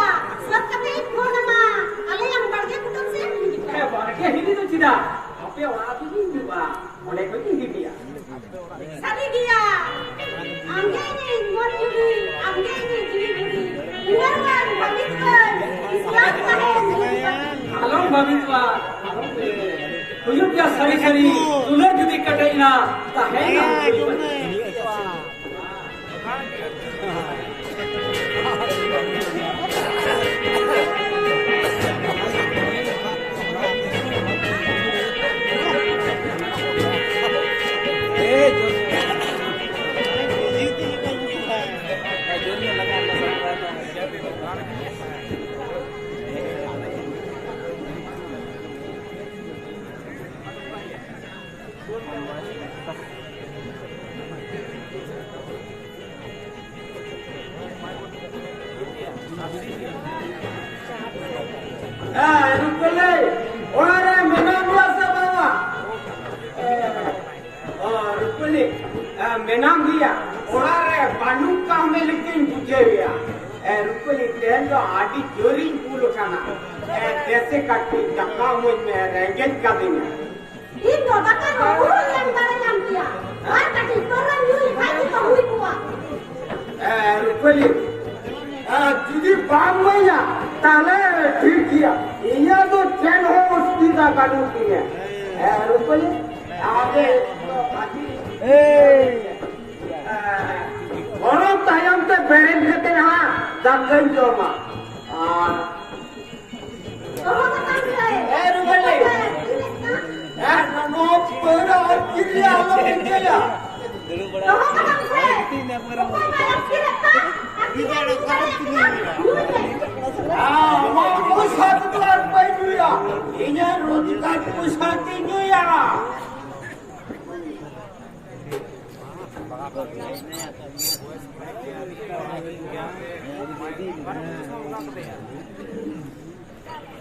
ᱥᱟᱹᱛ ᱠᱟᱛᱮ ᱤᱧ ᱯᱷᱳᱱ ᱟᱢᱟ, ᱟᱞᱮᱭᱟᱝ ᱵᱟᱲᱜᱮ ᱠᱩᱴᱟᱹᱢ ᱥᱮᱫ ᱮᱢ ᱦᱤᱡᱩᱜᱼᱟ᱾ ᱦᱮᱸ, ᱵᱟᱲᱜᱮ ᱦᱤᱨᱤ ᱫᱚ ᱪᱮᱫᱟᱜ? ᱟᱯᱮ ᱚᱲᱟᱜ ᱟᱹᱛᱩ ᱜᱤᱧ ᱦᱤᱡᱩᱜᱼᱟ, ᱚᱸᱰᱮ ᱠᱷᱚᱱ ᱜᱤᱧ ᱦᱤᱨᱤᱭᱟ᱾ ᱥᱟᱹᱨᱤ ᱜᱮᱭᱟ, ᱟᱢᱜᱮ ᱤᱧᱤᱡ ᱢᱚᱱ ᱡᱩᱨᱤ, ᱟᱢᱜᱮ ᱤᱧᱤᱡ ᱡᱤᱣᱤ ᱡᱩᱨᱤ᱾ ᱩᱭᱦᱟᱹᱨ ᱢᱟᱧ, ᱵᱷᱟᱹᱵᱤᱛ ᱢᱟᱹᱧ, ᱤᱥᱞᱟᱢ ᱛᱟᱦᱮᱱ ᱡᱩᱨᱤ ᱛᱟᱦᱮᱱ᱾ ᱟᱞᱚᱢ ᱵᱷᱟᱹᱵᱤᱛᱚᱜᱼᱟ, ᱟᱞᱚᱢ ᱩᱭᱦᱟᱹᱨᱟ᱾ ᱦᱩᱭᱩᱜ ᱜᱮᱭᱟ ᱥᱟᱹᱨᱤ ᱥᱟᱹᱨᱤ, ᱫᱩᱞᱟᱹᱲ ᱡᱩᱫᱤ ᱠᱮᱴᱮᱡ ᱮᱱᱟ, ᱛᱟᱦᱮᱸᱭᱮᱱᱟ᱾ ᱦᱮᱸ, ᱨᱩᱯᱟᱹᱞᱤ, ᱚᱲᱟᱜ ᱨᱮ ᱢᱮᱱᱟᱢ ᱜᱮᱭᱟ ᱥᱮ ᱵᱟᱝᱟ? ᱚ, ᱨᱩᱯᱟᱹᱞᱤ, ᱦᱮᱸ, ᱢᱮᱱᱟᱢ ᱜᱮᱭᱟ᱾ ᱚᱲᱟᱜ ᱨᱮ ᱵᱟᱹᱱᱩᱜ ᱠᱟᱜ ᱢᱮ ᱞᱮᱠᱟᱧ ᱵᱩᱡᱷᱟᱹᱣᱮᱜᱼᱟ᱾ ᱦᱮᱸ, ᱨᱩᱯᱟᱹᱞᱤ, ᱛᱮᱦᱮᱧ ᱫᱚ ᱟᱹᱰᱤ ᱡᱳᱨᱤᱧ ᱵᱩᱞ ᱟᱠᱟᱱᱟ᱾ ᱦᱮᱸ, ᱫᱮᱥᱮ ᱠᱟᱹᱴᱤᱡ ᱫᱟᱠᱟ ᱤᱢᱟᱹᱧ ᱢᱮ, ᱨᱮᱸᱜᱮᱡ ᱠᱟᱫᱤᱧᱟ᱾ ᱤᱧ ᱫᱚ ᱫᱟᱠᱟ ᱫᱚ ᱩᱨᱩᱢ ᱮᱢ ᱫᱟᱲᱮᱭᱟᱢ ᱜᱮᱭᱟ᱾ ᱟᱨ ᱠᱟᱹᱴᱤᱡ ᱯᱟᱹᱣᱨᱟᱹ ᱧᱩ ᱞᱮᱠᱷᱟᱱ ᱜᱮ ᱛᱚ ᱦᱩᱭ ᱠᱚᱜᱼᱟ᱾ ᱮ, ᱨᱩᱯᱟᱹᱞᱤ, ᱮ, ᱡᱩᱫᱤ ᱵᱟᱢ ᱤᱢᱟᱹᱧᱟ, ᱛᱟᱦᱞᱮ ᱴᱷᱤᱠ ᱜᱮᱭᱟ᱾ ᱤᱧᱟᱹᱜ ᱫᱚ ᱪᱮᱫ ᱦᱚᱸ ᱚᱥᱩᱵᱤᱫᱷᱟ ᱵᱟᱹᱱᱩᱜ ᱛᱤᱧᱟᱹ᱾ ᱮ, ᱨᱩᱯᱟᱹᱞᱤ, ᱟᱫᱚ ᱵᱷᱟᱹᱜᱤ᱾ ᱮᱭ᱾ ᱮ, ᱜᱚᱨᱚᱢ ᱛᱟᱭᱚᱢ ᱛᱮ ᱵᱮᱨᱮᱫ ᱠᱟᱛᱮ ᱦᱟᱸᱜ ᱫᱟᱠᱟᱧ ᱡᱚᱢᱟ᱾ ᱟᱨ ᱫᱚᱦᱚ ᱠᱟᱛᱟᱢ ᱥᱮ᱾ ᱮ, ᱨᱩᱯᱟᱹᱞᱤ᱾ ᱮ, ᱱᱚᱣᱟ ᱯᱟᱹᱣᱨᱟᱹ ᱟᱨ ᱠᱤᱨᱤᱧ ᱟᱞᱚᱢ ᱤᱠᱟᱹᱭᱟ᱾ ᱫᱚᱦᱚ ᱠᱟᱛᱟᱢ ᱥᱮ᱾ ᱚᱠᱚᱭ ᱵᱟᱭ ᱟᱹᱛᱠᱤᱨᱮᱫ ᱠᱟᱱ, ᱟᱨ ᱛᱤᱱᱟᱹᱜ ᱮᱢ ᱫᱟᱲᱮᱭᱟᱜ ᱠᱟᱱᱟ, ᱧᱩᱭ ᱢᱮ᱾ ᱟᱢᱟᱜ ᱯᱚᱭᱥᱟ ᱛᱮᱫᱚ ᱟᱨ ᱵᱟᱹᱧ ᱧᱩᱭᱟ᱾ ᱤᱧᱟᱹᱜ ᱨᱳᱡᱽᱜᱟᱨ ᱯᱚᱭᱥᱟ ᱛᱮᱧ ᱧᱩᱭᱟ᱾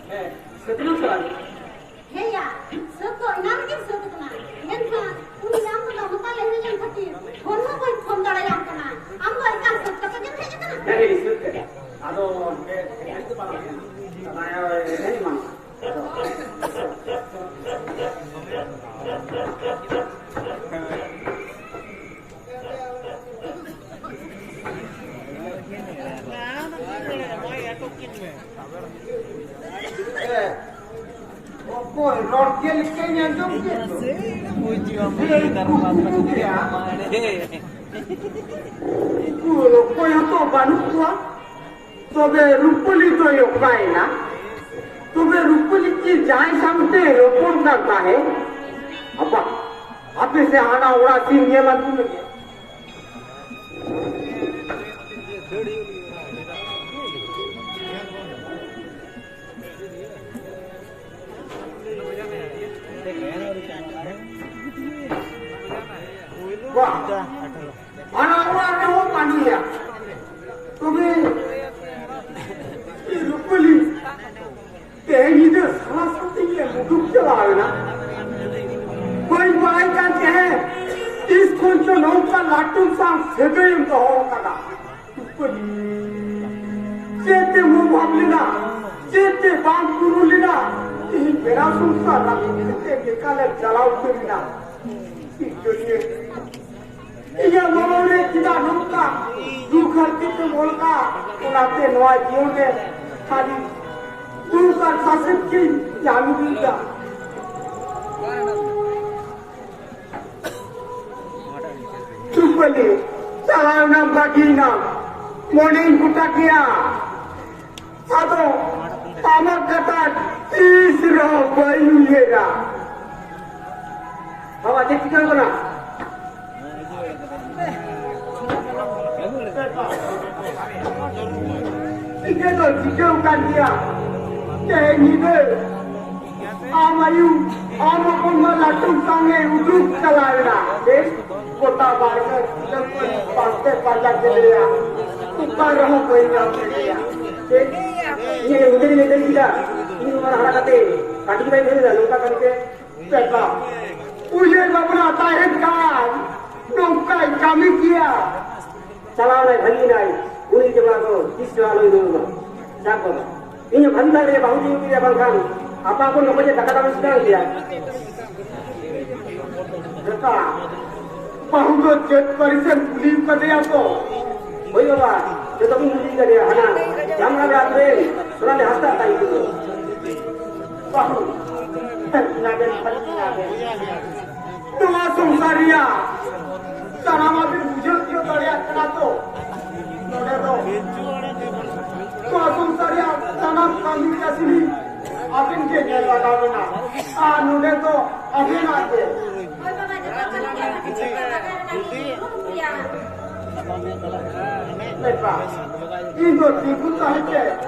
ᱦᱮᱸ, ᱥᱟᱹᱛ ᱮᱱᱟ ᱥᱮ ᱵᱟᱝ? ᱦᱮᱸᱭᱟ, ᱥᱟᱹᱛ ᱫᱚ ᱮᱱᱟᱝ ᱨᱮᱜᱮᱢ ᱥᱟᱹᱛ ᱟᱠᱟᱱᱟ, ᱢᱮᱱᱠᱷᱟᱱ ᱩᱱᱤ ᱟᱢ ᱫᱚ ᱦᱚᱴᱟ ᱞᱮ ᱦᱩᱭ ᱞᱮᱱ ᱠᱷᱟᱹᱛᱤᱨ ᱯᱷᱳᱱ ᱦᱚᱸ ᱵᱟᱹᱧ ᱯᱷᱳᱱ ᱫᱟᱲᱮᱭᱟᱢ ᱠᱟᱱᱟ᱾ ᱟᱢ ᱫᱚ ᱮᱠᱟᱞ ᱥᱟᱹᱛ ᱠᱟᱛᱮ ᱜᱮᱢ ᱦᱮᱡ ᱟᱠᱟᱱᱟ? ᱦᱮᱸ, ᱦᱮᱸ, ᱥᱟᱹᱛ ᱠᱟᱛᱮ᱾ ᱟᱫᱚ ᱚᱸᱰᱮ ᱦᱮᱡ ᱫᱚ ᱵᱟᱝ ᱦᱩᱭ ᱞᱮᱱᱟ᱾ ᱦᱮᱡ ᱮᱢᱟᱱ᱾ ᱚᱠᱚᱭ ᱨᱚᱲ ᱪᱮᱫ ᱞᱮᱠᱟᱧ ᱟᱸᱡᱚᱢ ᱠᱮᱫ ᱫᱚ? ᱥᱮ ᱩᱱᱠᱩ ᱠᱚ ᱞᱟᱹᱭᱟ, ᱩᱱᱠᱩ ᱚᱠᱚᱭ ᱦᱚᱸᱛᱚ ᱵᱟᱹᱱᱩᱜ ᱠᱚᱣᱟ᱾ ᱛᱚᱵᱮ ᱨᱩᱯᱟᱹᱞᱤ ᱫᱚᱭ ᱚᱠᱟᱭᱮᱱᱟ? ᱛᱚᱵᱮ ᱨᱩᱯᱟᱹᱞᱤ ᱪᱮᱫ ᱡᱟᱦᱟᱸᱭ ᱥᱟᱶᱛᱮ ᱨᱚᱯᱚᱲ ᱠᱟᱱ ᱛᱟᱦᱮᱸᱫ? ᱟᱵᱟ, ᱦᱟᱯᱮ ᱥᱮ ᱦᱟᱱᱟ ᱚᱲᱟᱜ ᱥᱤᱧ ᱧᱮᱞ ᱟᱹᱜᱩ ᱞᱮᱜᱮ᱾ ᱵᱟᱦ, ᱦᱟᱱᱟ ᱚᱲᱟᱜ ᱨᱮᱦᱚᱸ ᱯᱟᱸᱰᱮᱭᱟ᱾ ᱛᱚᱵᱮ ᱨᱩᱯᱟᱹᱞᱤ ᱛᱮᱦᱮᱧ ᱧᱤᱫᱟᱹ ᱥᱟᱞᱟ ᱥᱟᱛᱮᱧ ᱮ ᱩᱰᱩᱠ ᱪᱟᱞᱟᱣ ᱮᱱᱟ᱾ ᱵᱟᱹᱧ ᱵᱟᱲᱟᱭ ᱠᱟᱱ ᱛᱟᱦᱮᱸᱫ ᱛᱤᱥ ᱠᱷᱚᱱ ᱪᱚ ᱱᱚᱝᱠᱟ ᱞᱟᱹᱴᱩ ᱥᱟᱶ ᱥᱟᱹᱜᱟᱹᱭᱮᱢ ᱫᱚᱦᱚ ᱟᱠᱟᱫᱟ᱾ ᱪᱮᱫ ᱛᱮᱢ ᱚᱵᱷᱟᱵ ᱞᱮᱱᱟ, ᱪᱮᱫ ᱛᱮ ᱵᱟᱢ ᱠᱩᱨᱩ ᱞᱮᱱᱟ, ᱛᱮᱦᱮᱧ ᱵᱮᱲᱟ ᱥᱚᱝᱥᱟᱨ ᱨᱟᱹᱯᱩᱫ ᱠᱟᱛᱮ ᱮᱠᱟᱞᱮᱢ ᱪᱟᱞᱟᱣ ᱩᱛᱟᱹᱨ ᱮᱱᱟ᱾ ᱤᱧ ᱫᱚ ᱱᱤᱭᱟᱹ ᱤᱧᱟᱹᱜ ᱢᱚᱱᱮ ᱨᱮ ᱪᱮᱫᱟᱜ ᱱᱚᱝᱠᱟ ᱫᱩᱠ ᱦᱟᱨᱠᱮᱛ ᱮᱢ ᱚᱞ ᱠᱟᱜᱼᱟ? ᱚᱱᱟᱛᱮ ᱱᱚᱣᱟ ᱡᱤᱭᱚᱱ ᱨᱮ ᱠᱷᱟᱹᱞᱤ ᱫᱩᱠ ᱟᱨ ᱥᱟᱥᱮᱛ ᱜᱤᱧ ᱧᱟᱢ ᱤᱫᱤᱭᱮᱫᱟ᱾ ᱨᱩᱯᱟᱹᱞᱤ, ᱪᱟᱞᱟᱣ ᱮᱱᱟᱢ, ᱵᱟᱹᱜᱤᱭᱮᱱᱟᱢ, ᱢᱚᱱᱮᱧ ᱜᱚᱴᱟ ᱠᱮᱭᱟ᱾ ᱟᱫᱚ ᱟᱢᱟᱜ ᱠᱟᱛᱷᱟ ᱛᱤᱥ ᱨᱮᱦᱚᱸ ᱵᱟᱹᱧ ᱩᱭᱦᱟᱹᱨᱟ᱾ ᱵᱟᱵᱟ, ᱪᱮᱫ ᱪᱤᱠᱟᱹᱣ ᱠᱟᱱᱟ? ᱪᱤᱠᱟᱹ ᱫᱚ ᱪᱤᱠᱟᱹᱣ ᱠᱟᱱ ᱜᱮᱭᱟ᱾ ᱛᱮᱦᱮᱧ ᱧᱤᱫᱟᱹ ᱟᱢ ᱟᱭᱩ, ᱟᱢ ᱦᱚᱯᱚᱱ ᱢᱟ ᱞᱟᱹᱴᱩ ᱥᱟᱝ ᱮ ᱩᱰᱩᱠ ᱪᱟᱞᱟᱣ ᱮᱱᱟ᱾ ᱵᱮᱥ, ᱜᱚᱴᱟ ᱵᱟᱲᱜᱮ ᱯᱟᱥᱛᱮ ᱯᱟᱸᱡᱟ ᱠᱮᱫᱮᱭᱟ, ᱚᱠᱟ ᱨᱮᱦᱚᱸ ᱵᱟᱹᱧ ᱧᱟᱢ ᱠᱮᱫᱮᱭᱟ᱾ ᱵᱮᱥ, ᱤᱧ ᱟᱭᱳ ᱩᱭᱦᱟᱹᱨ ᱞᱮᱫᱟᱹᱧ ᱠᱮᱫᱟ, ᱤᱧ ᱱᱚᱣᱟ ᱦᱟᱨᱟ ᱠᱟᱛᱮ ᱠᱟᱹᱴᱤᱡ ᱵᱟᱭ ᱩᱭᱦᱟᱹᱨ ᱞᱮᱫᱟ, ᱱᱚᱝᱠᱟ ᱠᱟᱹᱢᱤ ᱛᱮ ᱵᱮᱴᱟ, ᱩᱭᱦᱟᱹᱨ ᱵᱷᱟᱵᱽᱱᱟ ᱛᱟᱦᱮᱱ ᱠᱷᱟᱱ ᱱᱚᱝᱠᱟᱭ ᱠᱟᱹᱢᱤ ᱠᱮᱭᱟ᱾ ᱪᱟᱞᱟᱣᱱᱟᱭ, ᱵᱷᱟᱹᱜᱤᱭᱮᱱᱟᱭ, ᱩᱱᱤ ᱡᱮ ᱚᱱᱟ ᱫᱚ ᱛᱤᱥ ᱨᱮᱦᱚᱸ ᱟᱞᱚᱭ ᱨᱩᱣᱟᱹᱲ ᱢᱟ᱾ ᱡᱟᱠ ᱵᱟᱵᱟ, ᱤᱧ ᱦᱚᱸ ᱵᱷᱟᱹᱜᱤ ᱵᱟᱲᱟ ᱨᱮ ᱵᱟᱹᱦᱩ ᱤᱧ ᱟᱹᱜᱩ ᱠᱮᱫᱮᱭᱟ, ᱵᱟᱝᱠᱷᱟᱱ ᱟᱯᱟ ᱠᱚ ᱱᱚᱠᱚ ᱡᱮ ᱫᱟᱠᱟ ᱫᱟᱢ ᱤᱥᱤᱱ ᱠᱮᱭᱟ᱾ ᱵᱮᱴᱟ, ᱵᱟᱹᱦᱩ ᱫᱚ ᱪᱮᱫ ᱯᱟᱹᱨᱤᱥᱮᱢ ᱠᱩᱞᱤ ᱠᱟᱫᱮᱭᱟ ᱛᱚ? ᱦᱳᱭ ᱵᱟᱵᱟ, ᱡᱚᱛᱚ ᱜᱤᱧ ᱠᱩᱞᱤ ᱠᱟᱫᱮᱭᱟ, ᱦᱟᱱᱟ ᱡᱟᱢᱲᱟ ᱟᱛᱳ ᱨᱮᱱ ᱥᱳᱱᱟᱞᱤ ᱦᱟᱸᱥᱫᱟ ᱛᱟᱭ ᱧᱩᱛᱩᱢ ᱫᱚ᱾ ᱵᱟᱹᱦᱩ, ᱧᱟᱢᱮᱱ ᱠᱷᱟᱱ ᱧᱟᱢᱮᱱ᱾ ᱱᱚᱣᱟ ᱥᱚᱝᱥᱟᱨ ᱨᱮᱭᱟᱜ ᱥᱟᱱᱟᱢᱟᱜ ᱵᱤᱱ ᱵᱩᱡᱷᱟᱹᱣ ᱛᱤᱭᱳᱜ ᱫᱟᱲᱮᱭᱟᱜ ᱠᱟᱱᱟ ᱛᱚ? ᱱᱚᱰᱮ ᱫᱚ ᱱᱚᱣᱟ ᱥᱚᱝᱥᱟᱨ ᱨᱮᱭᱟᱜ ᱥᱟᱱᱟᱢ ᱠᱟᱹᱢᱤ ᱠᱟᱹᱥᱱᱤ ᱟᱹᱵᱤᱱ ᱜᱮ ᱧᱮᱞ ᱞᱟᱜᱟᱣ ᱵᱮᱱᱟ᱾ ᱟᱨ ᱱᱚᱰᱮ ᱫᱚ ᱟᱹᱵᱤᱱᱟᱜ ᱜᱮ᱾ ᱦᱳᱭ ᱵᱟᱵᱟ, ᱡᱚᱛᱚ ᱠᱟᱹᱢᱤ ᱜᱮ ᱟᱹᱵᱤᱱ ᱜᱮ ᱞᱟᱜᱟᱣ ᱵᱮᱱᱟ, ᱤᱧ ᱫᱚ ᱵᱟᱹᱧ ᱠᱩᱨᱩᱢᱩᱴᱩᱭᱟ᱾ ᱵᱮᱯᱟᱨ, ᱤᱧ ᱫᱚ ᱛᱤᱸᱜᱩ ᱛᱟᱦᱮᱸ ᱛᱮ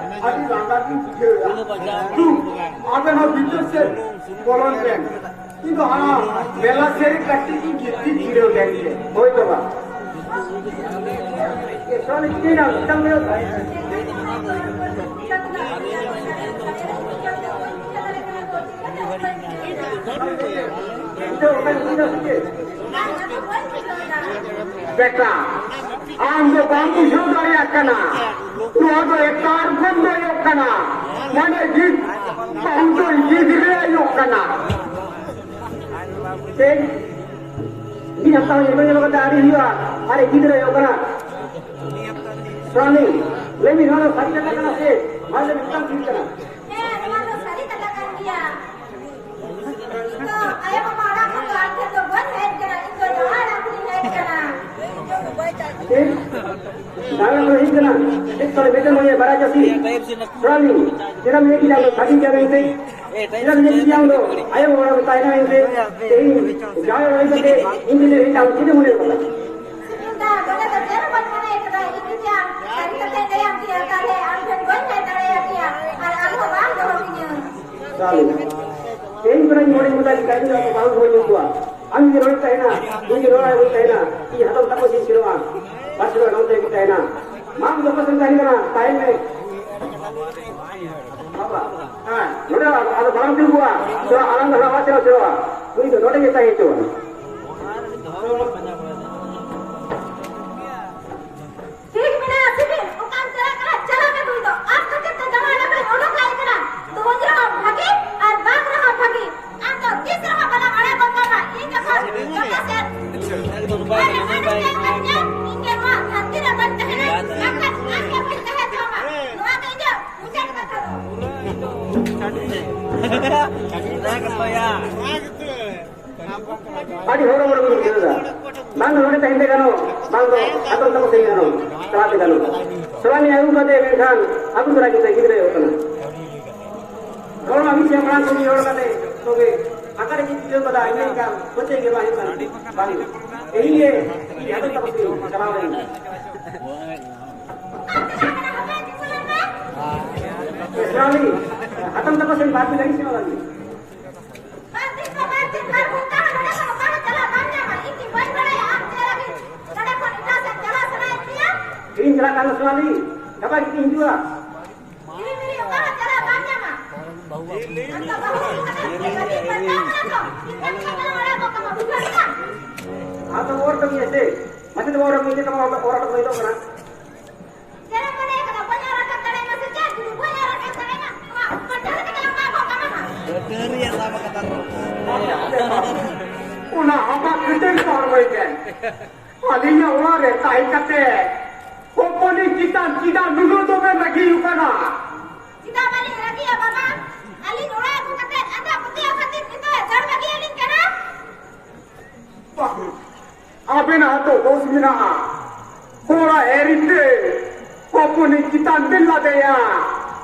ᱟᱹᱰᱤ ᱞᱟᱸᱜᱟ ᱜᱤᱧ ᱵᱩᱡᱷᱟᱹᱣᱮᱫᱟ᱾ ᱫᱩ, ᱟᱵᱮᱱ ᱦᱚᱸ ᱵᱷᱤᱛᱟᱹᱨ ᱥᱮᱫ ᱵᱚᱞᱚᱱ ᱵᱮᱱ᱾ ᱤᱧ ᱫᱚ ᱦᱟᱱᱟ ᱢᱮᱞᱟ ᱥᱮᱫ ᱨᱮ ᱠᱟᱹᱴᱤᱡ ᱤᱧ ᱜᱤᱛᱤᱡ ᱡᱤᱨᱟᱹᱣ ᱞᱮᱱ ᱜᱮ᱾ ᱦᱳᱭ ᱵᱟᱵᱟ᱾ ᱮ, ᱥᱚᱨᱚᱱᱤ, ᱪᱤᱠᱟᱹᱭᱮᱱᱟ? ᱪᱮᱫᱟᱜ ᱮᱢ ᱞᱟᱹᱭ ᱫᱟ? ᱵᱮᱴᱟ, ᱟᱢ ᱫᱚ ᱵᱟᱢ ᱵᱩᱡᱷᱟᱹᱣ ᱫᱟᱲᱮᱭᱟᱜ ᱠᱟᱱᱟ᱾ ᱱᱚᱣᱟ ᱫᱚ ᱮᱠᱟᱞ ᱵᱚᱱᱫᱚᱭᱚᱜ ᱠᱟᱱᱟ᱾ ᱢᱟᱱᱮ ᱡᱤᱛ ᱵᱟᱹᱦᱩ ᱫᱚ ᱡᱤᱛ ᱨᱮ ᱟᱭᱚᱜ ᱠᱟᱱᱟ᱾ ᱴᱷᱤᱠ? ᱢᱤᱫ ᱦᱟᱯᱛᱟ ᱦᱩᱭ ᱧᱮᱞ ᱠᱟᱛᱮ ᱟᱹᱣᱨᱤ ᱦᱩᱭᱩᱜᱼᱟ, ᱟᱨ ᱜᱤᱫᱽᱨᱟᱹ ᱦᱩᱭᱩᱜ ᱠᱟᱱᱟ᱾ ᱥᱚᱨᱚᱱᱤ, ᱞᱟᱹᱭ ᱢᱮ, ᱱᱚᱣᱟ ᱫᱚ ᱥᱟᱹᱨᱤ ᱠᱟᱛᱷᱟ ᱠᱟᱱᱟ ᱥᱮ? ᱢᱟ ᱞᱟᱹᱭ ᱢᱮ, ᱢᱤᱫᱴᱟᱝ ᱠᱩᱞᱤ ᱠᱟᱱᱟ᱾ ᱦᱮᱸ, ᱱᱚᱣᱟ ᱫᱚ ᱥᱟᱹᱨᱤ ᱠᱟᱛᱷᱟ ᱠᱟᱱ ᱜᱮᱭᱟ᱾ ᱤᱧ ᱫᱚ ᱟᱭᱳ ᱵᱟᱵᱟ ᱚᱲᱟᱜ ᱠᱷᱚᱱ ᱫᱚ ᱟᱢ ᱴᱷᱮᱱ ᱫᱚ ᱵᱟᱹᱧ ᱦᱮᱡ ᱠᱟᱱᱟ, ᱤᱧ ᱫᱚ ᱡᱟᱶᱟᱭ ᱚᱲᱟᱜ ᱠᱷᱚᱱᱤᱧ ᱦᱮᱡ ᱠᱟᱱᱟ᱾ ᱴᱷᱤᱠ? ᱫᱟᱬᱟᱱ ᱫᱚ ᱦᱩᱭᱩᱜ ᱠᱟᱱᱟ, ᱪᱮᱫ ᱠᱚᱨᱮ ᱢᱤᱫᱴᱮᱱ ᱵᱚᱭᱦᱟ ᱵᱟᱲᱟᱭ ᱪᱟᱹᱥᱤ, ᱥᱚᱨᱚᱱᱤ, ᱪᱮᱫᱟᱜ ᱮᱢ ᱞᱟᱹᱭ ᱠᱮᱫᱟ ᱟᱢ ᱫᱚ ᱥᱟᱹᱨᱤ ᱜᱮᱭᱟ ᱢᱮᱱᱛᱮ? ᱪᱮᱫᱟᱜ ᱮᱢ ᱞᱟᱹᱭ ᱠᱮᱫᱟ ᱟᱢ ᱫᱚ ᱟᱭᱳ ᱵᱟᱵᱟ ᱚᱲᱟᱜ ᱨᱮ ᱛᱟᱦᱮᱱᱟ ᱢᱮᱱᱛᱮ? ᱛᱮᱦᱮᱧ ᱡᱟᱶᱟᱭ ᱚᱲᱟᱜ ᱦᱮᱡ ᱠᱟᱛᱮ ᱤᱧ ᱡᱩᱫᱤ ᱞᱟᱹᱭ ᱠᱮᱫᱟ, ᱟᱢ ᱪᱮᱫ ᱮᱢ ᱢᱚᱱᱮ ᱠᱟᱫᱟ? ᱥᱤᱵᱤᱞ ᱫᱟ, ᱱᱚᱰᱮ ᱫᱚ ᱪᱮᱫ ᱦᱚᱸ ᱵᱟᱹᱧ ᱢᱚᱱᱮ ᱠᱟᱫᱟ, ᱤᱧ ᱫᱚ ᱪᱮᱫ ᱥᱟᱹᱨᱤ ᱠᱟᱛᱷᱟᱧ ᱞᱟᱹᱭᱟᱢ ᱠᱮᱭᱟ, ᱛᱟᱦᱞᱮ ᱟᱢ ᱴᱷᱮᱱ ᱵᱟᱹᱧ ᱦᱮᱡ ᱫᱟᱲᱮᱭᱟᱜ ᱠᱮᱭᱟ, ᱟᱨ ᱟᱨᱦᱚᱸ ᱵᱟᱢ ᱫᱚᱦᱚ ᱠᱤᱧᱟᱹ᱾ ᱥᱟᱹᱨᱤ᱾ ᱛᱮᱦᱮᱧ ᱠᱷᱚᱱᱟᱜ ᱤᱧ ᱢᱚᱱᱮ ᱠᱟᱫᱟ, ᱤᱧ ᱫᱚ ᱵᱟᱝ ᱫᱚᱦᱚᱧ ᱦᱩᱭᱩᱜ ᱠᱚᱣᱟ᱾ ᱟᱢ ᱡᱩᱫᱤ ᱱᱚᱰᱮ ᱛᱟᱦᱮᱱᱟ, ᱤᱧ ᱡᱩᱫᱤ ᱱᱚᱰᱮ ᱵᱟᱹᱧ ᱛᱟᱦᱮᱱᱟ, ᱤᱧ ᱦᱟᱛᱚᱢ ᱛᱟᱠᱚ ᱥᱮᱫ ᱤᱧ ᱥᱮᱱᱚᱜᱼᱟ᱾ ᱵᱟᱥ ᱨᱮ ᱱᱚᱰᱮ ᱜᱮ ᱛᱟᱦᱮᱱᱟ᱾ ᱢᱟ ᱟᱢ ᱫᱚ ᱚᱠᱟ ᱥᱮᱫ ᱛᱟᱦᱮᱱ ᱠᱟᱱᱟ? ᱛᱟᱦᱮᱱ ᱢᱮ᱾ ᱵᱟᱵᱟ, ᱦᱮᱸ, ᱱᱚᱰᱮ ᱟᱫᱚ ᱵᱟᱝ ᱛᱤᱸᱜᱩᱜᱼᱟ᱾ ᱛᱚ, ᱟᱞᱟᱝ ᱫᱚ ᱦᱟᱸᱜ ᱚᱲᱟᱜ ᱪᱟᱞᱟᱜ ᱦᱩᱭᱩᱜᱼᱟ᱾ ᱱᱩᱭ ᱫᱚ ᱱᱚᱰᱮ ᱜᱮ ᱛᱟᱦᱮᱸ ᱦᱚᱪᱚᱣᱟᱱ᱾ ᱴᱷᱤᱠ ᱢᱮᱱᱟᱜᱼᱟ, ᱥᱤᱵᱤᱞ, ᱚᱠᱟᱢ ᱪᱟᱞᱟᱜ ᱠᱟᱱᱟ? ᱪᱟᱞᱟᱜ ᱢᱮ ᱱᱩᱭ ᱫᱚ᱾ ᱟᱢ ᱠᱷᱟᱹᱛᱤᱨ ᱛᱮ ᱡᱟᱶᱟᱭ ᱚᱲᱟᱜ ᱠᱷᱚᱱ ᱚᱰᱚᱠ ᱟᱭ ᱠᱟᱱᱟ᱾ ᱛᱩᱨᱩᱡ ᱨᱮᱦᱚᱸ ᱵᱷᱟᱹᱜᱤ ᱟᱨ ᱵᱟᱝ ᱨᱮᱦᱚᱸ ᱵᱷᱟᱹᱜᱤ᱾ ᱟᱢ ᱫᱚ ᱛᱤᱥ ᱨᱮᱦᱚᱸ ᱵᱟᱞᱟᱝ ᱟᱲᱟᱜ ᱜᱚᱫ ᱠᱟᱢᱟ᱾ ᱤᱧ ᱡᱚᱠᱷᱚᱱ ᱜᱚᱴᱟ ᱥᱮᱫ ᱤᱧ ᱜᱮ ᱱᱚᱣᱟ ᱫᱷᱟᱹᱨᱛᱤ ᱨᱮ ᱵᱟᱹᱧ ᱛᱟᱦᱮᱱᱟ, ᱵᱟᱝᱠᱷᱟᱱ ᱟᱢ ᱜᱮ ᱵᱟᱹᱧ ᱛᱟᱦᱮᱸ ᱦᱚᱪᱚᱣᱟᱢᱟ᱾ ᱱᱚᱣᱟ ᱜᱮ ᱤᱧᱟᱹᱜ ᱢᱩᱪᱟᱹᱫ ᱠᱟᱛᱷᱟ ᱫᱚ᱾ ᱟᱫᱚ ᱛᱟᱠᱚ ᱥᱮ ᱜᱟᱱᱚᱜ, ᱪᱟᱞᱟᱜ ᱛᱮ ᱜᱟᱱᱚᱜ᱾ ᱥᱚᱨᱦᱟᱭ ᱟᱹᱜᱩ ᱠᱟᱛᱮ ᱢᱮᱱᱠᱷᱟᱱ ᱟᱹᱜᱩ ᱛᱚᱨᱟ ᱠᱟᱛᱮ ᱜᱤᱫᱽᱨᱟᱹ ᱦᱩᱭᱩᱜ ᱠᱟᱱᱟ᱾ ᱦᱚᱲ ᱢᱟ ᱢᱤᱫ ᱥᱮᱫ ᱢᱟᱲᱟᱝ ᱠᱷᱚᱱ ᱢᱤᱫ ᱦᱚᱲ ᱠᱟᱛᱮ ᱛᱚᱵᱮ ᱟᱠᱟᱨᱮ ᱪᱮᱫ ᱪᱤᱠᱟᱹᱣ ᱠᱟᱫᱟ, ᱤᱧ ᱢᱮᱱ ᱠᱟᱱ ᱯᱟᱹᱛᱭᱟᱹᱣ ᱜᱮ ᱵᱟᱝ ᱦᱩᱭᱩᱜ ᱠᱟᱱᱟ᱾ ᱵᱟᱝ᱾ ᱛᱮᱦᱮᱧ ᱜᱮ ᱤᱧ ᱦᱟᱛᱟᱣ ᱛᱟᱠᱚ ᱥᱮᱫ ᱤᱧ ᱪᱟᱞᱟᱣ ᱞᱮᱱᱟ᱾ ᱥᱚᱨᱦᱟᱭ, ᱦᱟᱛᱟᱣ ᱛᱟᱠᱚ ᱥᱮᱫ ᱵᱟᱨ ᱫᱤᱱ ᱞᱟᱹᱜᱤᱫ ᱥᱮᱱᱚᱜ ᱞᱟᱹᱜᱤᱫ᱾ ᱵᱟᱨ ᱫᱤᱱ ᱠᱷᱚᱱ ᱵᱟᱨ ᱫᱤᱱ ᱵᱟᱨ ᱜᱷᱚᱱᱴᱟ ᱦᱚᱸ ᱱᱚᱰᱮ ᱠᱷᱚᱱ ᱚᱠᱟ ᱦᱚᱸ ᱪᱟᱞᱟᱜ ᱵᱟᱢ ᱧᱟᱢᱟ᱾ ᱤᱧ ᱠᱤ ᱵᱟᱹᱧ ᱵᱟᱲᱟᱭᱟ ᱟᱢ ᱪᱮᱫ ᱞᱟᱹᱜᱤᱫ ᱱᱚᱰᱮ ᱠᱷᱚᱱ ᱮᱴᱟᱜ ᱥᱮᱫ ᱪᱟᱞᱟᱜ ᱥᱟᱱᱟᱭᱮᱫ ᱢᱮᱭᱟ? ᱤᱧ ᱪᱟᱞᱟᱜ ᱠᱟᱱᱟ ᱥᱳᱱᱟᱞᱤ, ᱜᱟᱯᱟ ᱡᱩᱫᱤᱧ ᱦᱤᱡᱩᱜᱼᱟ᱾ ᱦᱤᱨᱤ ᱢᱤᱨᱤ ᱚᱠᱟ ᱦᱚᱸ ᱪᱟᱞᱟᱜ ᱵᱟᱢ ᱧᱟᱢᱟ᱾ ᱟᱢ ᱫᱚ ᱵᱟᱹᱦᱩ ᱦᱩᱭ ᱠᱟᱛᱮ ᱪᱮᱫ ᱞᱟᱹᱜᱤᱫ ᱯᱟᱞᱴᱟᱣ ᱠᱟᱱᱟ ᱠᱚ? ᱤᱧ ᱫᱚ ᱪᱮᱫ ᱞᱟᱹᱜᱤᱫ ᱚᱲᱟᱜ ᱠᱚ ᱠᱟᱢᱟ ᱵᱩᱡᱷᱟᱹᱣ ᱠᱮᱫᱟᱢ? ᱟᱢ ᱫᱚ ᱚᱨ ᱠᱟᱹᱢᱤᱭᱟ ᱥᱮ? ᱢᱟᱥᱮ ᱫᱚ ᱚᱨ ᱠᱟᱹᱢᱤ ᱫᱚ ᱠᱟᱱᱟ, ᱚᱨ ᱠᱟᱹᱢᱤ ᱫᱚ ᱠᱟᱱᱟ᱾ ᱪᱮᱫ ᱮᱢ ᱢᱚᱱᱮ ᱠᱟᱫᱟ? ᱵᱟᱹᱧ ᱚᱨ ᱨᱟᱠᱟᱵ ᱫᱟᱲᱮᱭᱟᱢᱟ ᱥᱮ ᱪᱮᱫ? ᱡᱩᱫᱤ ᱵᱟᱹᱧ ᱚᱨ ᱨᱟᱠᱟᱵ ᱫᱟᱲᱮᱭᱟᱢᱟ, ᱟᱢᱟᱜ ᱯᱟᱴᱟ ᱨᱮ ᱛᱮᱜᱮ ᱞᱟᱝ ᱢᱟᱜ ᱜᱚᱜ ᱠᱟᱢᱟ ᱦᱟᱸᱜ᱾ ᱠᱟᱹᱴᱟᱹᱨᱤ ᱮ ᱥᱟᱵ ᱟᱠᱟᱫᱟ ᱨᱚ᱾ ᱚᱱᱟ ᱟᱢᱟᱜ ᱠᱟᱹᱴᱟᱹᱨᱤ ᱫᱚ ᱟᱬᱜᱚᱭ ᱛᱮ᱾ ᱟᱹᱞᱤᱧᱟᱜ ᱚᱲᱟᱜ ᱨᱮ ᱛᱟᱦᱮᱸ ᱠᱟᱛᱮ ᱦᱚᱯᱚᱱᱤᱧ ᱪᱮᱛᱟᱱ ᱪᱮᱫᱟᱜ ᱱᱩᱱᱟᱹᱜ ᱫᱚᱢᱮ ᱨᱟᱹᱜᱤ ᱟᱠᱟᱱᱟ? ᱪᱮᱫᱟᱜ ᱵᱟᱹᱞᱤᱧ ᱨᱟᱹᱜᱤᱜᱼᱟ ᱵᱟᱵᱟ? ᱟᱹᱞᱤᱧ ᱚᱲᱟᱜ ᱟᱹᱜᱩ ᱠᱟᱛᱮ ᱟᱸᱫᱷᱟ ᱯᱟᱹᱛᱭᱟᱹᱣ ᱠᱷᱟᱹᱛᱤᱨ ᱱᱤᱛᱚᱜ ᱮ ᱫᱟᱹᱲ ᱵᱟᱹᱜᱤᱭᱟᱹᱞᱤᱧ ᱠᱟᱱᱟ᱾ ᱵᱟᱹᱵᱩ, ᱟᱵᱮᱱᱟᱜ ᱦᱚᱸᱛᱚ ᱫᱳᱥ ᱢᱮᱱᱟᱜᱼᱟ᱾ ᱦᱚᱲᱟᱜ ᱮᱨᱤ ᱛᱮ ᱦᱚᱯᱚᱱᱤᱡ ᱪᱮᱛᱟᱱ ᱵᱮᱱ ᱞᱟᱫᱮᱭᱟ,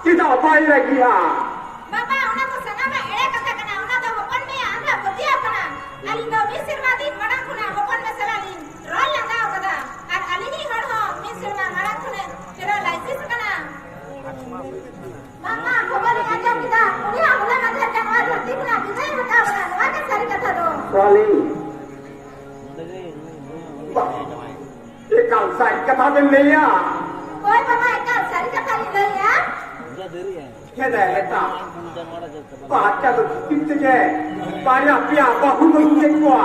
ᱪᱮᱫᱟᱜ ᱵᱟᱭ ᱨᱟᱹᱜᱤᱜᱼᱟ? ᱵᱟᱵᱟ, ᱚᱱᱟ ᱠᱚ ᱥᱟᱱᱟᱢᱟᱜ ᱮᱲᱮ ᱠᱟᱛᱷᱟ ᱠᱟᱱᱟ᱾ ᱚᱱᱟ ᱫᱚ ᱦᱚᱯᱚᱱ ᱢᱮᱭᱟ ᱟᱸᱫᱷᱟ ᱯᱟᱹᱛᱭᱟᱹᱣ ᱠᱟᱱᱟ᱾ ᱟᱹᱞᱤᱧ ᱫᱚ ᱢᱤᱫ ᱥᱮᱨᱢᱟ ᱫᱤᱱ ᱢᱟᱲᱟᱝ ᱠᱷᱚᱱᱟᱜ ᱦᱚᱯᱚᱱ ᱢᱮ ᱥᱟᱞᱟᱜ ᱞᱤᱧ ᱨᱚᱲ ᱞᱟᱸᱫᱟ ᱟᱠᱟᱫᱟ᱾ ᱟᱨ ᱟᱹᱞᱤᱧᱤᱡ ᱦᱚᱲ ᱦᱚᱸ ᱢᱤᱫ ᱥᱮᱨᱢᱟ ᱢᱟᱲᱟᱝ ᱠᱷᱚᱱᱮ ᱯᱮᱨᱟᱞᱟᱭᱥᱤᱥ ᱟᱠᱟᱱᱟ᱾ ᱵᱟᱝ, ᱵᱟᱝ, ᱠᱷᱚᱵᱚᱨᱤᱧ ᱟᱸᱡᱚᱢ ᱠᱮᱫᱟ᱾ ᱩᱱᱤ ᱦᱚᱸ ᱦᱚᱞᱟ ᱢᱟᱫᱷᱮᱨ ᱜᱮ ᱱᱚᱣᱟ ᱫᱷᱟᱹᱨᱛᱤ ᱠᱷᱚᱱᱟᱜ ᱵᱤᱫᱟᱹᱭ ᱦᱟᱛᱟᱣ ᱠᱟᱱᱟ᱾ ᱱᱚᱣᱟ ᱜᱮ ᱥᱟᱹᱨᱤ ᱠᱟᱛᱷᱟ ᱫᱚ᱾ ᱥᱚᱣᱟᱞᱤ᱾ ᱵᱟᱝ, ᱮᱠᱟᱞ ᱥᱟᱹᱨᱤ ᱠᱟᱛᱷᱟ ᱵᱮᱱ ᱞᱟᱹᱭᱟ? ᱦᱳᱭ ᱵᱟᱵᱟ, ᱮᱠᱟᱞ ᱥᱟᱹᱨᱤ ᱠᱟᱛᱷᱟ ᱞᱤᱧ ᱞᱟᱹᱭᱟ᱾ ᱦᱮᱸ ᱫᱟ, ᱦᱮᱸ ᱫᱟ᱾ ᱵᱟᱪᱪᱟ ᱫᱚ ᱠᱷᱟᱹᱛᱤᱨ ᱛᱮᱜᱮ ᱵᱟᱨᱭᱟ ᱯᱮᱭᱟ ᱵᱟᱹᱦᱩ ᱵᱟᱹᱦᱩ ᱠᱮᱫ ᱠᱚᱣᱟ᱾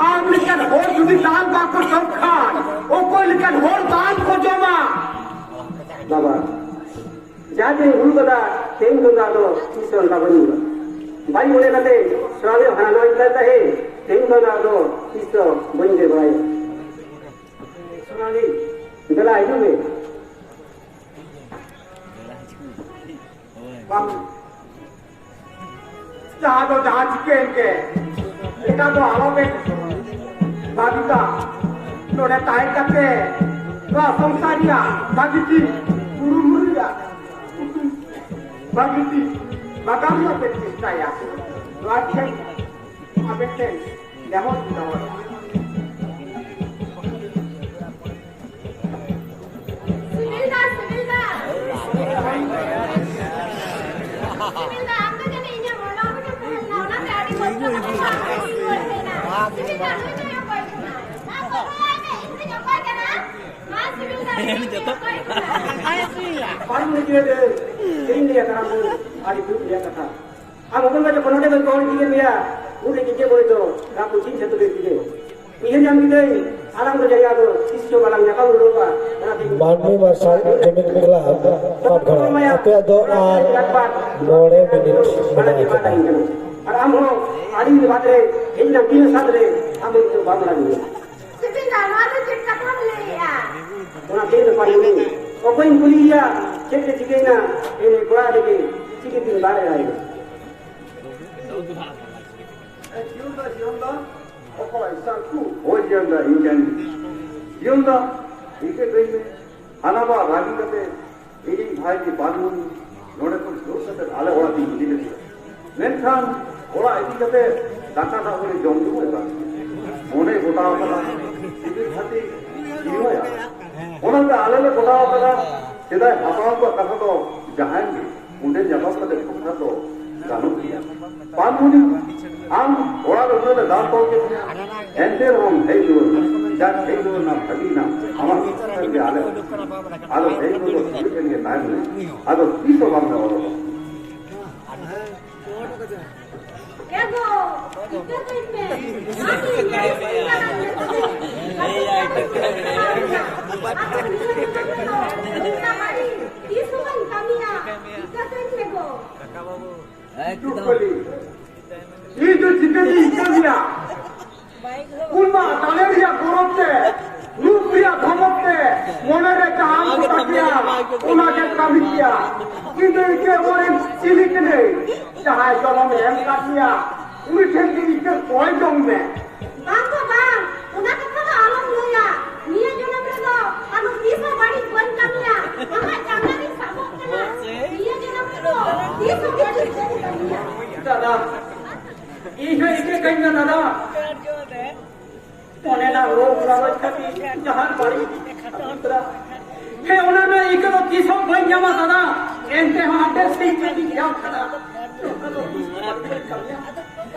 ᱟᱢ ᱞᱮᱠᱟᱱ ᱦᱚᱲ ᱡᱩᱫᱤ ᱫᱟᱞ ᱵᱟᱝ ᱠᱚ ᱡᱚᱢ ᱠᱷᱟᱱ, ᱚᱠᱚᱭ ᱞᱮᱠᱟᱱ ᱦᱚᱲ ᱫᱟᱞ ᱠᱚ ᱡᱚᱢᱟ? ᱵᱟᱵᱟ, ᱡᱟᱦᱟᱸ ᱛᱤᱱᱟᱹᱜ ᱦᱩᱲᱩ ᱠᱟᱫᱟ, ᱛᱮᱦᱮᱧ ᱠᱷᱚᱱ ᱫᱚ ᱟᱫᱚ ᱛᱤᱥ ᱦᱚᱸ ᱚᱱᱠᱟ ᱵᱟᱹᱧ ᱦᱩᱭᱩᱜᱼᱟ᱾ ᱵᱟᱹᱧ ᱢᱚᱱᱮ ᱠᱟᱛᱮ ᱥᱚᱨᱦᱟᱭ ᱦᱟᱱᱟ ᱱᱚᱣᱟ ᱠᱟᱱ ᱛᱟᱦᱮᱸ, ᱛᱮᱦᱮᱧ ᱠᱷᱚᱱ ᱫᱚ ᱟᱫᱚ ᱛᱤᱥ ᱦᱚᱸ ᱵᱟᱹᱧ ᱩᱭᱦᱟᱹᱨ ᱵᱟᱲᱟᱭᱟ᱾ ᱥᱚᱨᱦᱟᱭ, ᱫᱮᱞᱟ ᱦᱤᱡᱩᱜ ᱢᱮ᱾ ᱵᱟᱹᱵᱩ, ᱡᱟᱦᱟᱸ ᱫᱚ ᱡᱟᱦᱟᱸ ᱪᱤᱠᱟᱹᱭᱮᱱ ᱜᱮ, ᱮᱴᱟᱜ ᱫᱚ ᱟᱞᱚᱯᱮ ᱵᱷᱟᱵᱤᱛᱟ᱾ ᱱᱚᱰᱮ ᱛᱟᱦᱮᱸ ᱠᱟᱛᱮ ᱱᱚᱣᱟ ᱥᱚᱝᱥᱟᱨ ᱨᱮᱭᱟᱜ ᱵᱷᱟᱹᱜᱤ ᱴᱷᱤᱠ ᱠᱩᱨᱩᱢᱩᱴᱩ ᱨᱮᱭᱟᱜ ᱵᱷᱟᱹᱜᱤ ᱴᱷᱤᱠ ᱵᱟᱜᱟᱱ ᱨᱮᱭᱟᱜ ᱯᱮ ᱪᱮᱥᱴᱟᱭᱟ᱾ ᱱᱚᱣᱟ ᱴᱷᱮᱱ ᱟᱵᱮᱱ ᱴᱷᱮᱱ ᱱᱮᱦᱚᱨ ᱫᱚᱦᱚ᱾ ᱥᱤᱵᱤᱞ ᱫᱟ, ᱥᱤᱵᱤᱞ ᱫᱟ᱾ ᱥᱤᱵᱤᱞ ᱫᱟ, ᱟᱢ ᱫᱚ ᱡᱟᱹᱱᱤᱡ ᱤᱧᱟᱹᱜ ᱢᱚᱞᱚᱝ ᱨᱮᱜᱮᱢ ᱛᱟᱦᱮᱸ ᱞᱮᱱᱟ, ᱚᱱᱟᱛᱮ ᱟᱹᱰᱤ ᱠᱚᱥᱴᱚ ᱠᱟᱛᱮ ᱵᱟᱢ ᱦᱮᱡ ᱨᱩᱣᱟᱹᱲ ᱦᱮᱡ ᱮᱱᱟ᱾ ᱥᱤᱵᱤᱞ ᱫᱟ, ᱱᱩᱭ ᱫᱚᱭ ᱚᱠᱚᱭ ᱠᱟᱱᱟ? ᱢᱟ ᱜᱚᱜᱚ ᱟᱭ ᱢᱮ, ᱤᱧ ᱫᱚᱧ ᱚᱠᱚᱭ ᱠᱟᱱᱟ? ᱢᱟ ᱥᱤᱵᱤᱞ ᱫᱟ, ᱤᱧ ᱫᱚᱧ ᱚᱠᱚᱭ ᱠᱟᱱᱟ? ᱵᱟᱝ ᱵᱩᱡᱷᱟᱹᱣ ᱫᱟᱹᱧ, ᱤᱧ ᱞᱟᱹᱭᱟ ᱠᱟᱱᱟ, ᱟᱹᱰᱤ ᱫᱩᱠ ᱨᱮᱭᱟᱜ ᱠᱟᱛᱷᱟ᱾ ᱟᱢ ᱦᱚᱯᱚᱱ ᱵᱟ ᱡᱚᱠᱷᱚᱱ ᱱᱚᱰᱮ ᱠᱷᱚᱱ ᱠᱚ ᱤᱫᱤ ᱠᱮᱫ ᱢᱮᱭᱟ, ᱩᱱᱨᱮ ᱡᱮᱡᱮ ᱵᱚᱭ ᱫᱚ ᱨᱟᱯᱩ ᱪᱤᱱ ᱪᱷᱟᱹᱛᱩ ᱞᱮ ᱤᱫᱤ ᱠᱮᱫ᱾ ᱩᱭᱦᱟᱹᱨ ᱧᱟᱢ ᱠᱤᱫᱟᱹᱧ, ᱟᱞᱟᱝ ᱫᱚ ᱡᱟᱭᱜᱟ ᱫᱚ ᱛᱤᱥ ᱪᱚ ᱵᱟᱞᱟᱝ ᱧᱟᱯᱟᱢ ᱨᱩᱣᱟᱹᱲᱚᱜᱼᱟ᱾ ᱚᱱᱟᱛᱮ ᱢᱟᱹᱱᱢᱤ ᱢᱟᱨᱥᱟᱞ ᱡᱩᱢᱤᱫ ᱢᱮᱞᱟ ᱯᱟᱴᱜᱷᱟᱲᱟ᱾ ᱟᱯᱮᱭᱟᱜ ᱫᱚ ᱟᱨ ᱢᱚᱬᱮ ᱢᱤᱱᱤᱴ ᱢᱮᱱᱟᱜ ᱟᱠᱟᱫᱟ᱾ ᱟᱨ ᱟᱢ ᱦᱚᱸ ᱟᱹᱰᱤ ᱫᱤᱱ ᱵᱟᱫᱽ ᱨᱮ ᱦᱮᱡ ᱮᱱᱟᱢ, ᱛᱤᱱᱟᱹᱜ ᱥᱟᱫ ᱨᱮ ᱟᱢ ᱦᱚᱸ ᱱᱤᱛᱚᱜ ᱵᱟᱢ ᱨᱟᱱ ᱜᱮᱭᱟ᱾ ᱥᱤᱵᱤᱞ ᱫᱟ, ᱱᱚᱣᱟ ᱫᱚ ᱪᱮᱫ ᱠᱟᱛᱷᱟᱢ ᱞᱟᱹᱭᱮᱜᱼᱟ? ᱚᱱᱟ ᱛᱮᱜᱮ ᱛᱚ ᱯᱟᱞᱮ ᱩᱱᱤ ᱚᱠᱚᱭᱮᱢ ᱠᱩᱞᱤᱭᱮᱭᱟ, ᱪᱮᱫ ᱮ ᱪᱤᱠᱟᱹᱭᱮᱱᱟ, ᱮ ᱠᱚᱲᱟ ᱞᱟᱹᱜᱤᱫ ᱪᱤᱠᱟᱹ ᱛᱤᱧ ᱵᱟᱲᱟᱭᱟ? ᱡᱤᱭᱚᱱ ᱫᱟ, ᱡᱤᱭᱚᱱ ᱫᱟ, ᱚᱠᱚᱭ ᱥᱟᱨᱠᱩ? ᱦᱳᱭ ᱡᱤᱭᱚᱱ ᱫᱟ, ᱤᱧ ᱠᱟᱱ ᱜᱤᱭᱟᱹᱧ᱾ ᱡᱤᱭᱚᱱ ᱫᱟ, ᱤᱠᱟᱹ ᱠᱟᱹᱧ ᱢᱮ᱾ ᱦᱟᱱᱟ ᱵᱟ ᱨᱟᱹᱜᱤ ᱠᱟᱛᱮ ᱤᱧᱤᱡ ᱵᱷᱟᱭ ᱜᱮ ᱵᱟᱝ ᱱᱚᱰᱮ ᱠᱷᱚᱱ ᱡᱳᱨ ᱠᱟᱛᱮ ᱟᱞᱮ ᱚᱲᱟᱜ ᱛᱤᱧ ᱤᱫᱤ ᱞᱮᱫᱮᱭᱟ᱾ ᱢᱮᱱᱠᱷᱟᱱ ᱚᱲᱟᱜ ᱤᱫᱤ ᱠᱟᱛᱮ ᱫᱟᱠᱟ ᱫᱟᱜ ᱢᱟᱹᱲᱤ ᱡᱚᱢ ᱫᱚ ᱵᱟᱭ ᱵᱟᱝ᱾ ᱢᱚᱱᱮ ᱜᱚᱴᱟ ᱟᱠᱟᱫᱟ, ᱥᱤᱵᱤᱞ ᱠᱷᱟᱹᱛᱤᱨ ᱡᱤᱣᱤ ᱦᱚᱸᱭ ᱟᱲᱟᱜᱟ᱾ ᱚᱱᱟᱛᱮ ᱟᱞᱮ ᱞᱮ ᱜᱚᱴᱟ ᱟᱠᱟᱫᱟ, ᱥᱮᱫᱟᱭ ᱦᱟᱯᱲᱟᱢ ᱠᱚᱣᱟᱜ ᱠᱟᱛᱷᱟ ᱫᱚ ᱡᱟᱦᱟᱸᱭ ᱜᱮ ᱚᱸᱰᱮ ᱧᱟᱯᱟᱢ ᱠᱟᱛᱮ ᱠᱟᱛᱷᱟ ᱫᱚ ᱜᱟᱱᱚᱜ ᱜᱮᱭᱟ᱾ ᱯᱟᱱᱢᱩᱱᱤ, ᱟᱢ ᱚᱲᱟᱜ ᱨᱮ ᱩᱱᱟᱹᱜ ᱞᱮ ᱫᱟᱞ ᱛᱚᱞ ᱠᱮᱫ ᱢᱮᱭᱟ, ᱮᱱᱛᱮ ᱨᱮᱦᱚᱸᱢ ᱦᱮᱡ ᱨᱩᱣᱟᱹᱲ ᱮᱱᱟ᱾ ᱡᱟᱠ, ᱦᱮᱡ ᱨᱩᱣᱟᱹᱲ ᱮᱱᱟᱢ, ᱵᱷᱟᱹᱜᱤ ᱮᱱᱟᱢ, ᱟᱢᱟᱜ ᱥᱚᱝᱥᱟᱨ ᱜᱮ ᱟᱞᱮ᱾ ᱟᱫᱚ ᱦᱮᱡ ᱨᱩᱣᱟᱹᱲ ᱫᱚ ᱥᱩᱨ ᱴᱷᱮᱱ ᱜᱮ ᱛᱟᱦᱮᱱ ᱢᱮ᱾ ᱟᱫᱚ ᱛᱤᱥ ᱦᱚᱸ ᱵᱟᱢ ᱨᱩᱣᱟᱹᱲᱚᱜᱼᱟ᱾ ᱮ ᱜᱚ, ᱤᱠᱟᱹ ᱠᱟᱹᱧ ᱢᱮ᱾ ᱟᱢ ᱤᱧ ᱟᱹᱰᱤ ᱥᱟᱺᱜᱤᱧ ᱫᱟᱬᱟᱱ ᱢᱮ ᱛᱚᱵᱮ᱾ ᱟᱫᱚ ᱱᱤᱭᱟᱹ ᱠᱟᱹᱢᱤ ᱫᱚ ᱛᱤᱥ ᱦᱚᱸ ᱵᱟᱹᱧ ᱠᱟᱹᱢᱤᱭᱟ᱾ ᱤᱠᱟᱹ ᱠᱟᱹᱧ ᱢᱮ ᱜᱚ᱾ ᱮᱠᱫᱚᱢ᱾ ᱤᱧ ᱫᱚ ᱪᱤᱠᱟᱹᱧ ᱤᱠᱟᱹ ᱢᱮᱭᱟ? ᱩᱱ ᱢᱟ ᱫᱟᱲᱮ ᱨᱮᱭᱟᱜ ᱜᱚᱨᱚᱵ ᱛᱮ, ᱨᱩᱯ ᱨᱮᱭᱟᱜ ᱫᱷᱚᱢᱚᱠ ᱛᱮ, ᱢᱚᱱᱮ ᱨᱮ ᱡᱟᱦᱟᱸ ᱠᱚ ᱛᱟᱠᱮᱭᱟ, ᱚᱱᱟ ᱜᱮ ᱠᱟᱹᱢᱤ ᱠᱮᱭᱟ᱾ ᱤᱧ ᱫᱚ ᱤᱠᱟᱹ ᱦᱚᱲ ᱨᱮᱱ ᱪᱤᱞᱤ ᱠᱟᱹᱱᱟᱹᱧ? ᱡᱟᱦᱟᱸᱭ ᱡᱚᱱᱚᱢ ᱮ ᱮᱢ ᱠᱟᱫ ᱢᱮᱭᱟ, ᱩᱱᱤ ᱴᱷᱮᱱ ᱜᱮ ᱤᱠᱟᱹ ᱠᱚᱭ ᱡᱚᱝ ᱢᱮ᱾ ᱵᱟᱝ ᱜᱚ ᱵᱟᱝ, ᱚᱱᱟ ᱠᱟᱛᱷᱟ ᱫᱚ ᱟᱞᱚᱢ ᱞᱟᱹᱭᱟ᱾ ᱱᱤᱭᱟᱹ ᱡᱚᱱᱚᱢ ᱨᱮᱫᱚ ᱟᱫᱚ ᱛᱤᱥ ᱦᱚᱸ ᱵᱟᱹᱲᱤᱡ ᱵᱟᱹᱧ ᱠᱟᱹᱢᱤᱭᱟ᱾ ᱟᱢᱟᱜ ᱡᱟᱸᱜᱟ ᱨᱤᱧ ᱥᱟᱵᱚᱜ ᱠᱟᱱᱟ᱾ ᱱᱤᱭᱟᱹ ᱡᱚᱱᱚᱢ ᱨᱮᱫᱚ ᱛᱤᱥ ᱦᱚᱸ ᱵᱟᱹᱲᱤᱡ ᱵᱟᱹᱧ ᱠᱟᱹᱢᱤᱭᱟ᱾ ᱫᱟᱫᱟ, ᱤᱧ ᱦᱚᱸ ᱤᱠᱟᱹ ᱠᱟᱹᱧ ᱢᱮ ᱫᱟᱫᱟ᱾ ᱢᱚᱱᱮ ᱨᱮᱱᱟᱜ ᱨᱳᱜᱽ ᱞᱟᱞᱚᱪ ᱠᱷᱟᱹᱛᱤᱨ ᱡᱟᱦᱟᱸ ᱵᱟᱹᱲᱤᱡ ᱤᱧ ᱠᱟᱹᱢᱤ ᱠᱟᱫᱟ, ᱦᱮᱸ, ᱚᱱᱟ ᱨᱮᱱᱟᱜ ᱤᱠᱟᱹ ᱫᱚ ᱛᱤᱥ ᱦᱚᱸ ᱵᱟᱹᱧ ᱧᱟᱢᱟ ᱫᱟᱫᱟ᱾ ᱮᱱᱛᱮ ᱦᱚᱸ ᱟᱯᱮ ᱥᱤᱧ ᱪᱮᱫ ᱤᱧ ᱧᱟᱢ ᱠᱟᱫᱟ, ᱱᱚᱝᱠᱟ ᱫᱚ ᱛᱤᱥ ᱦᱚᱸ ᱵᱟᱹᱧ ᱠᱟᱹᱢᱤᱭᱟ᱾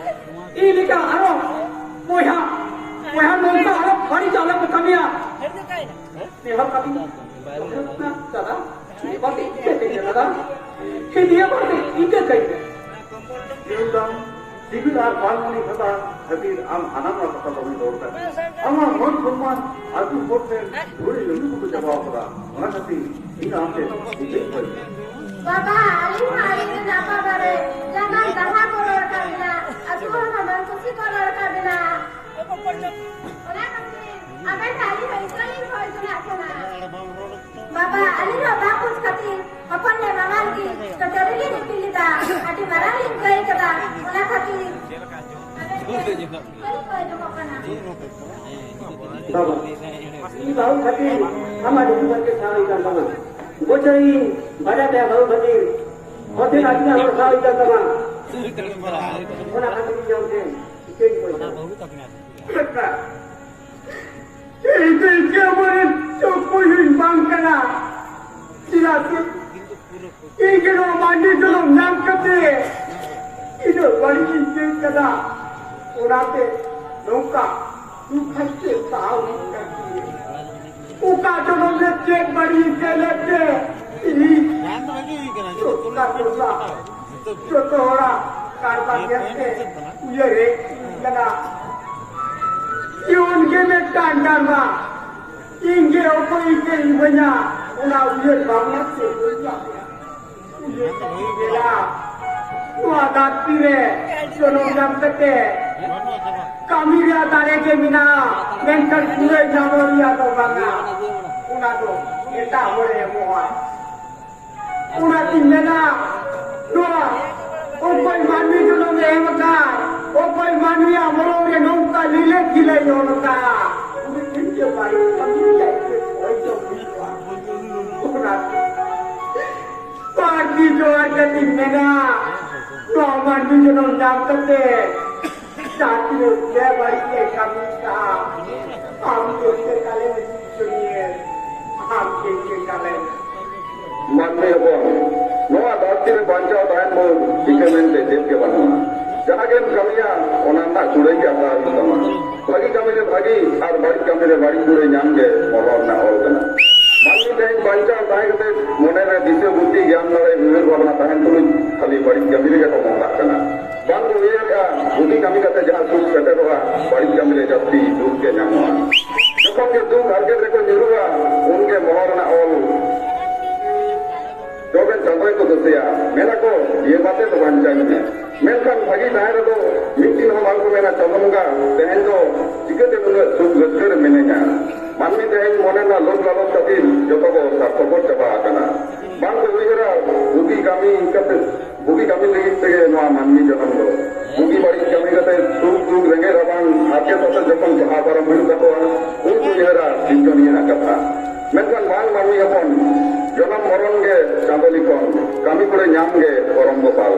ᱤᱧ ᱞᱮᱠᱟ ᱟᱨᱚ ᱵᱚᱭᱦᱟ, ᱵᱚᱭᱦᱟ ᱱᱚᱝᱠᱟ ᱟᱨᱚ ᱵᱟᱹᱲᱤᱡ ᱟᱞᱚ ᱯᱮ ᱠᱟᱹᱢᱤᱭᱟ᱾ ᱱᱮᱦᱚᱨ ᱠᱟᱹᱢᱤ ᱫᱟᱫᱟ, ᱱᱤᱭᱟᱹ ᱵᱟᱨ ᱫᱚ ᱤᱠᱟᱹ ᱠᱟᱹᱧ ᱢᱮ ᱫᱟᱫᱟ, ᱱᱤᱭᱟᱹ ᱵᱟᱨ ᱫᱚ ᱤᱠᱟᱹ ᱠᱟᱹᱧ ᱢᱮ᱾ ᱧᱮᱞ ᱫᱟᱢ, ᱥᱤᱵᱤᱞ ᱟᱨ ᱵᱟᱝ ᱢᱟᱹᱱᱤ ᱠᱟᱛᱷᱟ ᱠᱷᱟᱹᱛᱤᱨ ᱟᱢ ᱦᱟᱱᱟ ᱱᱚᱣᱟ ᱠᱟᱛᱷᱟ ᱵᱟᱢ ᱨᱚᱲ ᱠᱟᱱᱟ᱾ ᱟᱢᱟᱜ ᱢᱟᱹᱱ ᱥᱚᱱᱢᱟᱱ ᱟᱹᱛᱩ ᱦᱚᱲ ᱴᱷᱮᱱ ᱫᱷᱩᱲᱤ ᱞᱩᱸᱰᱩ ᱠᱚᱠᱚ ᱪᱟᱵᱟᱣ ᱠᱟᱫᱟ᱾ ᱚᱱᱟ ᱠᱷᱟᱹᱛᱤᱨ ᱤᱧ ᱟᱢ ᱴᱷᱮᱱ ᱤᱧ ᱴᱷᱮᱱ ᱠᱷᱚᱡ ᱢᱮ᱾ ᱵᱟᱵᱟ, ᱟᱹᱞᱤᱧ ᱦᱚᱸ ᱟᱹᱞᱤᱧ ᱨᱮᱱ ᱟᱯᱟ ᱵᱟᱨᱮ ᱡᱟᱸᱜᱟᱱ ᱫᱟᱦᱟ ᱠᱚ ᱨᱚᱲ ᱠᱟᱜ ᱵᱮᱱᱟ, ᱟᱹᱛᱩ ᱦᱚᱲ ᱦᱚᱸ ᱢᱟᱹᱱ ᱠᱩᱥᱤ ᱠᱚ ᱨᱚᱲ ᱠᱟᱜ ᱵᱮᱱᱟ᱾ ᱚᱱᱟ ᱠᱷᱟᱹᱛᱤᱨ ᱟᱵᱮᱱ ᱴᱷᱮᱱ ᱟᱹᱞᱤᱧ ᱦᱚᱸ ᱤᱠᱟᱹ ᱞᱤᱧ ᱠᱷᱚᱡ ᱡᱚᱱᱟᱜ ᱠᱟᱱᱟ᱾ ᱵᱟᱵᱟ, ᱟᱹᱞᱤᱧ ᱦᱚᱸ ᱵᱟᱝ ᱵᱩᱡᱽ ᱠᱷᱟᱹᱛᱤᱨ ᱦᱚᱯᱚᱱ ᱞᱮ ᱢᱟᱢᱟᱞ ᱜᱮ ᱪᱚᱪᱚᱨᱤ ᱞᱤᱧ ᱤᱯᱤᱞ ᱞᱮᱫᱟ᱾ ᱟᱹᱰᱤ ᱢᱟᱨᱟᱝ ᱞᱤᱧ ᱠᱟᱹᱭ ᱠᱮᱫᱟ᱾ ᱚᱱᱟ ᱠᱷᱟᱹᱛᱤᱨ ᱟᱵᱮᱱ ᱴᱷᱮᱱ ᱤᱠᱟᱹ ᱞᱤᱧ ᱠᱷᱚᱡ ᱡᱚᱱᱚᱜ ᱠᱟᱱᱟ᱾ ᱵᱟᱵᱟ, ᱤᱧ ᱵᱟᱹᱦᱩ ᱠᱷᱟᱹᱛᱤᱨ ᱟᱢᱟᱜ ᱰᱩᱵᱩ ᱵᱟᱨᱮ ᱛᱮ ᱥᱟᱶ ᱤᱧ ᱠᱟᱱ ᱛᱟᱢᱟ᱾ ᱵᱚᱪᱷᱚᱨ ᱤᱧ ᱵᱟᱰᱟᱭ ᱛᱟᱭᱟ ᱵᱟᱹᱦᱩ ᱠᱷᱟᱹᱛᱤᱨ ᱦᱚᱲ ᱴᱷᱮᱱ ᱟᱹᱰᱤ ᱜᱟᱱ ᱦᱚᱲ ᱥᱟᱶ ᱤᱧ ᱠᱟᱱ ᱛᱟᱢᱟ᱾ ᱚᱱᱟ ᱠᱷᱟᱹᱛᱤᱨ ᱤᱧ ᱟᱢ ᱴᱷᱮᱱ ᱤᱠᱟᱹᱧ ᱠᱷᱚᱡ ᱠᱟᱱᱟ᱾ ᱤᱧ ᱫᱚ ᱤᱠᱟᱹ ᱢᱚᱱᱮ ᱪᱚᱠᱚᱡ ᱦᱚᱸᱧ ᱵᱟᱝ ᱠᱟᱱᱟ᱾ ᱪᱮᱫᱟᱜ ᱥᱮ ᱤᱧ ᱜᱮ ᱱᱚᱣᱟ ᱢᱟᱹᱱᱢᱤ ᱡᱚᱱᱚᱢ ᱧᱟᱢ ᱠᱟᱛᱮ ᱤᱱᱟᱹᱜ ᱵᱟᱹᱲᱤᱡ ᱤᱧ ᱟᱹᱭᱠᱟᱹᱣ ᱠᱟᱫᱟ᱾ ᱚᱱᱟᱛᱮ ᱱᱚᱝᱠᱟ ᱫᱩᱠ ᱦᱟᱨᱠᱮᱛ ᱥᱟᱦᱟᱣ ᱦᱩᱭᱩᱜ ᱠᱟᱱ ᱛᱤᱧᱟ᱾ ᱚᱠᱟ ᱡᱚᱱᱚᱢ ᱨᱮ ᱪᱮᱫ ᱵᱟᱹᱲᱤᱡ ᱤᱧ ᱠᱟᱹᱢᱤ ᱞᱮᱫ ᱛᱮ ᱤᱧ ᱱᱚᱝᱠᱟ ᱫᱚᱥᱟ ᱡᱚᱛᱚ ᱦᱚᱲᱟᱜ ᱠᱟᱨᱵᱟᱨ ᱧᱮᱞᱛᱮ ᱩᱭᱦᱟᱹᱨ ᱦᱮᱡ ᱤᱧ ᱠᱟᱱᱟ᱾ ᱡᱤᱭᱚᱱ ᱜᱮ ᱢᱤᱫᱴᱟᱝ ᱰᱨᱟᱢᱟ᱾ ᱤᱧ ᱜᱮ ᱚᱠᱚᱭ ᱤᱠᱟᱹᱧ ᱤᱢᱟᱹᱧᱟ, ᱚᱱᱟ ᱩᱭᱦᱟᱹᱨ ᱵᱷᱟᱵᱽᱱᱟ ᱛᱮ ᱵᱟᱹᱧ ᱧᱟᱢ ᱮᱫᱟ᱾ ᱩᱭᱦᱟᱹᱨ ᱛᱮᱧ ᱧᱮᱞᱟ, ᱱᱚᱣᱟ ᱫᱷᱟᱹᱨᱛᱤ ᱨᱮ ᱡᱚᱱᱚᱢ ᱧᱟᱢ ᱠᱟᱛᱮ ᱠᱟᱹᱢᱤ ᱨᱮᱭᱟᱜ ᱫᱟᱲᱮ ᱜᱮ ᱢᱮᱱᱟᱜᱼᱟ, ᱢᱮᱱᱠᱷᱟᱱ ᱠᱩᱲᱟᱹᱭ ᱧᱟᱢᱚᱜ ᱨᱮᱭᱟᱜ ᱫᱚ ᱵᱟᱝᱟ᱾ ᱚᱱᱟ ᱫᱚ ᱮᱴᱟᱜ ᱦᱚᱲᱮ ᱮᱢᱚᱜᱼᱟ᱾ ᱚᱱᱟᱛᱤᱧ ᱢᱮᱱᱟ, ᱱᱚᱣᱟ ᱚᱠᱚᱭ ᱢᱟᱹᱱᱢᱤ ᱡᱚᱱᱚᱢᱮ ᱮᱢ ᱟᱠᱟᱫ, ᱚᱠᱚᱭ ᱢᱟᱹᱱᱢᱤᱭᱟᱜ ᱢᱚᱞᱚᱝ ᱨᱮ ᱱᱚᱝᱠᱟ ᱞᱤᱞᱟᱹ ᱠᱷᱤᱞᱟᱹᱭ ᱚᱞ ᱟᱠᱟᱫ, ᱩᱱᱤ ᱴᱷᱮᱱ ᱜᱮ ᱤᱧ ᱢᱮᱱᱟ, ᱱᱚᱣᱟ ᱢᱟᱹᱱᱢᱤ ᱡᱚᱱᱚᱢ ᱧᱟᱢ ᱠᱟᱛᱮ ᱡᱟᱦᱟᱸ ᱛᱤᱱᱟᱹᱜ ᱵᱮᱵᱟᱹᱲᱤᱡ ᱮ ᱠᱟᱹᱢᱤ ᱠᱟᱜᱼᱟ, ᱟᱢ ᱜᱮ ᱪᱮᱫ ᱠᱟᱞᱮ ᱥᱩᱥᱩᱱᱤᱭᱟᱹ, ᱟᱢ ᱜᱮ ᱪᱮᱫ ᱠᱟᱞᱮ᱾ ᱢᱟᱹᱱᱢᱤ ᱦᱚᱯᱚᱱ, ᱱᱚᱣᱟ ᱫᱷᱟᱹᱨᱛᱤ ᱨᱮ ᱵᱟᱧᱪᱟᱣ ᱛᱟᱦᱮᱱ ᱵᱷᱳᱨ ᱪᱤᱠᱟᱹ ᱢᱮᱱᱛᱮ ᱪᱮᱫ ᱜᱮ ᱵᱟᱹᱱᱩᱜᱼᱟ᱾ ᱡᱟᱦᱟᱸ ᱜᱮᱢ ᱠᱟᱹᱢᱤᱭᱟ, ᱚᱱᱟ ᱨᱮᱱᱟᱜ ᱠᱩᱲᱟᱹᱭ ᱜᱮ ᱦᱟᱛᱟᱣ ᱦᱩᱭᱩᱜ ᱛᱟᱢᱟ᱾ ᱵᱷᱟᱹᱜᱤ ᱠᱟᱹᱢᱤ ᱨᱮ ᱵᱷᱟᱹᱜᱤ ᱟᱨ ᱵᱟᱹᱲᱤᱡ ᱠᱟᱹᱢᱤ ᱨᱮ ᱵᱟᱹᱲᱤᱡ ᱠᱩᱲᱟᱹᱭ ᱧᱟᱢ ᱜᱮ ᱢᱚᱨᱚ ᱨᱮᱱᱟᱜ ᱚᱞ ᱠᱟᱱᱟ᱾ ᱢᱟᱹᱱᱢᱤ ᱛᱮᱦᱮᱧ ᱵᱟᱧᱪᱟᱣ ᱛᱟᱦᱮᱸ ᱠᱟᱛᱮ ᱢᱚᱱᱮ ᱨᱮ ᱫᱤᱥᱟᱹ ᱵᱩᱫᱽᱫᱷᱤ, ᱜᱮᱭᱟᱱ ᱫᱟᱲᱮ, ᱩᱭᱦᱟᱹᱨ ᱵᱷᱟᱵᱽᱱᱟ ᱛᱟᱦᱮᱱ ᱛᱩᱞᱩᱡ ᱠᱷᱟᱹᱞᱤ ᱵᱟᱹᱲᱤᱡ ᱠᱟᱹᱢᱤ ᱨᱮᱜᱮ ᱠᱚ ᱢᱚᱦᱰᱟᱜ ᱠᱟᱱᱟ᱾ ᱵᱟᱝ ᱠᱚ ᱩᱭᱦᱟᱹᱨᱮᱜᱼᱟ, ᱵᱩᱜᱤ ᱠᱟᱹᱢᱤ ᱠᱟᱛᱮ ᱡᱟᱦᱟᱸ ᱥᱩᱠ ᱥᱮᱴᱮᱨᱚᱜᱼᱟ, ᱵᱟᱹᱲᱤᱡ ᱠᱟᱹᱢᱤ ᱨᱮ ᱡᱟᱹᱥᱛᱤ ᱫᱩᱠ ᱜᱮ ᱧᱟᱢᱚᱜᱼᱟ᱾ ᱡᱚᱠᱷᱚᱱ ᱜᱮ ᱫᱩᱠ ᱦᱟᱨᱠᱮᱛ ᱨᱮᱠᱚ ᱧᱩᱨᱩᱜᱼᱟ, ᱩᱱᱜᱮ ᱢᱚᱦᱚᱨ ᱨᱮᱱᱟᱜ ᱚᱞ ᱛᱚᱵᱮ ᱪᱟᱸᱫᱚᱭ ᱠᱚ ᱫᱤᱥᱟᱹᱭᱟ, ᱢᱮᱱᱟ ᱠᱚ, "ᱤᱭᱟᱹ ᱵᱟᱛᱮ ᱫᱚ ᱵᱟᱧᱪᱟᱣᱤᱧ ᱢᱮ᱾" ᱢᱮᱱᱠᱷᱟᱱ ᱵᱷᱟᱹᱜᱤ ᱛᱟᱦᱮᱸ ᱨᱮᱫᱚ ᱢᱤᱫ ᱫᱤᱱ ᱦᱚᱸ ᱵᱟᱝ ᱠᱚ ᱢᱮᱱᱟ, "ᱪᱟᱸᱫᱚ ᱵᱚᱸᱜᱟ, ᱛᱮᱦᱮᱧ ᱫᱚ ᱪᱤᱠᱟᱹᱛᱮ ᱱᱩᱱᱟᱹᱜ ᱥᱩᱠ ᱨᱟᱹᱥᱠᱟᱹ ᱨᱮ ᱢᱤᱱᱟᱹᱧᱟ?" ᱢᱟᱹᱱᱢᱤ ᱛᱮᱦᱮᱧ ᱢᱚᱱᱮ ᱨᱮᱱᱟᱜ ᱞᱳᱵᱷ ᱞᱟᱞᱚᱪ ᱠᱷᱟᱹᱛᱤᱨ ᱡᱚᱛᱚ ᱠᱚ ᱥᱟᱨᱛᱷᱚᱯᱚᱨ ᱪᱟᱵᱟ ᱟᱠᱟᱱᱟ᱾ ᱵᱟᱝ ᱠᱚ ᱩᱭᱦᱟᱹᱨᱟ, ᱵᱩᱜᱤ ᱠᱟᱹᱢᱤ ᱠᱟᱛᱮ, ᱵᱩᱜᱤ ᱠᱟᱹᱢᱤ ᱞᱟᱹᱜᱤᱫ ᱛᱮᱜᱮ ᱱᱚᱣᱟ ᱢᱟᱹᱱᱢᱤ ᱡᱚᱱᱚᱢ ᱫᱚ᱾ ᱵᱩᱜᱤ ᱵᱟᱹᱲᱤᱡ ᱠᱟᱹᱢᱤ ᱠᱟᱛᱮ ᱥᱩᱠ ᱫᱩᱠ ᱨᱮᱸᱜᱮᱡ ᱨᱟᱵᱟᱝ ᱦᱟᱨᱠᱮᱛ ᱠᱟᱛᱮ ᱡᱚᱠᱷᱚᱱ ᱡᱟᱦᱟᱸ ᱯᱟᱨᱚᱢ ᱦᱩᱭᱩᱜ ᱛᱟᱠᱚᱣᱟ, ᱩᱱᱠᱩ ᱩᱭᱦᱟᱹᱨᱟ ᱥᱤᱨᱡᱚᱱᱤᱭᱟᱹ ᱟᱜ ᱠᱟᱛᱷᱟ᱾ ᱢᱮᱱᱠᱷᱟᱱ ᱵᱟᱝ ᱢᱟᱹᱱᱢᱤ ᱦᱚᱯᱚᱱ, ᱡᱚᱱᱚᱢ ᱢᱚᱨᱚᱱ ᱜᱮ ᱪᱟᱸᱫᱚ ᱞᱤᱠᱷᱚᱱ, ᱠᱟᱹᱢᱤ ᱠᱚᱨᱮ ᱧᱟᱢ ᱜᱮ ᱯᱚᱨᱚᱢ ᱜᱚᱯᱟᱞ᱾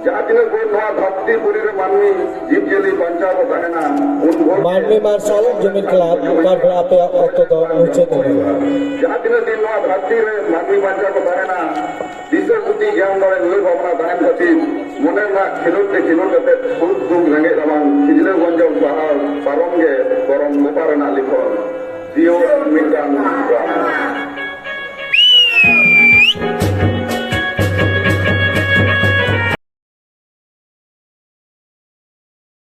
ᱡᱟᱦᱟᱸ ᱛᱤᱱᱟᱹᱜ ᱵᱷᱳᱨ ᱱᱚᱣᱟ ᱫᱷᱟᱹᱨᱛᱤ ᱯᱩᱨᱤ ᱨᱮ ᱢᱟᱹᱱᱢᱤ ᱡᱤᱵᱽ ᱡᱤᱭᱟᱹᱞᱤ ᱵᱟᱧᱪᱟᱣ ᱠᱚ ᱛᱟᱦᱮᱱᱟ, ᱩᱱ ᱵᱷᱳᱨ ᱢᱟᱹᱱᱢᱤ ᱢᱟᱨᱥᱟᱞ ᱡᱩᱢᱤᱫ ᱠᱞᱟᱵᱽ ᱠᱟᱴᱷᱨᱟ ᱟᱯᱮᱭᱟᱜ ᱚᱠᱛᱚ ᱫᱚ ᱢᱩᱪᱟᱹᱫ ᱮᱱᱟ᱾ ᱡᱟᱦᱟᱸ ᱛᱤᱱᱟᱹᱜ ᱫᱤᱱ ᱱᱚᱣᱟ ᱫᱷᱟᱹᱨᱛᱤ ᱨᱮ ᱢᱟᱹᱱᱢᱤ ᱵᱟᱧᱪᱟᱣ ᱠᱚ ᱛᱟᱦᱮᱱᱟ, ᱫᱤᱥᱟᱹ ᱵᱩᱫᱷᱤ ᱜᱮᱭᱟᱱ ᱫᱟᱲᱮ ᱩᱭᱦᱟᱹᱨ ᱵᱷᱟᱵᱽᱱᱟ ᱛᱟᱦᱮᱱ ᱠᱷᱟᱹᱛᱤᱨ ᱢᱚᱱᱮ ᱨᱮᱱᱟᱜ ᱠᱷᱮᱞᱳᱰ ᱛᱮ ᱠᱷᱮᱞᱳᱰ ᱠᱟᱛᱮ ᱥᱩᱠ ᱫᱩᱠ ᱨᱮᱸᱜᱮᱡ ᱨᱟᱵᱟᱝ ᱠᱷᱤᱡᱞᱟᱹᱣ ᱜᱚᱸᱡᱚᱞ ᱥᱟᱦᱟᱣ ᱯᱟᱨᱚᱢ ᱜᱮ ᱯᱚᱨᱚᱢ ᱵᱮᱯᱟᱨ ᱨᱮᱱᱟᱜ ᱞᱤᱠᱷᱚᱱ᱾ ᱡᱤᱭᱚᱱ ᱢᱤᱫᱴᱟᱝ